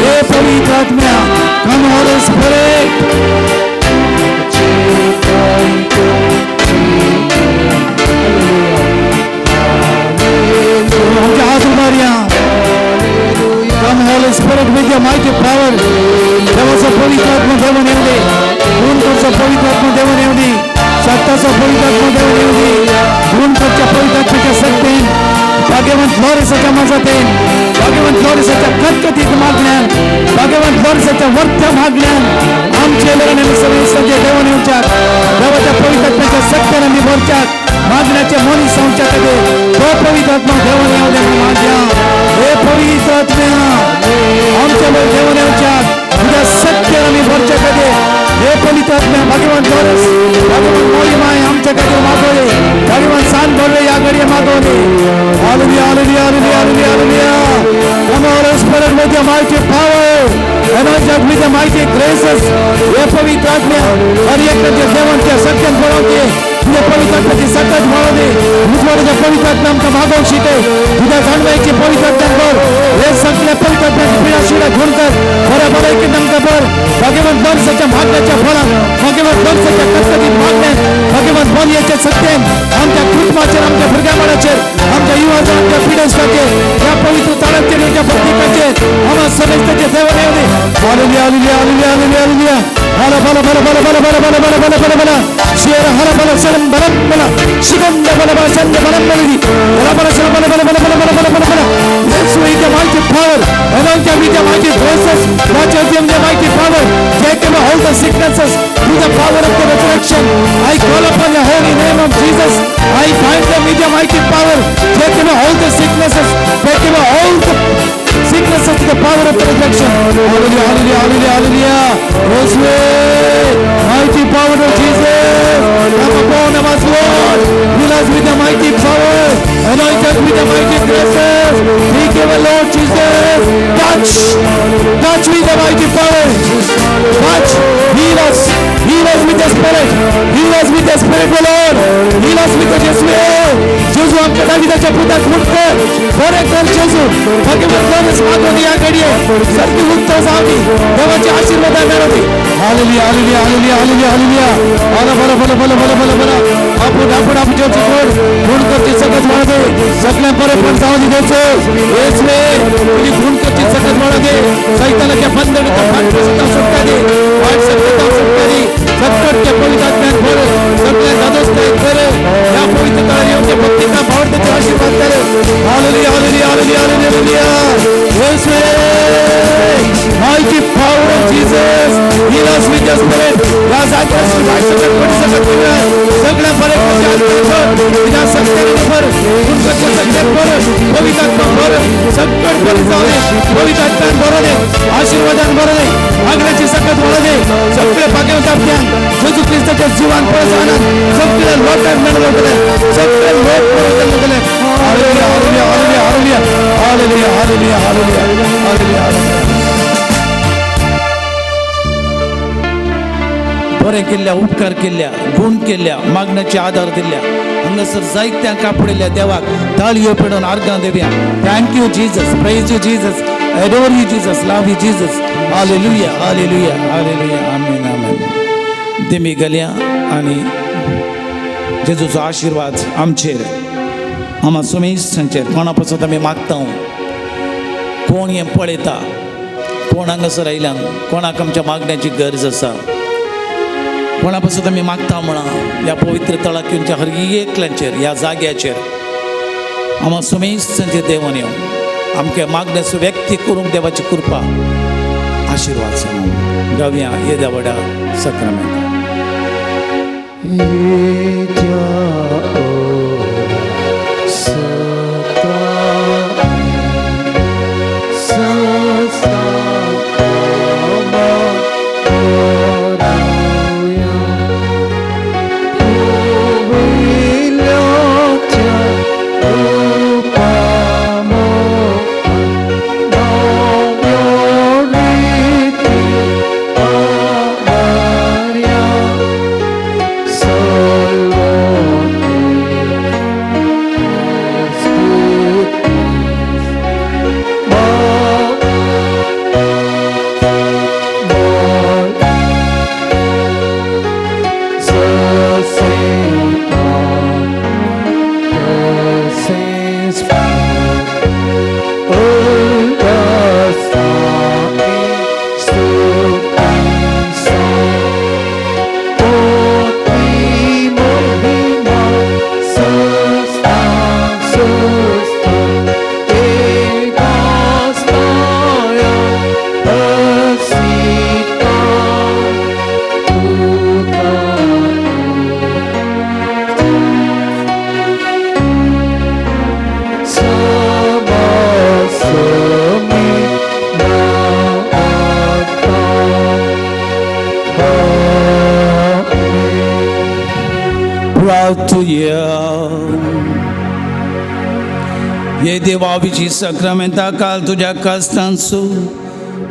हे पवित्र आत्म्या, come Holy Spirit. आमच्या हात उबारया. Come Holy Spirit with your mighty power. देवाचो पवित्र आत्मा देवान येवं दे, गुण करचो पवित्र आत्मा देवान येवं दी, सत्ताचो पवित्र आत्मा देवून येवं दी. गुण करच्या पवित्र आत्म्याच्या शक्तीन, भाग्यवंत लोरेसाच्या मजतीन, भाग्यवंत लोरेसाच्या खतखतीत मागण्यान, भाग्यवंत लोरेसाच्या वर्त्या मागण्यान आमचे लग्न सगळे देवून येवच्याक. देवाच्या पवित्र आत्म्याच्या शक्तीन आमी भरच्याक. मागण्याचे मनी सांगच्या खातीर तो पवित्र आत्मा देवून येवं दे म्हणून मागया. हे पवित्र आत्म्या, आमच्या वर देवून येवच्याक. तुझ्या सत्यान आमी भरच्या खातीर हे पवित्र आत्म्या, भाग्यवान लोरेस, भाग्यवान मोरी माय आमच्या खातीर मागवले. भाग्यवान सान भरले या घडये मागवले. Hallelujah, hallelujah, hallelujah, hallelujah, hallelujah. Come on, Holy Spirit, with your mighty power, anoint us with your mighty graces. हे पवित्र आत्म्या, हर एकट्याच्या देवांच्या सत्यान बळवते. तुझ्या पवित्र आत्म्याची सकत वाढवते. उजवाडाच्या पवित्र आत्मा आमकां मागोवंक शिकय. तुझ्या जाणवायची पवित्र आत्म्यान भर. हे सगळ्या पवित्र आत्म्याची पिढा शिडा घेऊन कर. बऱ्या बऱ्या आमकां भर. भाग्यवंत वर्षाच्या मागण्याच्या फळात, भाग्यवंत वर्षाच्या खतखतीत मागण्यात, भाग्यवंत बोलयेच्या सत्यान आमच्या कुटुंबाचेर, आमच्या भुरग्याबाळाचेर, आमच्या युवाचेर, आमच्या पिढ्यांचेर, ह्या पवित्र ताळांचेर, आमच्या भक्तिकाचेर आम्हा समेस्ताचे देवान येवं दी. Hallelujah, hallelujah, hallelujah, hallelujah, hallelujah. हला बला बला बला बला बला बला बला बला बला बला शेर हला बला शरम बलम बला शिगंध बला बला चंद बलम बलदी बला बला शरम बला बला बला बला बला बला बला बला. Yes, with the mighty power, anoint them with the mighty graces, watch out them the mighty power, take away all the sicknesses through the power of the resurrection. I call upon the holy name of Jesus. I bind them with the mighty power, take away all the sicknesses, take away all the sicknesses to the power of the resurrection. Hallelujah, hallelujah, hallelujah, hallelujah. Yes, mighty power of Jesus, come upon us, Lord. Fill us with the mighty power, anoint us with the mighty graces. Take away, Lord Jesus. Touch, touch with the mighty power. Touch, heal us, heal us with the Spirit, heal us with the Spirit, O Lord. Heal us with the Jesus. जेजू, आमच्या दाविदाच्या पुताक मुक्त बरें कर जेजू. भाग्यवंत Lowry मागोनी ह्या घडये सारकी उत्तर जावनी, देवाचे आशीर्वाद मेळोनी. Hallelujah, hallelujah, hallelujah, hallelujah, hallelujah. बरं बरं बरं बरं बरं बरं बरं. आपण आपण आपण जेवचे गोड गुण करची सकत वाढ दे. सगळ्या बरं पण जाऊ द्यायचो. येसवे, तुझी गुण करची सकत वाढ दे. सैतानाच्या बंधनाच्या फाटका सुटका दे. वाईट सत्ता सुटका दे. संकटच्या पवित्र आत्म्यान भर. सगळ्या दादोस्तायत कर. या पवित्र तळावर येऊन भक्तीचा भावडतेचे आशीर्वाद कर. Hallelujah, hallelujah, hallelujah, hallelujah. येसवे, mighty power of Jesus, heal us with your spirit. या जाग्यार वायट सकत पडी सकत सगळ्या बरे तुझ्या सत्याने भर. तुमच्या सत्यात भर. पवित्र आत्मा भर. संकट बरे जाऊ दे. पवित्र आत्म्यान भरू दे. आशीर्वादान भरू दे. मागण्याची सकत वाढू दे. सगळे भाग्यवंत आत्म्यान जेजू क्रिस्ताच्या जीवान पळसानान सगळे लोकांक मेळवतले. सगळे लोक मेळवतले. Hallelujah, hallelujah, hallelujah, hallelujah, hallelujah, hallelujah, hallelujah, hallelujah. बरें केल्ल्या, उपकार केल्ल्या, गुण केल्ल्या, मागण्याचे आधार दिल्ल्या हांगासर जायत्या कापडिल्ल्या देवाक ताळयो पेडून आर्गां Devaaya. Thank you Jesus, praise you Jesus, adore you Jesus, love you Jesus. Hallelujah, hallelujah, hallelujah. आमेन, आमेन. देमी गेल्या आनी जेजूचो आशिर्वाद आमचेर, आमा सुमेस्तांचेर. कोणा पासत आमी मागता, कोण हें पळयता, कोण हांगासर आयल्यान, कोणाक आमच्या मागण्याची गरज आसा, कोणा पासत आमी मागता म्हणा ह्या पवित्र तळाक येवच्या हर एकल्याचेर, ह्या जाग्याचेर आमा सुमेस्तांचेर देवान येवन आमच्या मागण्याचो व्यक्ती करूंक देवाची कृपा आशिर्वाद सांगून गावया येद्या व्हडा सक्रामेंत. येत्या मागुया. हे देवाविची सक्रामेंता काल तुज्या कास्तांसू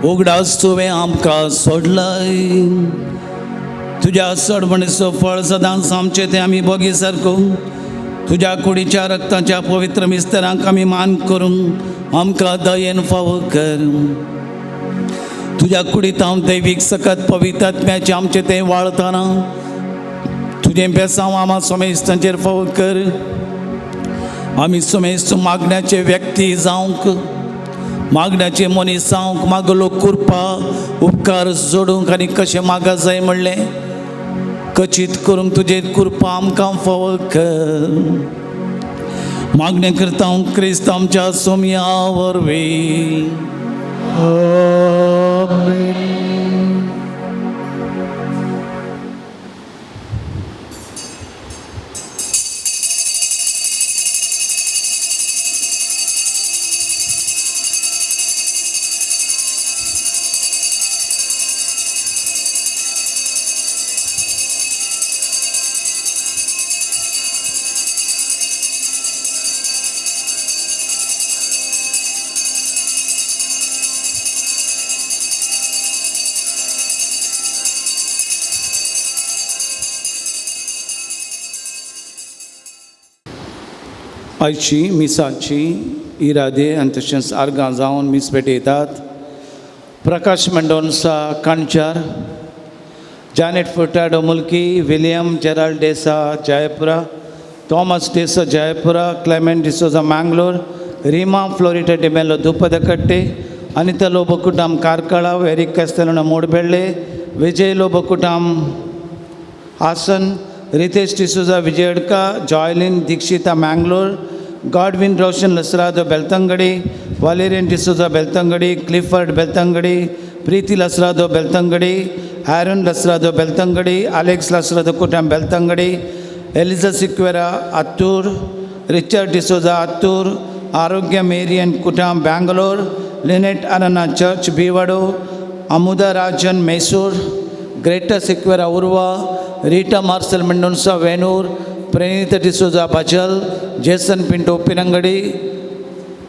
उगडास तुवें आमकां सोडलय. तुज्या सोडवणेचो फळ सदांच आमचें तें आमी बोगी सारको तुज्या कुडीच्या रक्ताच्या पवित्र मिस्तरांक आमी मान करूंक आमकां दयेन फावो कर. तुज्या कुडीत हांव दैवीक सकत पवित्र आत्म्याचें आमचें तें वाळतना तुजें बेसांव आमा सोमेस्तांचेर फावो कर. आमी सोमेस्त मागण्याचे व्यक्ती जावंक, मागण्याचे मनीस जावंक मागलो कृपा उपकार जोडूंक आनी कशें मागा जाय म्हणलें कचीत करूंक तुजेर कृपा आमकां फावो कर. मागणें करता हांव क्रिस्त आमच्या सोमया वरवीं. आयची मिसाची इरादे आनी तशेंच आर्गां जावन मीस भेटयतात. Prakash Mendonca Kanchar, Janet Furtado Mulki, William Gerald D'Sa Jayapura, Thomas D'Sa Jayapura, Clement D'Souza Mangalore, Rima Florita D'Mello Dupadakatte, Anita Lobo Kutam Karkala, Eric Castelona Mudbelle, Vijay Lobo Kutam Hassan, Ritesh D'Souza Vijayadka, Joylin Dikshita Mangalore, Godwin Roshan Lasrado Belthangady, Valerian D'Souza Belthangady, Clifford Belthangady, Preethi Lasrado Belthangady, Aaron Lasrado Belthangady, Alex Lasrado Kutam Belthangady, Eliza Sequeira Attur, Richard D'Souza Attur, Arogya Marian Kutam Bangalore, Lynette Arana church Bivado, Amuda Rajan Mysore, Greta Sequeira Urwa, Rita Marcel Mendonca Venur, Pranita D'Souza Bajal, Jason Pinto Uppinangady,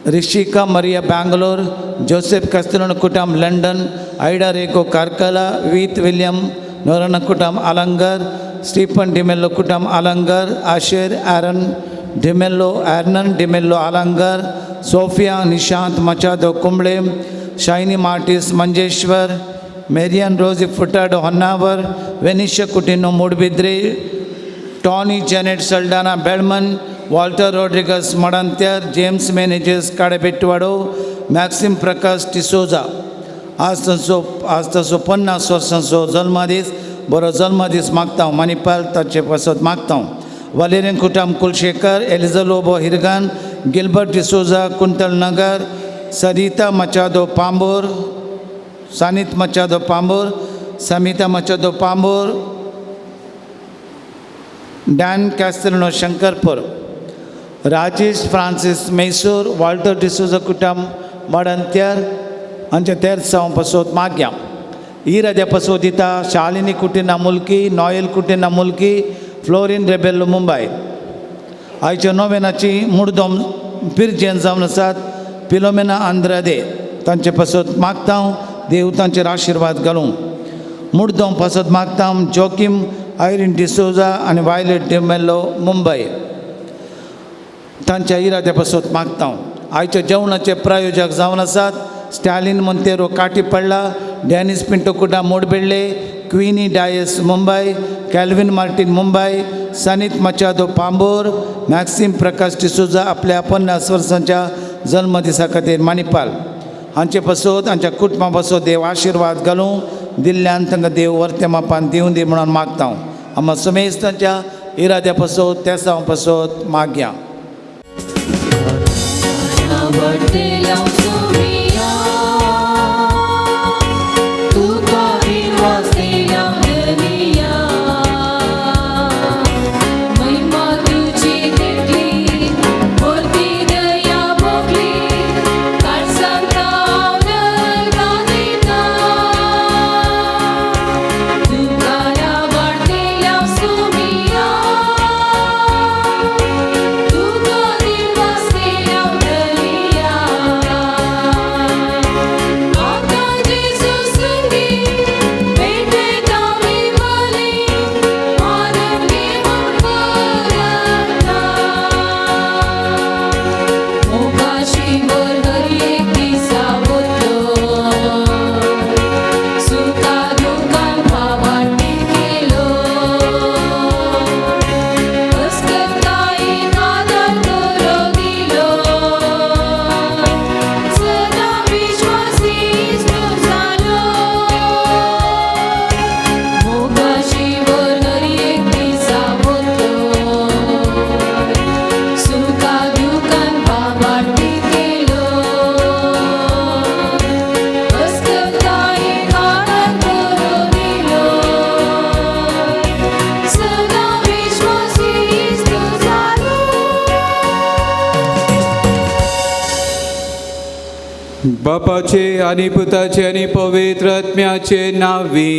Rishika Maria Bangalore, Joseph Castelona Kutam London, Ida Rego Karkala, Veet William Norana Kutam Alangar, Stephen D'Mello Kutam Alangar, Asher Aaron D'Mello, Arnon D'Mello Alangar, Sophia Nishant Machado Kumble, Shiny Martis Manjeshwar, Marian Rosie Furtado Honnavar, Venisha Coutinho Moodbidri, Tony Janet Saldana Belman, Walter Rodrigues Madantyar, James Menezes Kadebettuwado, Maxim Prakash D'Souza. आज तांचो 50 वर्सांचो जल्मदीस. बरो जल्मदीस मागता हांव मणिपाल ताचे पासत मागता हांव. Valerian Kutam Kulshekar, Eliza Lobo Hirgan, Gilbert D'Souza Kuntal Nagar, Sarita Machado Pambor, Sanit Machado Pambor, Samita Machado Pambor, Dan Castelno Shankarpur, Rajesh Francis Mysore, Walter D'Souza Kutam Madantyar हांचे तेर्सांव पासत मागया. इराद्या पासत दिता शालिनी कुटिना मुल्की, नॉयल कुटिना मुल्की, फ्लोरीन रेबेल्लो मुंबय. आयच्या नोवेनाची मुडदोम पिरजेन जावन आसात पिलोमेना आंद्रादे तांचे पासत मागता हांव देव तांचेर आशिर्वाद घालूं. मुडदोम पासत मागता हांव जोकीम आयरीन डिसोजा आनी वायलेट डिमेल्लो मुंबय तांच्या इराद्या पासत मागता हांव. आयच्या जेवणाचे प्रायोजक जावन आसात Stalin Monteiro Katipalla, Dennis Pinto Kuda Mudbelle, Queenie Dias Mumbai, Calvin Martin Mumbai, Sanit Machado Pambor, Maxim Prakash D'Souza आपल्या 50 वर्सांच्या जल्मदिसा खातीर मणिपाल हांचे पासत हांच्या कुटुंबा पासत देव आशिर्वाद घालूं दिल्ल्यान तांकां देव वर्ते मापान दिवं दी म्हणून मागता हांव. आमा समेस्त तांच्या इराद्या पासत तेसांव पासत मागया. तुका आवडतेल्या सुमिया. बापाचे आनी पुताचे आनी पवित्र आत्म्याचे नांवी.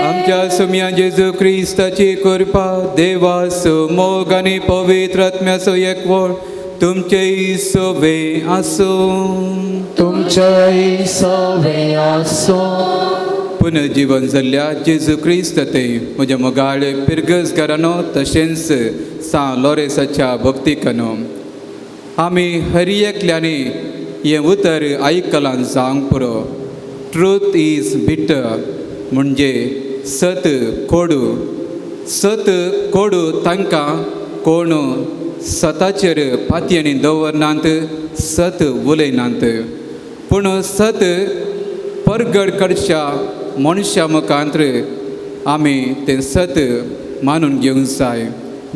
आमच्या सुम्या जेजू क्रिस्ताची कृपा, देवाचो मोग आनी पवित्र आत्म्याचो एकवट तुमचेय सोबे आसूं. तुमच्याय सवे आसूं. पुनर्जीवन जाल्ल्या जेजू क्रिस्त ते म्हज्या मोगाळे पिरगजगारानो तशेंच सां लोरेसाच्या भक्तिकानो, आमी हर एकल्यांनी हें उतर आयकलां जावंक पुरो. ट्रूथ is bitter, म्हणजे सत कोडू. सत कोडू तांकां कोण सताचेर पातयेनी दवरनात, सत उलयनात. पूण सत परगड करच्या मनशा मुखांत आमी तें सत मानून घेवंक जाय.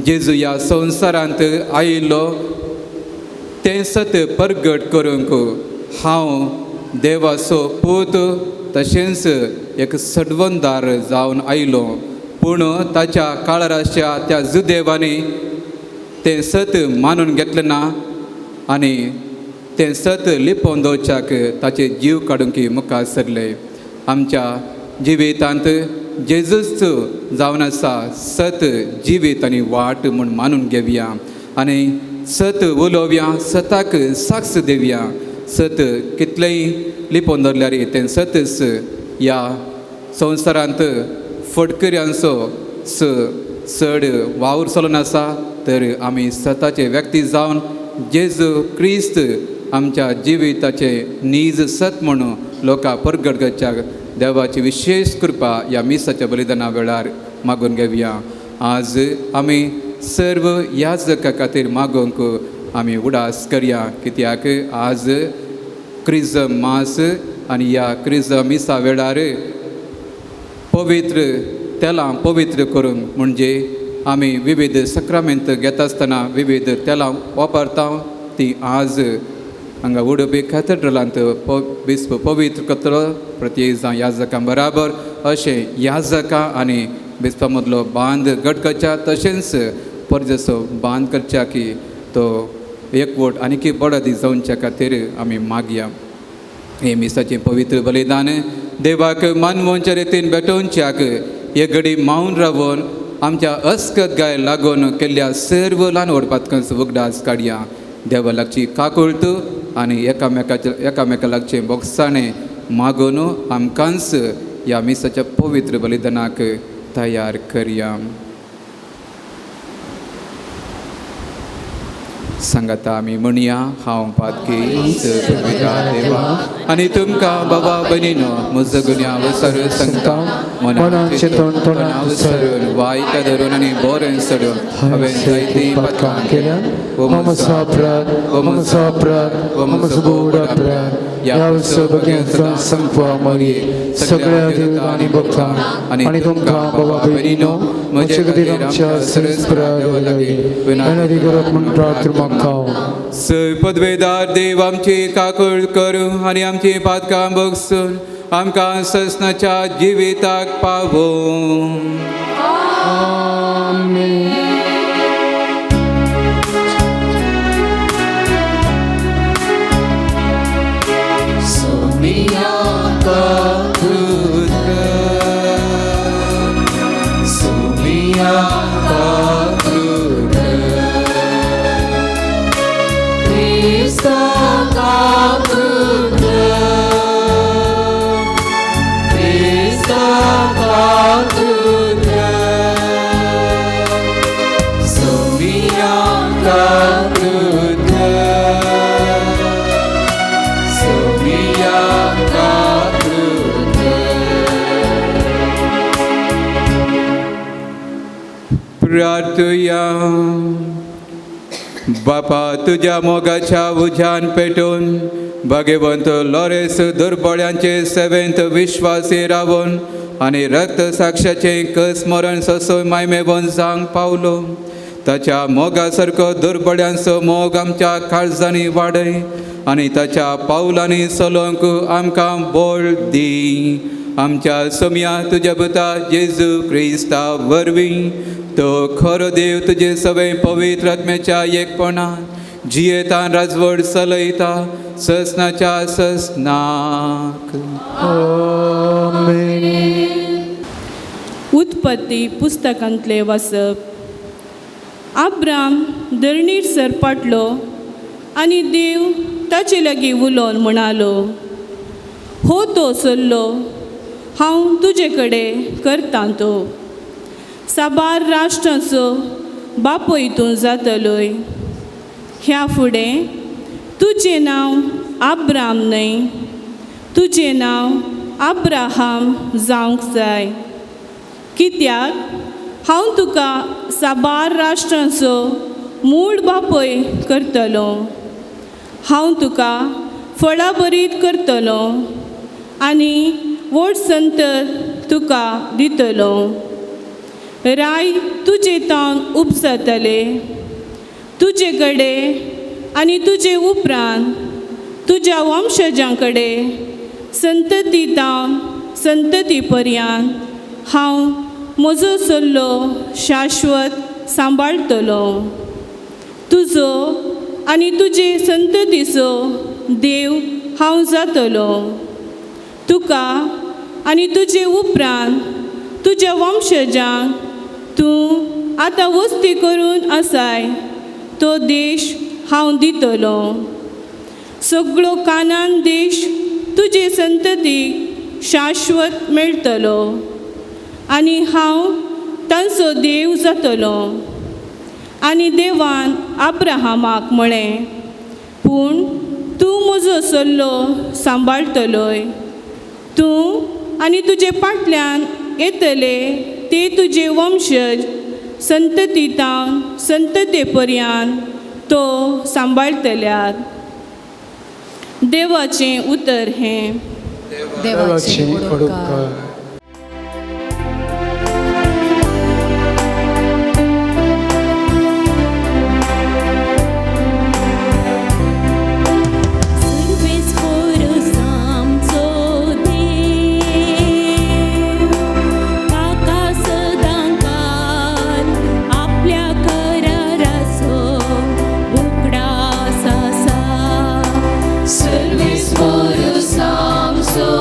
जेजू ह्या संवसारांत आयिल्लो तें सत परगट करूंक. हांव देवाचो पूत तशेंच एक सडवंदार जावन आयलो. पूण ताच्या काळाराच्या त्या जुदेवांनी तें सत मानून घेतलें ना आनी तें सत लिपोवन दवरच्याक ताचे जीव काडूंक मुखार सरले. आमच्या जिवितांत जेजूच जावन आसा सत जिवीत आनी वाट म्हूण मानून घेवया आनी सत उलोवया, सताक साक्ष दिवया. सत कितलेंय लिपोवन दवरल्यार तें सतच ह्या संवसारांत फटकऱ्यांचो चड वावर चलून आसा. तर आमी सताचे व्यक्ती जावन जेजू क्रिस्त आमच्या जिविताचे नीज सत म्हणून लोकां परगट करच्याक देवाची विशेश कृपा ह्या मिसाच्या बलिदाना वेळार मागून घेवया. आज आमी सर्व ह्या जगा खातीर मागूंक आमी उडास करया, कित्याक आज क्रिजम मास आनी ह्या क्रिजम मिसा वेळार पवित्र तेलां पवित्र करूंक, म्हणजे आमी विविध सक्रामेंत घेता आसतना विविध तेलां वापरता, ती आज हांगा उडुपी कॅथेड्रलांत बिस्प पवित्र करतलो प्रत्येक जावं याजकां बराबर. अशें याजकां आनी बिस्पा मदलो बांद घट करच्या तशेंच परजेचो बांद करच्या की तो एकवट आनीकय बरो दीस जावच्या खातीर आमी मागया. हें मिसाचें पवित्र बलिदान देवाक मानवोच्या रितीन भेटोवच्याक हे घडी मावन रावन आमच्या अस्कत गाय लागून केल्ल्या सर्व ल्हान व्हड पातकांचो उगडास काडया. देवा लागची काकुळट आनी एकामेकाचे एकामेका लागचें बोगसाणें मागून आमकांच ह्या मिसाच्या पवित्र बलिदानाक तयार करया. सांगाता आमी म्हणया, हांव पातकी देवा आनी तुमकां बाबा भयणीनो म्हजो गुन्यांव विसरून सांगता. मनाचें तोंड विसरून वायट धरून आनी बरें सोडून हांवें जायतीं पातकां केल्या. हो म्हजो अपराध, हो म्हजो अपराध, हो म्हजो गोड अपराध. ह्या सगळ्यांचा संपवा मरये सगळ्या देवता आनी भक्तांक आनी तुमकां बाबा भयणीनो म्हजे खातीर आमच्या सरस्परा देवा लागीं विनंती करप म्हूण प्रार्थना मागता. सय पदवेदार देव आमची काकूळ करूं आनी आमची पातकां भोगसून आमकां ससनाच्या जिविताक पावोवं. आमेन. प्रार्थुया. बापा तुज्या मोगाच्या उज्यान पेटून भाग्यवंत लॉरेस दुर्बळ्यांचे सेवेंत विश्वासी रावन आनी रक्त साक्षाचें कस्मरण सोसून मायमेवन जावंक पावलो. ताच्या मोगा सारको दुर्बळ्यांचो मोग आमच्या काळजांनी वाडय आनी ताच्या पावलांनी चलोवंक आमकां बळ दी. आमच्या सोम्या तुज्या पुता जेजू क्रिस्ता वरवीं तो खरो देव तुजे सगळे पवित्र आत्म्याच्या एकपणान जियेता राजवट चलयता ससनाच्या ससनाक. उत्पत्ती पुस्तकांतले वाचप. आब्राम धरणीर सरपाटलो आनी देव ताचे लागीं उलोवन म्हणालो, हो तो सल्लो हांव तुजे कडेन करतां तो साबार राष्ट्रांचो बापूय तूं जातलोय. ह्या फुडें तुजें नांव आब्राम न्हय, तुजें नांव आब्राहाम जावंक जाय, कित्याक हांव तुका साबार राष्ट्रांचो मूळ बापूय करतलो. हांव तुका फळाभरीत करतलो आनी व्हड संतत तुका दितलो. राय तुजे तावन उपजतले, तुजे कडेन आनी तुजे उपरांत तुज्या वंशजां कडेन संतती तावन संतती पर्यंत हांव म्हजो सल्लो शाश्वत सांबाळटलो. तुजो आनी तुजे संततीचो देव हांव जातलो. तुका आनी तुजे उपरांत तुज्या वंशजांक तूं आतां वस्ती करून आसाय तो देश हांव दितलो. सगळो कानान देश तुजे संततीक शाश्वत मेळटलो आनी हांव तांचो देव जातलो. आनी देवान आब्राहामाक म्हळें, पूण तूं म्हजो सल्लो सांबाळटलोय, तूं आनी तुजे फाटल्यान येतले ते तुजे वंशज संतती तावन संतते पर्यंत तो सांबाळटल्यात. देवाचें उतर हें. देवाचें उपकार. Samso.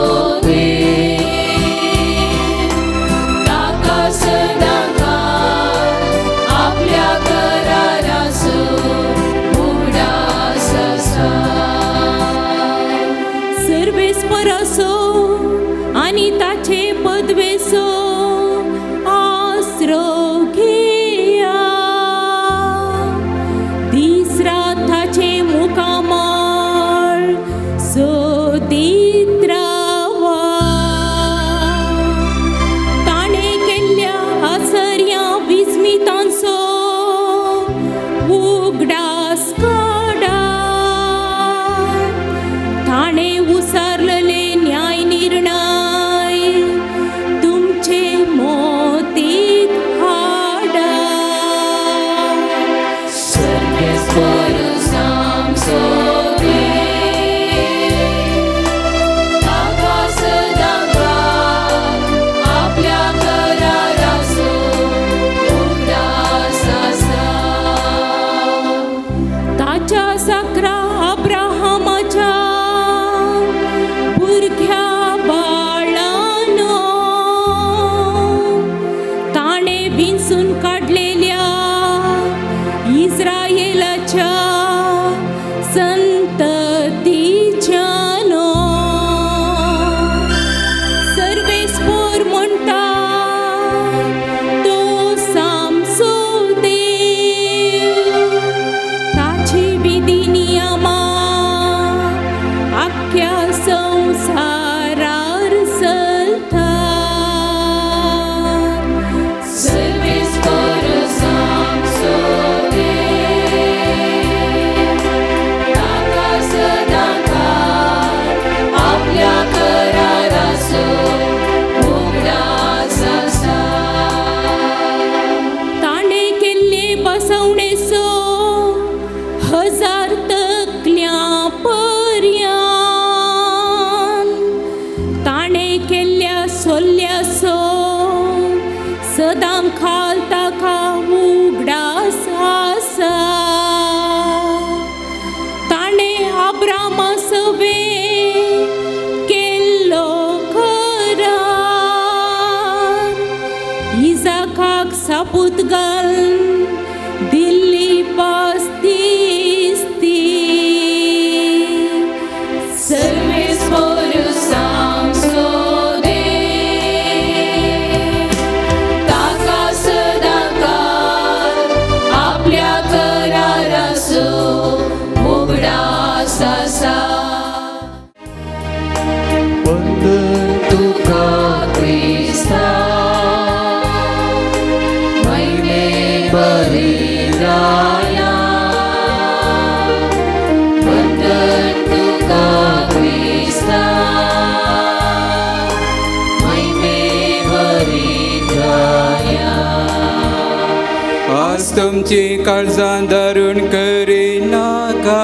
तुमची काळजां दारून करिनाका,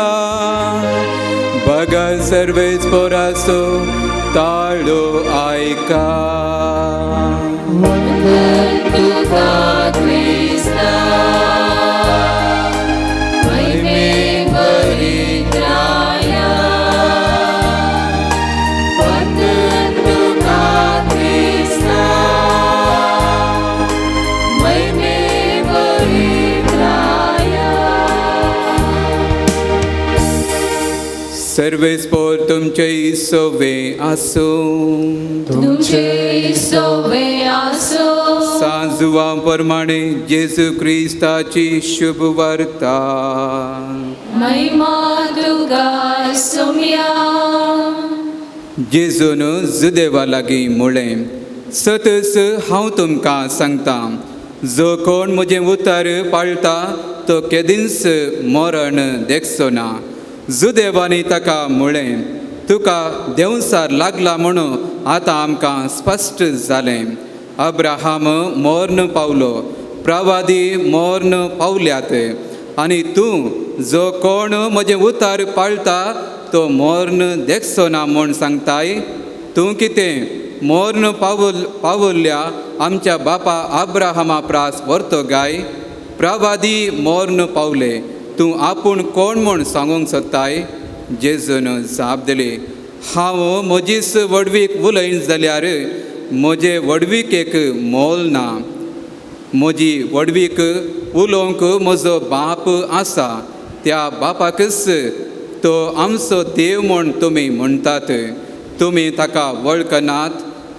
बगा सर्वेच पोराचो ताळो आयका। तुका क्रिस्ता महिमे परित्राया, वंदन तुका क्रिस्ता महिमे परित्राया। सर्वेस पोर तुमचे सोवे आसूं, तुमचे सोवे आसूं। सांजुवा प्रमाणे जेजू क्रिस्ताची शुभ वार्ता। महिमा तुका सोम्या। जेजून जुदेवा लागीं म्हळें, सतच हांव तुमकां सांगता, जो कोण म्हजें उतर पाळटा तो केदींच मरण देखचो ना। जुदेवांनी ताका म्हळें, तुका देंवचार लागला म्हणून आतां आमकां स्पश्ट जालें। अब्राहम मर्ण पावलो, प्रवादी मर्ण पावल्यात, आनी तूं जो कोण म्हजें उतर पाळटा तो मर्ण देखचो ना म्हूण सांगताय। तूं कितें मर्ण पावल्या आमच्या बापा अब्राहमा प्रास व्हरतो गाय? प्रवादी मर्ण पावले, तूं आपूण कोण म्हूण सांगूंक सोदताय? जेजून जाप दिली, हांव म्हजीच व्हडवीक उलयन जाल्यार म्हजे व्हडविकेक मोल ना। म्हजी व्हडवीक उलोवंक म्हजो बाप आसा, त्या बापाकच तो आमचो देव म्हूण तुमी म्हणटात। तुमी ताका वळखनात,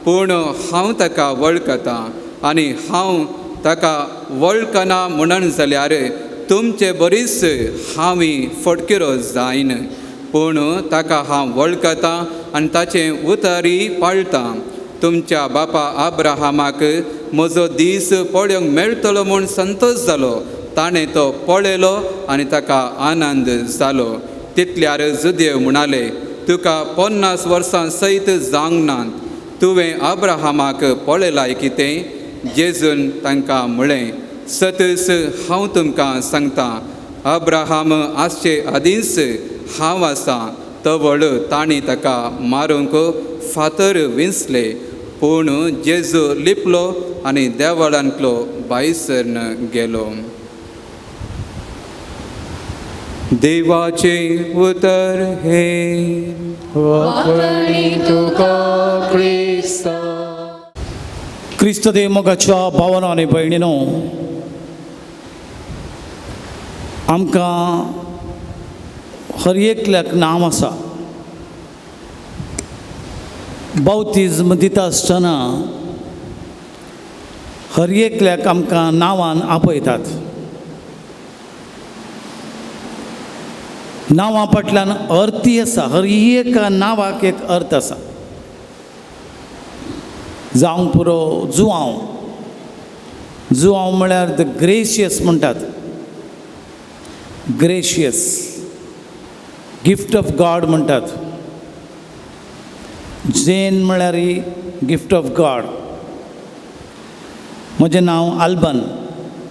पूण हांव ताका वळखतां, आनी हांव ताका वळखना म्हणून जाल्यार तुमचे बरीच हांव फटकिरो जायन। पूण ताका हांव वळखतां आनी ताचें उतरय पाळटां। तुमच्या बापा अब्राहमाक म्हजो दीस पळोवंक मेळटलो म्हूण संतोश जालो, ताणें तो पळयलो आनी ताका आनंद जालो। तितल्यार जुदेव म्हणाले, तुका 50 वर्सां सयत जावंक नात, तुवें अब्राहमाक पळयलाय कितें? जेजून तांकां म्हळें, सतच हांव तुमकां सांगता, अब्राहम आसचे आदींच हांव आसा। तवळ तांणी ताका मारूंक फातर विंचले, पूण जेजू लिपलो आनी देवळांतलो भायसरन गेलो। देवाचें उतर हें। वाखणी तुका क्रिस्ता। क्रिस्त देव मोगाच्या भावानो आनी भयणीनो, आमकां हर एकल्याक नांव आसा। बावतिज्म दिता आसतना हर एकल्याक आमकां नांवान आपयतात। नांवां फाटल्यान अर्थी आसा, हर एका नांवाक एक अर्थ आसा। जावंक पुरो जुआंव, जुआंव म्हळ्यार the gracious म्हणटात, ग्रेशियस गिफ्ट ऑफ गॉड म्हणटात। जेन म्हळ्यार गिफ्ट ऑफ गॉड। म्हजें नांव आल्बन।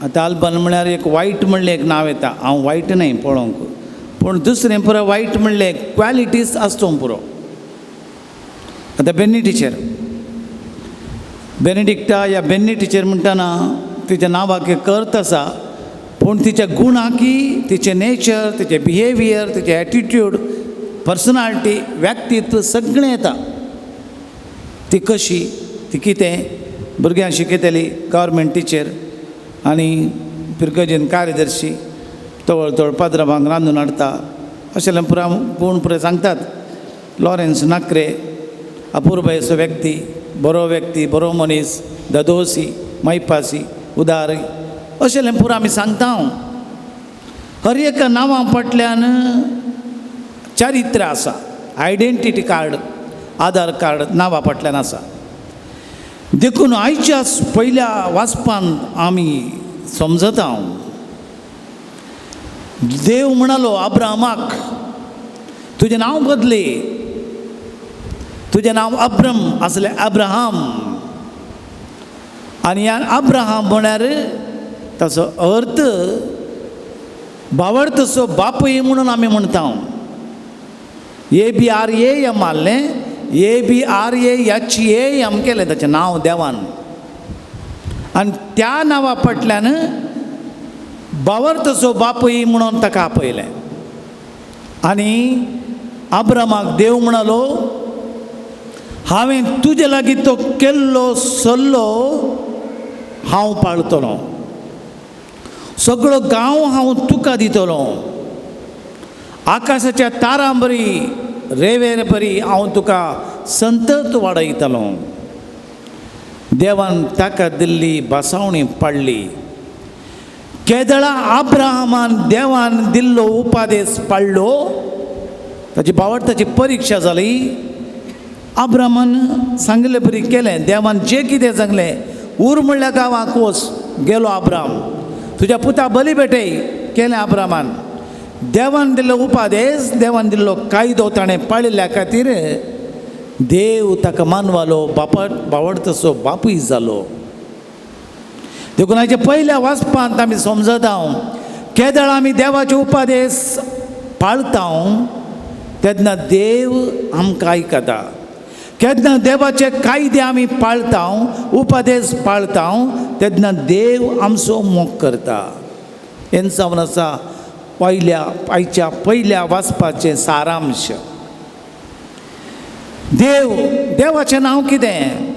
आतां आल्बन म्हळ्यार एक वायट म्हणलें एक नांव येता, हांव वायट न्हय पळोवंक, पूण दुसरें पुरो वायट म्हणलें क्वॉलिटीज आसतोंक पुरो। आतां बेन्नी टिचर, बेनेडिक्टा या बेन्नी टिचर म्हणटना तिच्या नांवाक एक अर्थ आसा, पूण तिच्या गुणाकी, तिचें नेचर, तिचें बिहेवियर, तिचें एटिट्यूड, पर्सनालिटी, व्यक्तित्व सगळें येता। ती कशी, ती कितें भुरग्यांक शिकयतली, गव्हर्मेंट टिचर आनी पिरगजेन कार्यदर्शी, तवळ तवळ पाद्रबांक रांदून हाडटा, अशें पुरा गूण पुराय सांगतात। लॉरेन्स नाकरे अपुरबायेचो व्यक्ती, बरो व्यक्ती, बरो मनीस, ददोसी, मायपासी, उदार, अशें पुरा आमी सांगता। हर एका नांवां फाटल्यान चारित्र्य आसा, आयडेंटिटी कार्ड, आधार कार्ड नांवा फाटल्यान आसा। देखून आयच्या पयल्या वाचपान आमी समजता, देव म्हणालो अब्राहमाक, तुजें नांव बदले, तुजें नांव अब्रम आसलें अब्राहम, आनी ह्या अब्राहम म्हळ्यार ताचो अर्थ भावार्थचो बापूय म्हणून आमी म्हणटा. A B R A M मारलें, A B R A H A M केलें ताचें नांव देवान, आनी त्या नांवा फाटल्यान भावार्थचो बापूय म्हणून ताका आपयलें. आनी आब्रामाक देव म्हणालो, हांवें तुजे लागीं तो केल्लो सल्लो हांव पाळतलो, सगळो गांव हांव तुका दितलो, आकाशाच्या तारां बरी रेवेर बरी हांव तुका संतत वाडयतलो. देवान ताका दिल्ली बसावणी पाडली. केदळा आब्राहमान देवान दिल्लो उपादेश पाडलो, ताची बावडताची परिक्षा जाली. आब्रामान सांगिल्ले बरी केलें, देवान जें कितें सांगलें. उर म्हणल्या गांवाक वच, गेलो आब्राम, तुज्या पुता बली भेटय, केलें आब्रामान. देवान दिल्लो उपादेश, देवान दिल्लो कायदो ताणें पाळिल्ल्या खातीर देव ताका मानवालो, बापा बावडतसो बापूय जालो. देखून आयच्या पयल्या वाचपांत आमी समजता केदळ आमी देवाचे उपादेश पाळता तेन्ना देव आमकां आयकता. केन्ना देवाचे कायदे आमी पाळता, उपादेश पाळता तेन्ना देव आमचो मोग करता. हें जावन आसा पयल्या आयच्या पयल्या वाचपाचें सारांश. देव, देवाचें नांव कितें?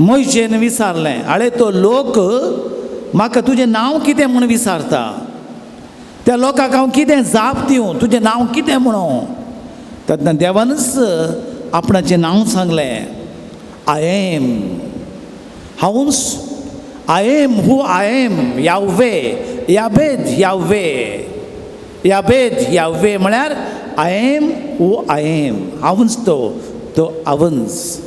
मोयजेन विचारलें, आळे तो लोक म्हाका तुजें नांव कितें म्हूण विचारता, त्या लोकांक हांव कितें जाप दिवं, तुजें नांव कितें म्हणून? तेन्ना देवानच आपणाचें नांव सांगलें, I am, हांवूच, I am who I am, Yahweh, याबेद Yahweh, याबेद Yahweh म्हळ्यार I am who I am, हांवूच तो, तो हांवूच.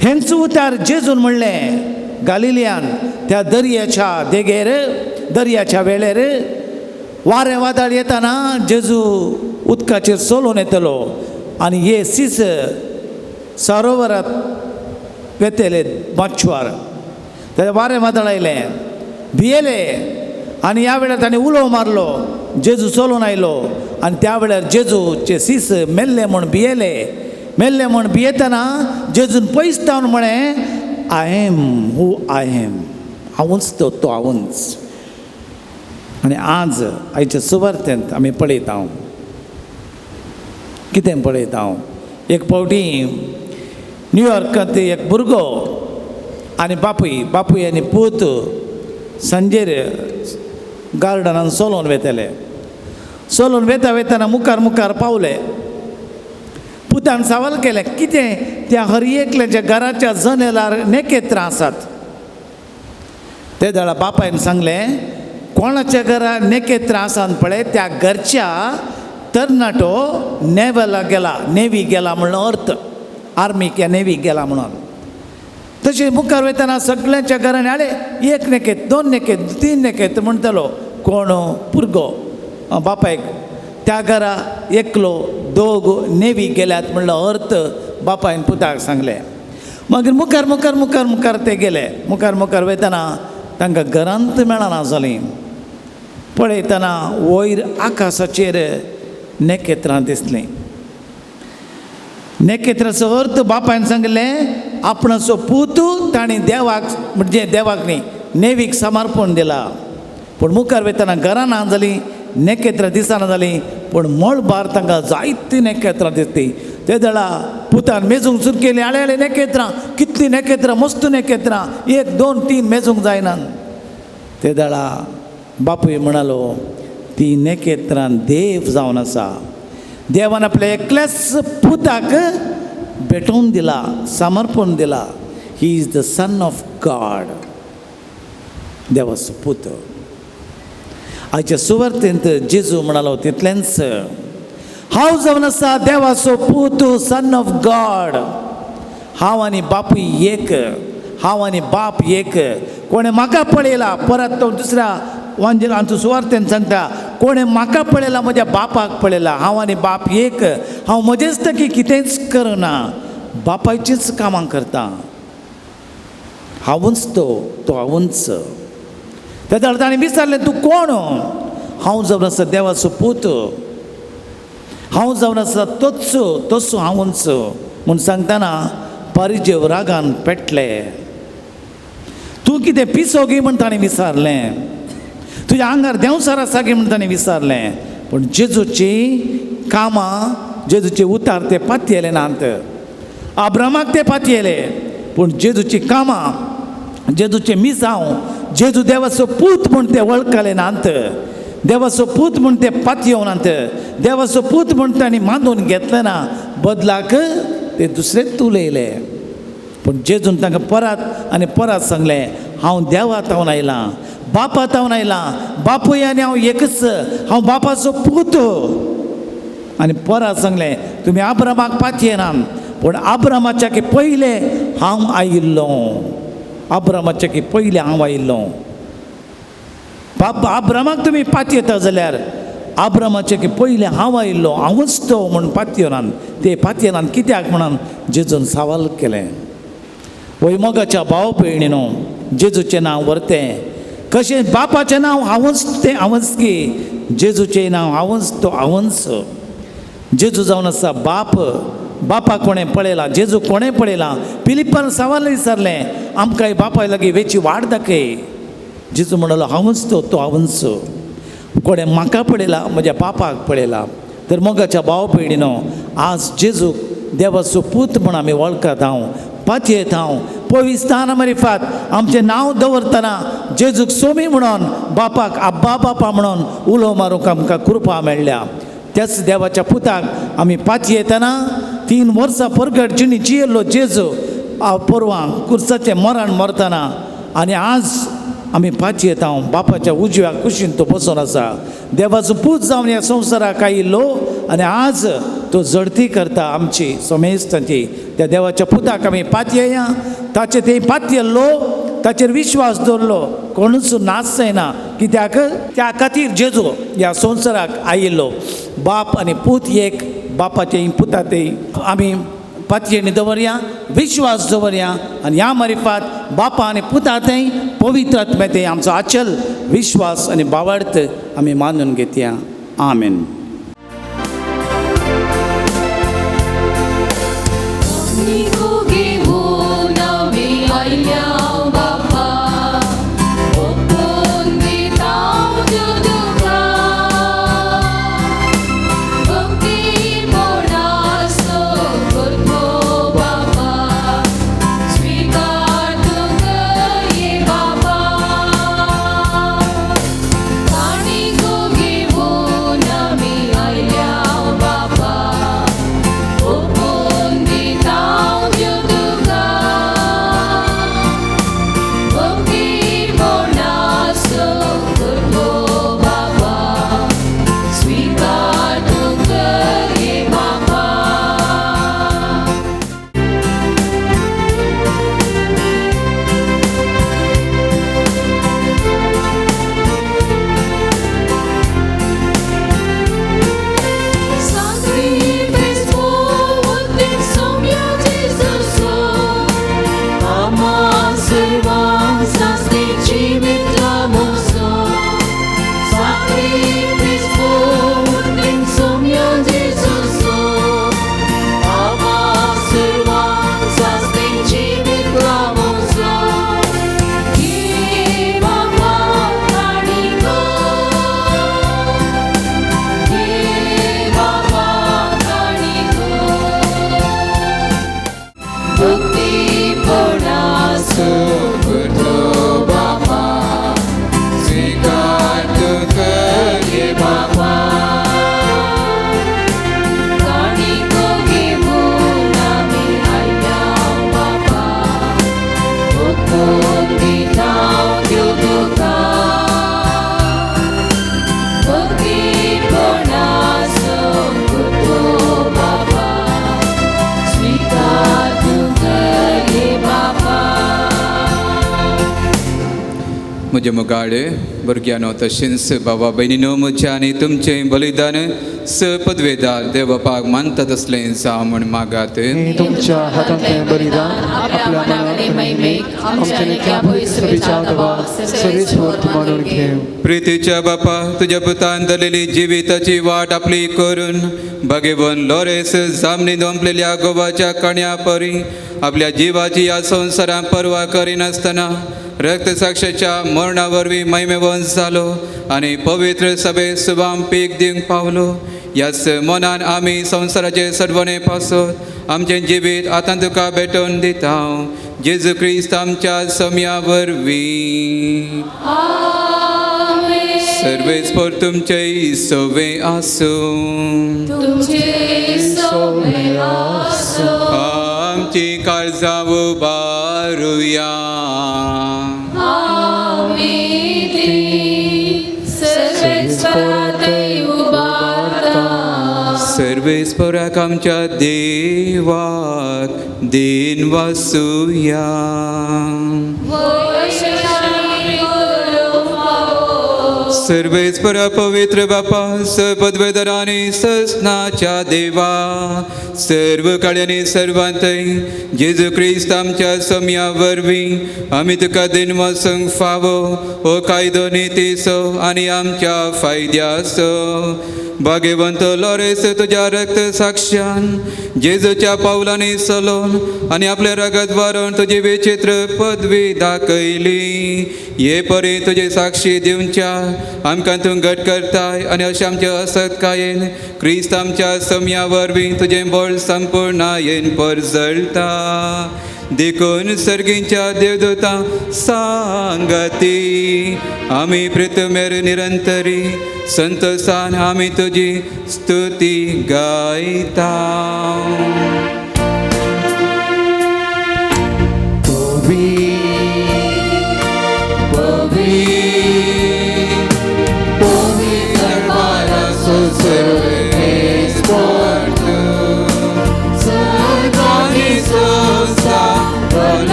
हेंच उतार जेजून म्हणलें गालिलियान त्या दर्याच्या देगेर, दर्याच्या वेळेर वारें वादळ येताना जेजू उदकाचेर चलोवन येतलो आनी हे सीस सरोवरात वेतले माच्छवार. ते वारें वादळ आयलें, भियेले आनी ह्या वेळार ताणें उलो मारलो, जेजू चलोवन आयलो आनी त्या वेळार जेजूचे सीस मेल्ले म्हूण भियेले. मेल्ले म्हूण भियेतना जेजून पयस जावन म्हळें, I am who I am, हांवूच तो, तो हांवूच. आनी आज आयच्या सुवार्थेंत आमी पळयता, कितें पळयता? एक फावटी न्यूयॉर्कांत एक भुरगो आनी बापूय, बापूय आनी पूत सांजेर गार्डनान चलोवन वेतले. चलोवन वेता वेतना मुखार मुखार पावले. पुतान सवाल केलें, कितें त्या हर एकल्याच्या घराच्या जनेलार नेकेत्रां आसात? ते जाल्यार बापायन सांगलें, कोणाच्या घरा नेकेत्रां आसात पळय त्या घरच्या तरणाटो नेवला गेला, नेवी गेला म्हणलो अर्थ, आर्मीक या नेवीक गेला म्हणून. तशें मुखार वयतना सगळ्यांच्या घरांनी आळे एक नेकेत, दोन नेकेत, तीन नेकेत म्हणटलो कोण भुरगो बापायक, त्या घरा एकलो दोग नेवी गेल्यात म्हणलो अर्थ बापायन पुताक सांगलें. मागीर मुखार मुखार मुखार मुखार ते गेले. मुखार मुखार वयतना तांकां घरांत मेळना जालीं. पळयतना वयर आकाशाचेर नेकेत्रां दिसलीं. नेकेत्राचो अर्थ बापायन सांगलें, आपणाचो पूत ताणें देवाक, म्हणजे देवाक न्ही, नेवीक समर्पण दिला. पूण मुखार वयतना घरां ना जालीं, नेकेत्रां दिसना जालीं, पूण मळबार तांकां जायतीं नेकेत्रां दिसली. ते दळा पुतान मेजूंक सुरू केली, आळे आळे नेकेत्रां, कितलीं नेकेत्रां, मस्त नेकेत्रां, एक दोन तीन मेजूंक जायना. ते दळा बापूय म्हणालो, ती नेकेत्रां देव जावन आसा, देवान आपल्या एकल्याच पुताक भेटोवन दिला, समर्पण दिला. He is the son of God, देवाचो पूत. आयच्या सुवार्थेंत जेजू म्हणालो तितलेंच, हांव जावन आसा देवाचो पूत, सन ऑफ गॉड. हांव आनी बापूय एक, हांव आनी बाप एक. कोणें म्हाका पळयला, परत तो दुसऱ्या वांजेलांचो सुवार्थेन सांगता, कोणें म्हाका पळयला म्हज्या बापाक पळयला. हांव आनी बाप एक. हांव म्हजेच तकी कितेंच करना, बापायचीच कामां करता. हांवूच तो, तो हांवूच. तेन्ना ताणें विचारलें तूं कोण? हांव जावन आसा देवाचो पूत, हांव जावन आसा तोच तसो हांवूच म्हूण सांगतना परिजेव रागान पेटले. तूं कितें पिसो गी म्हूण ताणें विचारलें, तुज्या आंगार देंवचार आसा गी म्हूण ताणें विचारलें. पूण जेजूची कामां जेजूचे उतार ते पातयेले नात. आब्रामाक ते पातयेले, पूण जेजूची कामां जेजूचें मिसांव जेजू देवाचो पूत म्हूण ते वळखले नात, देवाचो पूत म्हूण ते पातयेवनात, देवाचो पूत म्हूण तांणी मानून घेतलें ना, बदलाक ते दुसरेच उलयले. पूण जेजून तांकां परत आनी परत सांगलें हांव देवा तावन आयलां, बापा तावन आयलां, बापूय आनी हांव एकच, हांव बापाचो पूत. आनी परत सांगलें तुमी आब्रामाक पातयेनात, पूण आब्रामाच्या की पयलें हांव आयिल्लो, आब्रामाच्या की पयलें हांव आयिल्लो. बाप आब्रामाक तुमी पातयेता जाल्यार आब्रामाच्या की पयलें हांव आयिल्लो, हांवूच तो म्हूण पातयेनात. ते पातयेनात कित्याक म्हणून जेजून सवाल केलें. वय मोगाच्या भाव भयणीनो, जेजूचें नांव व्हरतें कशें बापाचें नांव हांवूच तें हांवूच की जेजूचें नांव हांवूच तो हांवूच. जेजू जावन आसा बाप, बापा कोणें पळयला, जेजू कोणें पळयला? फिलिपान सवाल विचारलें आमकां बापाय लागीं वेची वाट दाखय. जेजू म्हणलो हांवूच तो, तो हांवूच. कोणें म्हाका पळयला म्हज्या बापाक पळयला. तर मोगाच्या भाव भयणीनो, आज जेजूक देवाचो पूत म्हूण आमी वळखत हांव, पातयेत हांव. पवित्र मारिफात आमचें नांव दवरतना जेजूक सोमी म्हणून बापाक आब्बा बापा म्हणून उलो मारूंक आमकां कृपा मेळ्ळ्या. त्याच देवाच्या पुताक आमी पातयेतना 3 वर्सां परगट जिणी जियेल्लो जेजू परवां कुर्साचें मरण मरतना आनी आज आमी पातयेता हांव बापाच्या उजव्या कुशीन तो बसून आसा. देवाचो पूत जावन ह्या संवसाराक आयिल्लो आनी आज तो जडती करता आमची समेस्तांची. त्या देवाच्या पुताक आमी पातयेया, ताचे ते पातयेल्लो, ताचेर विश्वास दवरलो, कोणूच नाच जायना. कित्याक? त्या खातीर जेजू ह्या संवसाराक आयिल्लो. बाप आनी पूत एक, बापाचें पुताचें आमी पातयेणी दवरया, विश्वास दवरया आनी ह्या मारिफात बापा आनी पुतातें पवित्र आत्म्यातें आमचो आचल विश्वास आनी भावार्थ आमी मानून घेतया. आमेन. Give म्हजे मुगाळे भुरग्यांनो तशेंच बाबा भयणीनो म्हज्या आनी तुमचें बलिदान स पदवेदार देवबापाक मानता तसलें जावं म्हूण मागात. हे तुमच्या हातांतलें बलिदान आपल्या मनाक महिमेक आमच्या नित्या पवित्र देवा सर्वेस्पर मानून घेवं. प्रितीच्या बापा तुज्या पुतान धरलेली जिविताची वाट आपली करून भगेवन लोरेस जामनी दोंपलेल्या गोवाच्या कण्या परी आपल्या जिवाची ह्या संवसारांत पर्वा करिनासतना रक्तसाक्षाच्या मरणा वरवीं महिमेवंत जालो आनी पवित्र सभे सुभाम पीक दिवंक पावलो. ह्याच मनान आमी संवसाराचे सर्वणे पासत आमचें जिवीत आतां तुका भेटोवन दिता जेजू क्रिस्त आमच्या सम्या वरवीं. सर्वेस्पर तुमचे सवे आसूं. तुमचे सोवे आसूं. आमची काळजां उबारुया. आमी ती सर्वेस्परातय उबारता. सर्वेस्पराक आमच्या देवाक then वासुया. सर्वेस्पर पवित्र बापा सपदवेदर आनी ससनाच्या देवा सर्व काळ्यांनी सर्वांतय जेजू क्रिस्त आमच्या सम्या वरवीं आमी तुका then वासूंक फावो हो कायदो नितीचो आनी आमच्या फायद्याचो. भाग्यवंत लोरेस तुज्या रक्त साक्षान जेजूच्या पावलांनी चलोवन आनी आपलें रगत वारोवन तुजी विचित्र पदवी दाखयली. हे परी तुजी साक्षी दिवच्या आमकां तूं घट करताय आनी अशें आमचे असत्कायेन क्रिस्त आमच्या सम्या वरवीं तुजें बळ संपूर्णायेन परजळटा. देखून सर्गींच्या देवदूतां सांगती आमी पृथ्वीर निरंतरी संतोषान आमी तुजी स्तुती गायता.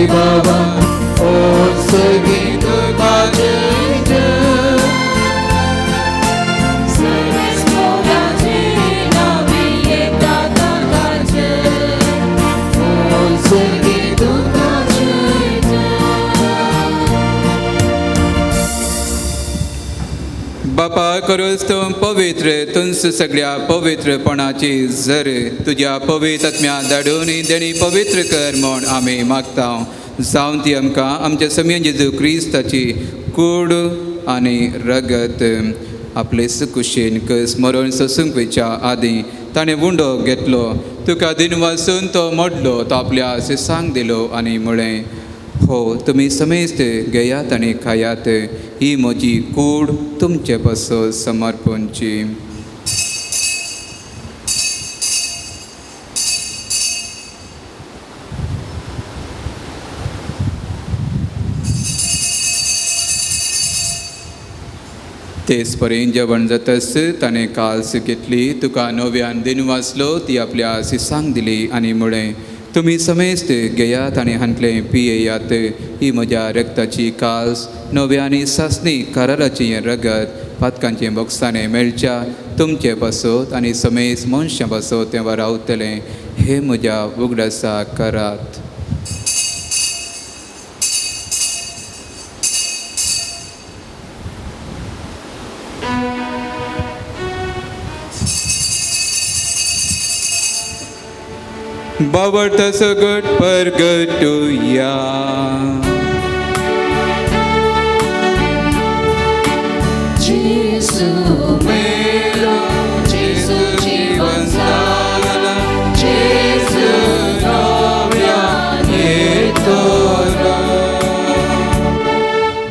बाबा ओ सगी तुका जय जय. सर्वेस्पराचे नांवी येता ताका जय. ओ सगी तुका जय जय. बापा करूच तूं पवित्र तुंस सगळ्या पवित्रपणाची जर तुज्या पवित्र आत्म्या धाडून देणी पवित्र कर म्हूण आमी मागता. जावन ती आमकां आमच्या समयन जेजू क्रिस्ताची कूड आनी रगत आपले सुकुशेन कस मरण सोसूंक वयच्या आदीं ताणें उंडो घेतलो तुका दिन वासून तो मोडलो तो आपल्या शिसांक दिलो आनी म्हळें हो तुमी समेस्त घेयात आनी खायात ही म्हजी कूड तुमचे पासत समर्पणची. तेच परेन जेवण जातस ताणें काल्स घेतली तुका नव्यान दिन वाचलो ती आपल्या शिसांक दिली आनी म्हळें तुमी समेस्त घेयात आनी हांतलें पियेयात ही म्हज्या रक्ताची काल्स नव्या आनी सासणी कराराची रगत पातकांचें बोगसाणें मेळच्या तुमचे पासत आनी समेस्त मनशां पासत तें रावतलें हे म्हज्या उगडासा करात. बाबट सगट परगटुया. जेजू मेलो जेजू जीवन जाला जेजू नव्यान येतलो.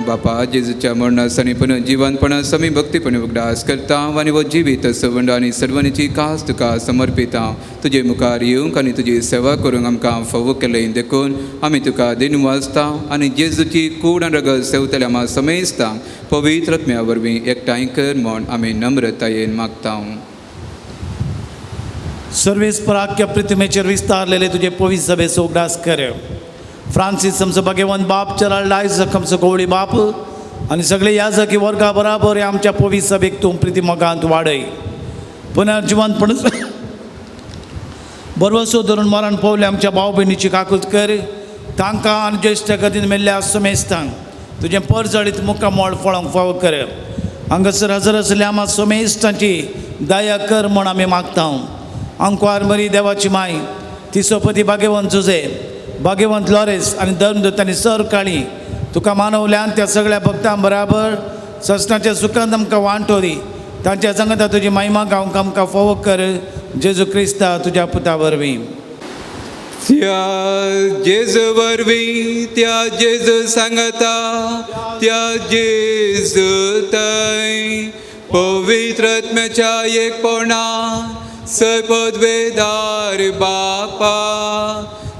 बापा जेजूच्या मरणास आनी पुनः जिवनपणा समी भक्तीपणी उगडास करता आनी हो जिवीत सवंड आनी सर्वणीची कास तुका समर्पिता. तुजे मुखार येवंक आनी तुजी सेवा करूंक आमकां फावो केलें देखून आमी तुका दिन वाचता आनी जेजूची कूड आनी रगत सेवतल्या आमा समेजता पवित्र आत्म्या वरवीं एकठांय कर म्हूण आमी नम्रतायेन मागता. सर्वेस्पराख्या प्रतिमेचेर विस्तारलेले तुजे पवित्र सभेचो उगडास कर. फ्रांसीस आमचो भाग्यवंत बाप, चराल्ड आयजक आमचो गवळी बाप आनी सगळे याजकी वर्गा बराबर आमच्या पवित्र सभेक तूं प्रिती मोगांत वाडय. पुनर्जिवंतपण बरवसो धरून मरण पावले आमच्या भाव भयणीची काकूत कर. तांकां आनी ज्येश्ठ गतीन मेल्ल्या समेस्तांक तुजें परजळीत मुखामळ फळोंक फावो कर. हांगासर हजर आसल्या आमा समेस्तांची दया कर म्हूण आमी मागता. आंकवार मरी देवाची माय, ती सोपती भाग्यवंत जुजे, भाग्यवंत लॉरेस आनी धर्मदूत आनी सर काळी तुका मानवल्यान त्या सगळ्या भक्तां बराबर ससनाच्या सुखांत आमकां वांटो दी. तांच्या सांगता तुजी महिमा गावंक आमकां फावो कर. जेजू क्रिस्ता तुज्या पुता वरवीं. त्या जेजू वरवीं, त्या जेजू सांगता, त्या जेजू थंय पवित्र आत्म्याच्या एकपणा सपदवेदार बापा,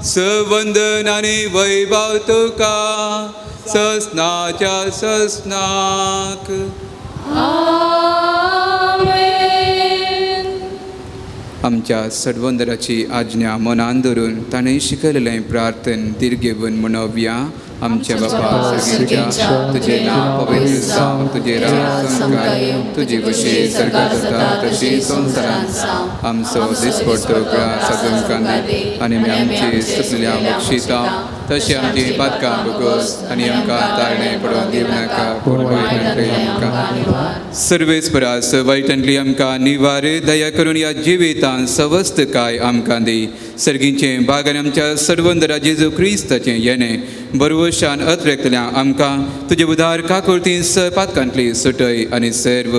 सवंदन आनी वैभव तुका ससनाच्या ससनाक. आमच्या सडवंदराची आज्ञा मनान धरून ताणें शिकयलेलें प्रार्थन दीर्घेवन म्हणोवया. आमच्या बापा सर्गेच्या, तुजें नांव पवित्र जावं, तुजें राज आमकां येवं, तुजी खुशी स्वर्गांत जाता तशी संवसारांत जावं. आमचो दिसपडटो ग्रास आज आमकां दी आनी आमी आमची चुकलेल्या बक्षिता तशी आमची पातकां भोगोस आनी आमकां ताळणें पडोवन दिवं नाका, पूण वायटांतली आमकां सर्वेस्परास वायटांतली आमकां निवार. दया करून ह्या जिवितांत सवस्तकाय आमकां दी. सर्गीचें भाग आनी आमच्या सर्वंदरा जेजू क्रिस्ताचें येणें बरवशान अत्रेकतल्या आमकां तुजे उदार काकुळती स पातकांतली सुटय आनी सर्व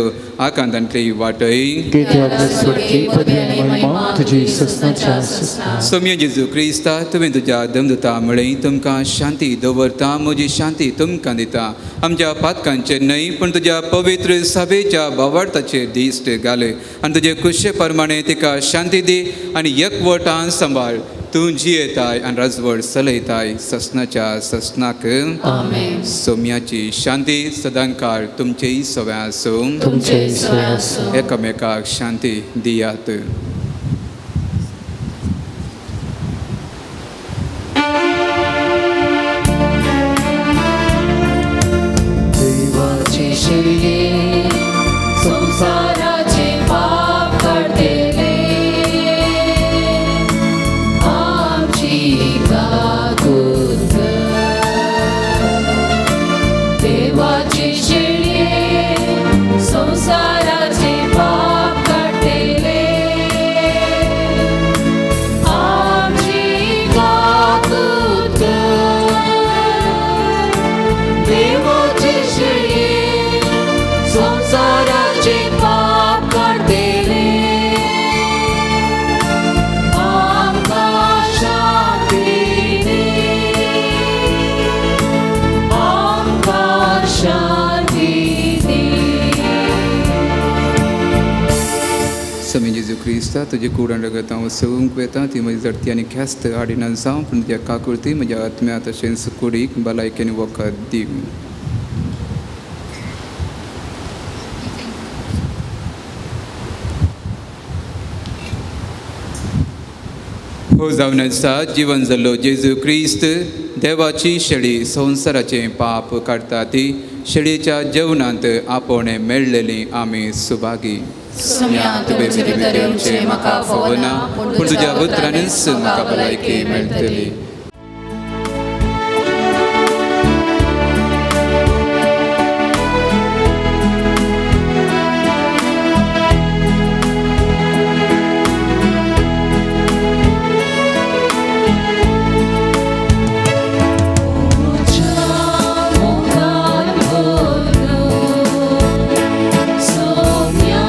आकांतांतली वाटय. सोम्या जेजू क्रिस्ता, तुवें तुज्या दमदुता म्हळें, तुमकां शांती दवरता, म्हजी शांती तुमकां दिता. आमच्या पातकांचेर न्हय पूण तुज्या पवित्र सभेच्या भावार्थाचेर दिश्ट घालय आनी तुजे खुशे प्रमाणे तिका शांती दी आनी एकवटान सांबाळ. तूं जियेताय आनी राजवट चलयताय ससनाच्या ससनाक. सोम्याची शांती सदांकाळ तुमचेय सव्या आसूं. एकामेकाक शांती दियात. देवाची शेळये संसाराचे पाप काडटले, आमची काकूत कर. देवाची शेळये संसाराचे पाप काडटले, आमची काकूत कर. देवाची शेळये संसाराचे पाप काडटले, आमकां शांती दी, आमकां शांती दी. स्वामी जेजू क्रिस्ता, तुजे कूड आनी रगत हांव सेवूंक वेता, ती म्हजी जडती आनी ख्यास्त हाडिना जावं, पूण तुज्या काकुळती म्हज्या आत्म्या तशेंच कुडीक भलायकी आनी वखद दी. हो जावन आसा जिवन जाल्लो जेजू क्रिस्त, देवाची शेळी संवसाराचें पाप काडटा, ती शेळयेच्या जेवणांत आपोवणें मेळ्ळेली आमी सुभागी. तुवें म्हजे भितर येवचें म्हाका फावना, पूण तुज्या उतरांनीच म्हाका भलायकी मेळटली. सोम्या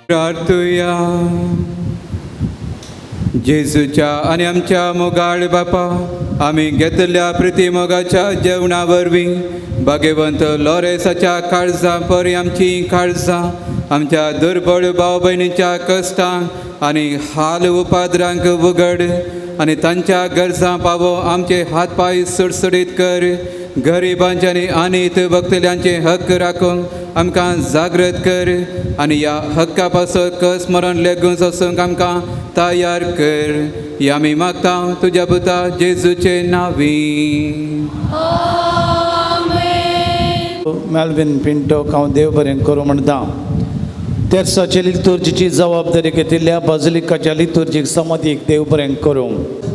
प्रार्थुया. जेजूच्या आनी आमच्या मोगाळ बापा, आमी घेतल्या प्रिती मोगाच्या जेवणा वरवीं भाग्यवंत लॉरेसाच्या काळजां परी आमची काळजां आमच्या दुर्बळ भाव भयणीच्या कश्टांक आनी हाल उपाद्रांक उगड आनी तांच्या गरजां पावो आमचे हात पांय सुडसुडीत कर. गरिबांचे आनी अनीत भक्तल्यांचे हक्क राखूंक आमकां जागृत कर आनी ह्या हक्का पासत कस मरण लेगून सोसूंक आमकां तयार कर. ही आमी मागता तुज्या पुता जेजूचे नांवी. मेल्विन पिंटो हांव देव बरें करूं म्हणटा. तेर्साचे लितुर्जीची जबाबदारी घेतिल्ल्या बाजलिकाच्या लितुर्जीक समतीक देव बरें करूं.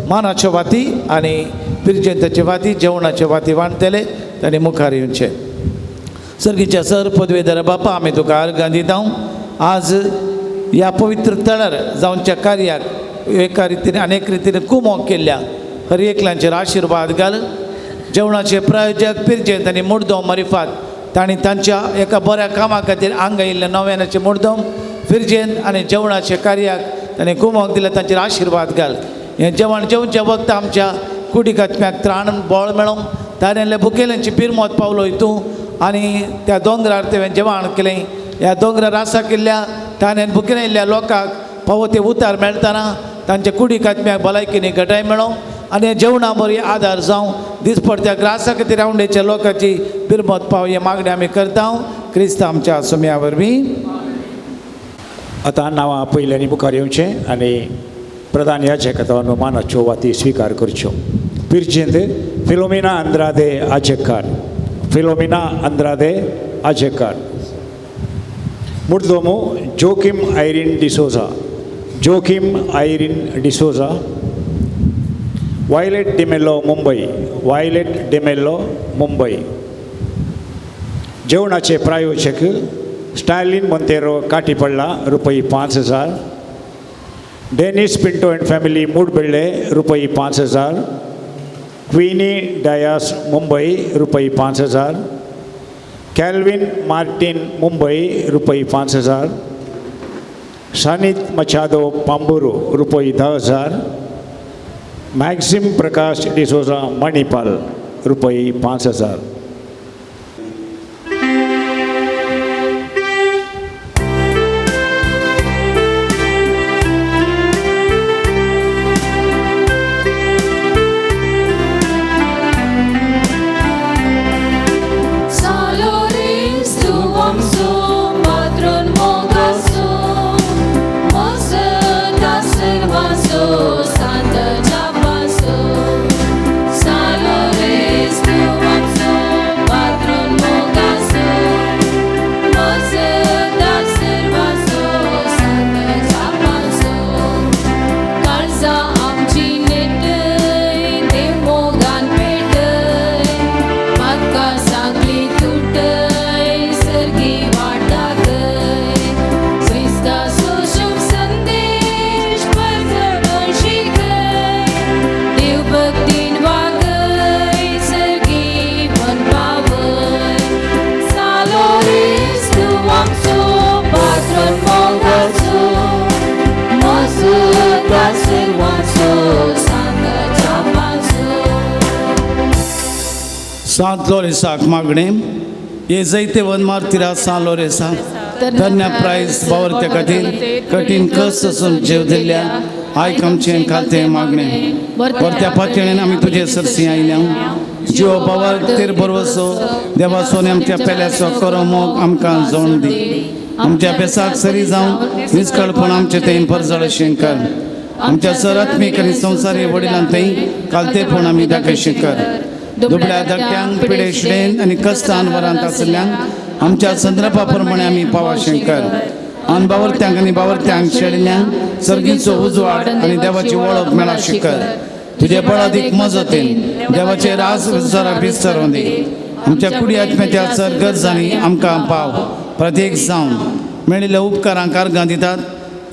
मानाच्यो वाती आनी पिरजेंताचे वाती जेवणाचे वाती वांटतले तांणी मुखार येवचें. सर्गीच्या सर पदवेदार बापा, आमी तुका अर्गां दिता. आज ह्या पवित्र तळार जावच्या कार्याक एका रितीन अनेक रितीन कुमोक केल्ल्या हर एकल्यांचेर आशिर्वाद घाल. जेवणाचे प्रायोजक पिरजेंत आनी मुडदोम मारिफात तांणी तांच्या एका बऱ्या कामा खातीर आंग आयिल्ल्या नव्यानाचे मुडदोम फिरजेंत आनी जेवणाचे कार्याक तांणी कुमोक दिल्या तांचेर आशिर्वाद घाल. हें जेवण जेवच्या वक्त आमच्या कुडीक आत्म्याक त्राण बळ मेळोंक ताणें भुकेल्यांची पिरमोत पावलो तूं आनी त्या दोंगरार तेवें जेवण केलें. ह्या दोंगरार आसा केल्ल्या ताणें भुकेल्ल्या लोकांक फावो ते उतार मेळटना तांच्या कुडीक आत्म्याक भलायकीनी घटाय मेळोंक आनी जेवणा बरी आदार जावं दिसपडत्या ग्रासा खातीर रावंडेच्या लोकांची बिरमत पाव हे मागणी आमी करता क्रिस्त आमच्या सुम्या वरवीं. आतां नांवां पयल्यांनी मुखार येवचें आनी प्रधान याजकांतलो मानाच्यो वाती स्विकार करच्यो. पिरजेंत फिलोमिना आंद्रादे आजेकार, फिलोमिना आंद्रादे आजेकार. मुर्दोमो Joaquim Irene D'Souza, Joaquim Irene D'Souza. Violet D'Mello Mumbai, Violet D'Mello Mumbai. जेवणाचे प्रायोजक स्टॅलिन मोंतेरो काटीपडला रुपये 5000, Dennis Pinto and family Mudbelle रुपये 5000, क्विनी डायास मुंबई रुपये 5000, कॅल्विन मार्टिन मुंबई रुपये 5000, सानित मचादो पांबुरू रुपये 10000, मॅक्सिम प्रकाश डिसोजा मणिपाल रुपये 5000. Santa Chapaso, Salo Restu Amso. सांत लोरेसाक मागणें हे जैतेवन मार्तिरा सान लोरेसा धन्य प्रायस बावरत्या खातीर कठीण कस आसून जीव दिल्ल्या आयक आमचें खातें मागणें वरत्या पातळेन आमी तुजे सरसी आयल्या जिव बावर तेर बरवसो देवासोन आमच्या पेल्याचो करो मोग आमकां जोण दी आमच्या बेसाक सरी जावन निस्कळपण आमचे थंय परजळ कर आमच्या सरात्मीक आनी संवसारी वडिलां थंय कालतेपण आमी दाखयशें कर दुबळ्या धक्क्यांक पिडेशडेन आनी कस्तान वरांत आशिल्ल्यान आमच्या संद्रपा प्रमाणे आमी पावाशें कर आनी बावरत्यांक आनी बावरत्यांक शेडिल्ल्यान सर्गीचो उजवाड आनी देवाची वळख मेळाशी कर तुजे बळादीक मजतीन देवाचे राज जरा विस्तारून दी आमच्या कुडी आत्म्याच्या सर गरजांनी आमकां पाव प्रत्येक जावन मेळिल्ल्या उपकारांक अर्गां दितात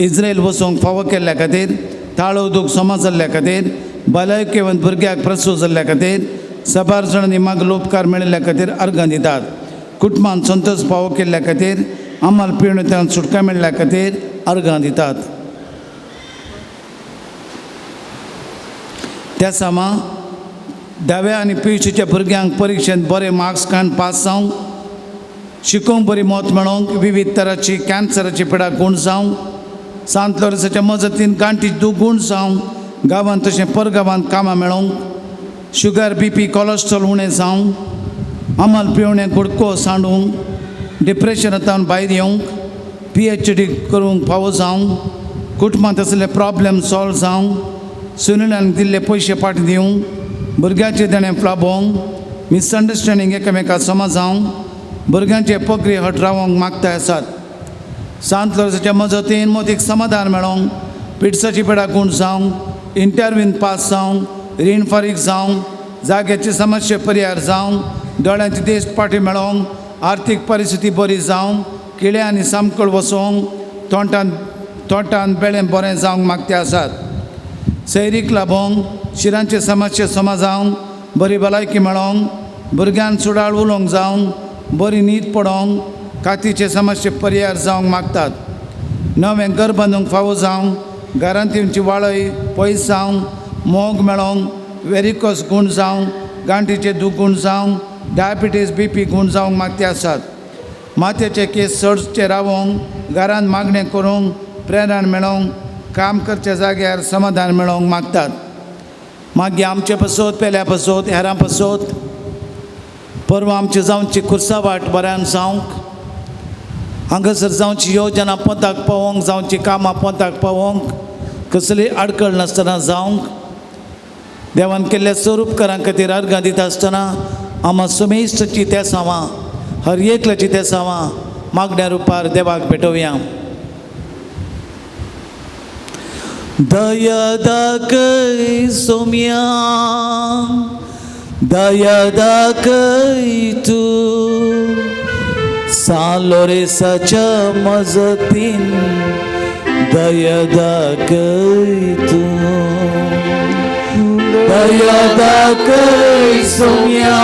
इस्रायल वचूंक फावो केल्ल्या खातीर ताळो दूख समाज जाल्ल्या खातीर भलायकेवन भुरग्याक प्रसूत जाल्ल्या खातीर सबार जाणांनी मागलो उपकार मेळिल्ल्या खातीर अर्गां दितात कुटुंबान संतोष फावो केल्ल्या खातीर आमाल पिवण्यान सुटका मेळिल्ल्या खातीर अर्गां दितात. त्या सामा धाव्या आनी पियुशीच्या भुरग्यांक परिक्षेंत बरे मार्क्स काडून पास जावंक शिकोवंक बरी मत मेळोवंक विविध तराची कॅन्सराची पिडा गूण जावंक सांत लोरेसाच्या मजतीन गांठी दूख गूण जावंक गांवांत तशें परगांवांत कामां मेळोवंक शुगर बी पी कॉलेस्ट्रॉल उणें जावंक आमल पिवणें गुडको सांडूंक डिप्रेशनांतल्यान भायर येवंक PhD करूंक फावो जावंक कुटुंबांत आशिल्ले प्रॉब्लम सॉल्व जावंक सुनिलान दिल्ले पयशे फाटीं दिवंक भुरग्यांचे देणें फ्लाबोवंक मिसअंडरस्टँडींग एकामेका समज जावंक भुरग्यांचे पगरी हट रावोंक मागता आसात. सांत लोरेसाच्या मजतीन मोदीक समाधान मेळोवंक पिड्साची पिडा गूण जावंक इंटरव्यून पास जावंक रीण फारीक जावंक जाग्याची समस्या परिहार जावंक दोळ्यांची देश पाटी मेळोवंक आर्थीक परिस्थिती बरी जावंक किळे आनी सामकळ वसोवंक तोंडान तोंडान बेळें बरें जावंक मागते आसात. सैरीक लाभोवंक शिरांचे समस्या समा जावंक बरी भलायकी मेळोवंक भुरग्यांक सुडाळ उलोवंक जावंक बरी न्हीद पडोवंक कातीचे समस्या परिहार जावंक मागतात. नवें घर बांदूंक फावो जावंक घरांत येवची वाळय पयस जावंक मोग मेळोवंक वेरिकोस गूण जावंक गांठीचे दूख गूण जावंक डायबिटीज बी पी गूण जावंक मागते आसात. माथ्याचे केस चडचे रावोंक घरांत मागणें करूंक प्रेरण मेळोवंक काम करच्या जाग्यार समाधान मेळोवंक मागतात. मागीर आमचे पसत पेल्या पसत हेरां पसत परवां आमची जावची खुर्सा वाट बऱ्यान जावंक हांगासर जावची योजना पोंताक पावोवंक जावची कामां पोंताक पावोवंक कसली आडखळ नासतना जावंक देवान केल्ल्या स्वरूपकारां खातीर अर्गां दिता आसतना आमा सुमेश्टची तेसांवां हर एकल्याची तेसांवां मागण्या रुपार देवाक भेटोवया. दया दाखय सोम्या दया दाखय तूं सान लोरेसाच्या मजतीन दया दाखय तूं दया दाखय सोम्या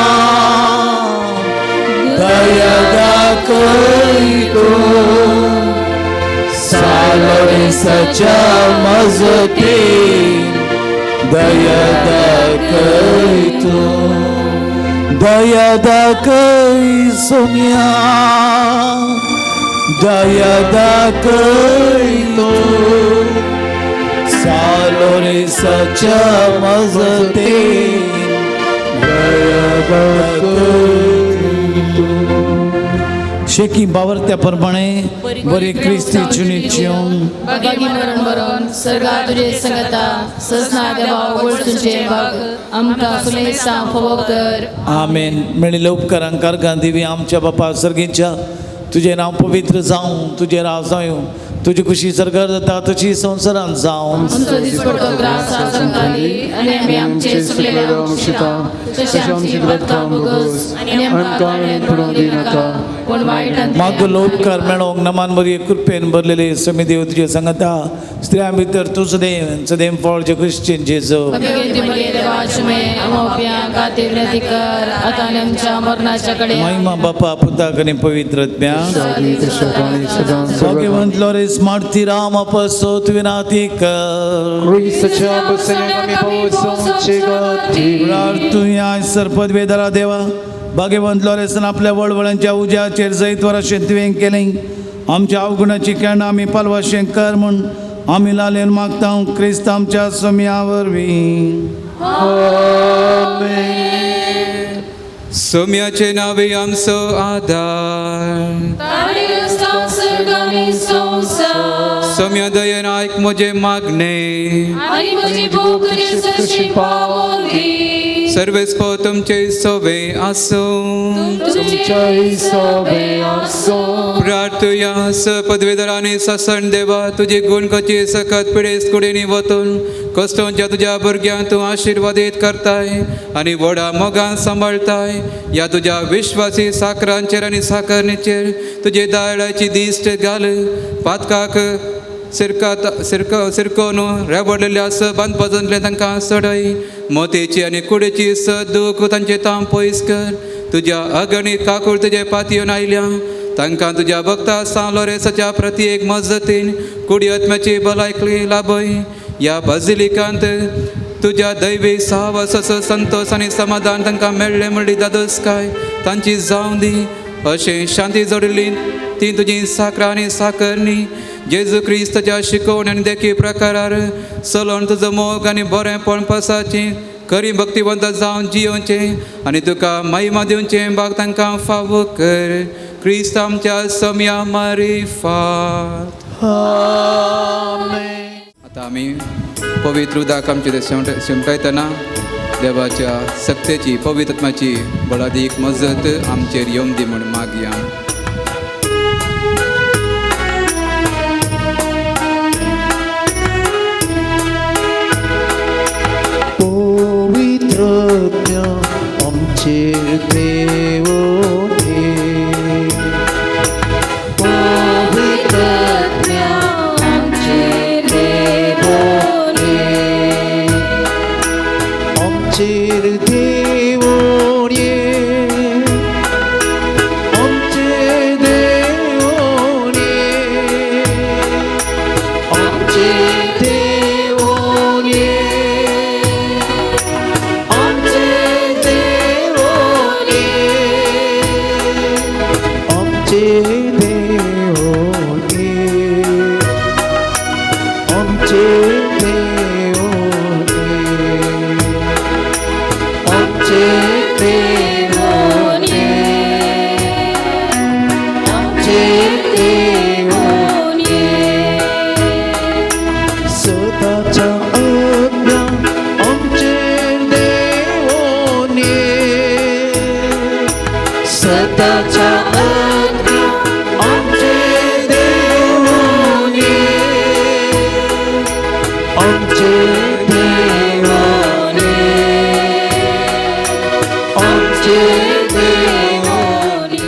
दया दाखय तूं सान लोरेसाच्या मजतीन दया दाखय तूं दया दाखय सोम्या दया दाखय तूं सान लोरेसाच्या मजतीन दया दाखय तूं. शेकी बावरत्या प्रमाणे बरी क्रिस्ती चुनीची बागी मरण मरण सर्गा तुझे संगता सजना देवा वळसूंचे बाग आमकां सुमेसा फोवो कर. आमेन. मेळिल्ल्या उपकारांक अर्गां दिवी आमच्या बापा सर्गीच्या तुजें नांव पवित्र जावं तुजें राव जावं तुजी खुशी सरकार जाता तशी संवसारांत जावं. आमचो दिसपडतो ग्रास आज आमकां दी आनी आमी आमचे चुकलेले आमक्षिता तशें आमची बदकां भोगोस आनी आमकां काळें पडोवंक दिनाका पूण वायटांतल्यान मागलो उपकार मेळोवंक नमान बरी कृपेन भरलेले समी देव तुजे सांगता स्त्रियां भितर तूं सदैव सदैव फळ जे क्रिश्चन जेजू भगवती मरिये देवाचे माये, आमोप्या खातीर विनंती कर आतां आनी आमच्या मरणाच्या कडेन. महिमा बापा पुताक आनी पवित्र आत्म्या. भाग्यवंत लोरेस मार्ती राम अपसोत विनाती कर तुवें आयज सरपद वेदरा देवा भाग्यवंत लॉरेसान आपल्या वळवळांच्या उज्याचेर जैतवर अशें तुवें केलें. आमच्या अवगुणाची केणां आमी पालवाशें कर म्हूण आमी लालेन मागता क्रिस्त आमच्या सोम्या वरवीं. सोम्याचे नावे आमचो आदार. सोम्या दयेन आयक म्हजें मागणें. सर्वेस्पो तुमचे सोवे आसूं. प्रार्थुया. स पदवेदार आनी सासण देवा, तुजी गुण कची सकत पिडेस कुडीनी वतून कश्टोंच्या तुज्या भुरग्यांक तूं आशिर्वादीत करताय आनी व्हडा मोगान सांबाळटाय. ह्या तुज्या विश्वासी साकरांचेर आनी साकरणीचेर तुजे दयाळाची दिश्ट घाल. पातकाक सिरकोन रेबडलेल्या स बांदपाजांतलें तांकां सोडय. मोतेची आनी कुडेची स दूख तांचे तांब पयस कर. तुज्या अगणीत काकूळ तुजे पातयेवन आयल्या तांकां तुज्या भक्ता सांव लोरेसाच्या प्रती एक मजतीन कुडी आत्म्याची भलायकी लाभय. ह्या बाजिलिकांत तुज्या दैवी साहवासाचो संतोश आनी समाधान तांकां मेळ्ळें म्हणली दादोसकाय तांची जावं दी. अशें शांती जोडिल्ली ती तुजी साकरां आनी साकरणी जेजू क्रिस्ताच्या शिकोवण आनी देखी प्रकारार चलोवन तुजो मोग आनी बरेंपण पसाचें खरी भक्तिवंत जावन जियोवचें आनी तुका महिमा दिवचें भाग तांकां फावो कर. क्रिस्त आमच्या सम्या मारिफात. आतां आमी पवित्र उदक आमचें ते शेंवटायतना देवाच्या सक्तेची पवित्र आत्म्याची बळादीक मजत आमचेर येवंक दी म्हूण मागया. पवित्र आत्म्या आमचेर देवोनी. पवित्र आत्म्या आमचेर देवोनी. आमचेर देवोनी. आमचेर देवोनी. आमचेर देवोनी. आमचेर देवोनी. आमचेर देवोनी. आमचेर देवोनी. आमचेर देवोनी. आमचेर देवोनी. सदाच्या आज्ञा आमचेर देवोनी. सदाच्या आज्ञा आमचेर देवोनी. आमचेर देवोनी. आमचेर देवोनी.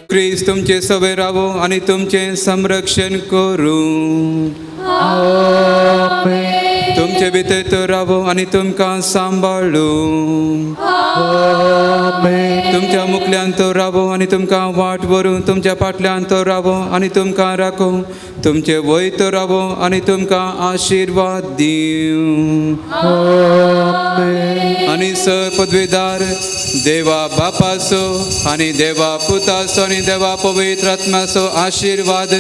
क्रिस्त तुमचे सवे रावो आनी तुमचें संरक्षण करूं. तुमचे भितर तो रावो आनी तुमकां सांबाळूं. तुमच्या मुखल्यान तो रावो आनी तुमकां वाट व्हरूं. तुमच्या फाटल्यान तो रावो आनी तुमकां राखूं. तुमचे वयर तो रावो आनी तुमकां आशिर्वाद दिवं. आनी स पदवेदार देवा बापाचो आनी देवा पुताचो आनी देवा पवित्र आत्म्याचो आशिर्वाद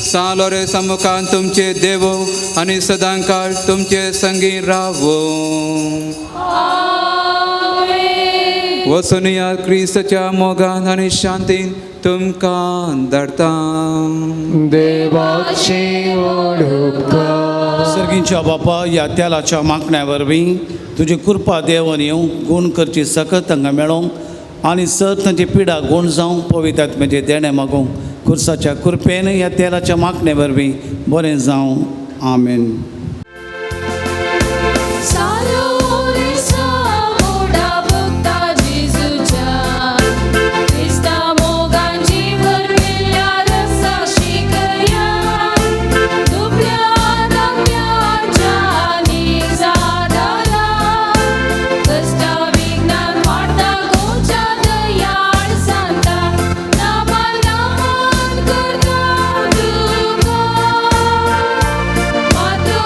सांव लोरेसा मुखान तुमचे देवो आनी सदांकाळ तुमचे संगी रावो. वचून ह्या क्रिस्ताच्या मोगान आनी शांतीन तुमकां धाडटा. देवाची ओळख. सर्गींच्या बापा, ह्या तेलाच्या मागण्या वरवीं तुजी कृपा देवन येवं, गुण करची सकत तांकां मेळोंक आनी सर तांची पिडा गुण जावं पवित्र आत्म्याचें देणें मागूंक खुर्साच्या कृपेन ह्या तेलाच्या मागणे वरवीं बरें जावं. आमेन. Matu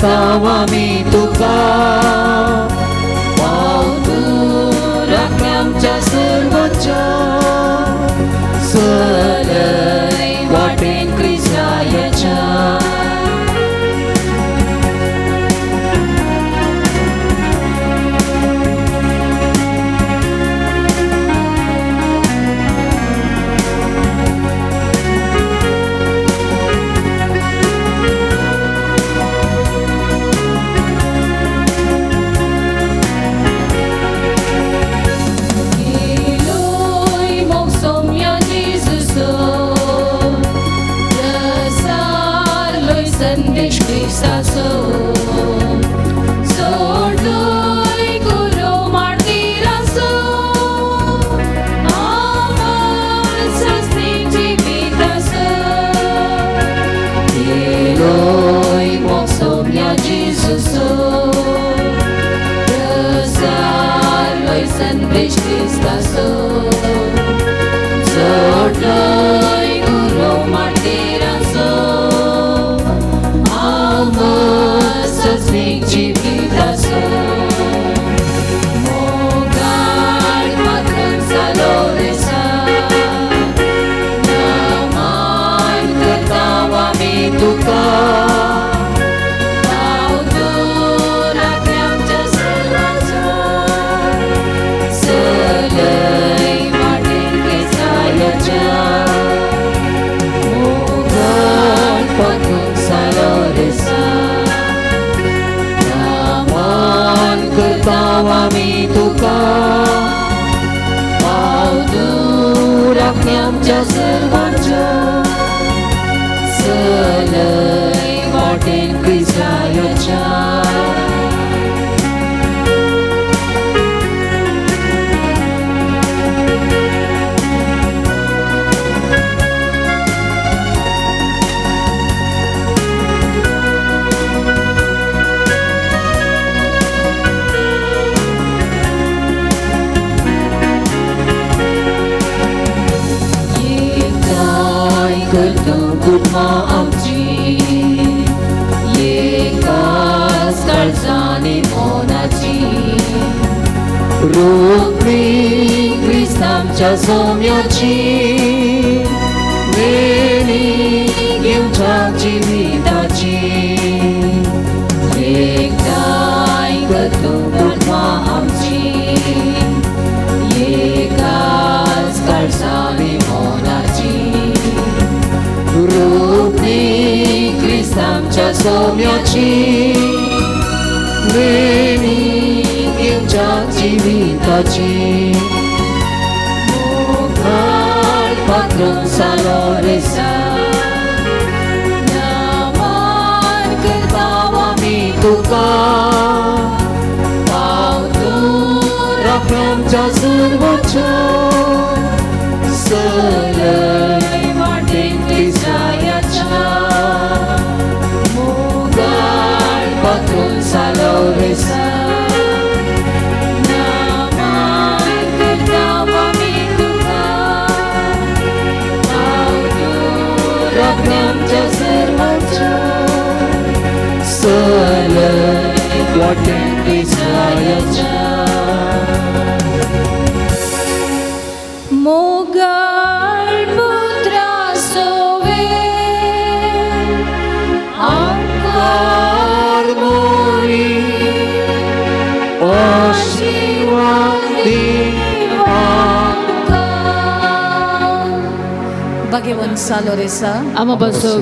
करता आमी तुका पाव तूं राखणे आमच्या सर्वांच्या चलय वाटेन क्रिस्ताच्या.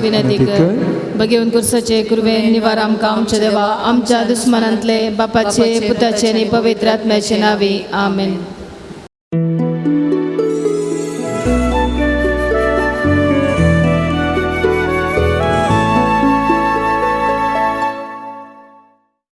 विनंती कर भगवंत कुर्साचे कुर्वे निवार आमकां आमच्या देवा आमच्या दुस्मनांतले बापाचे पुताचे आनी पवित्र आत्म्याचे नांवी आमेन.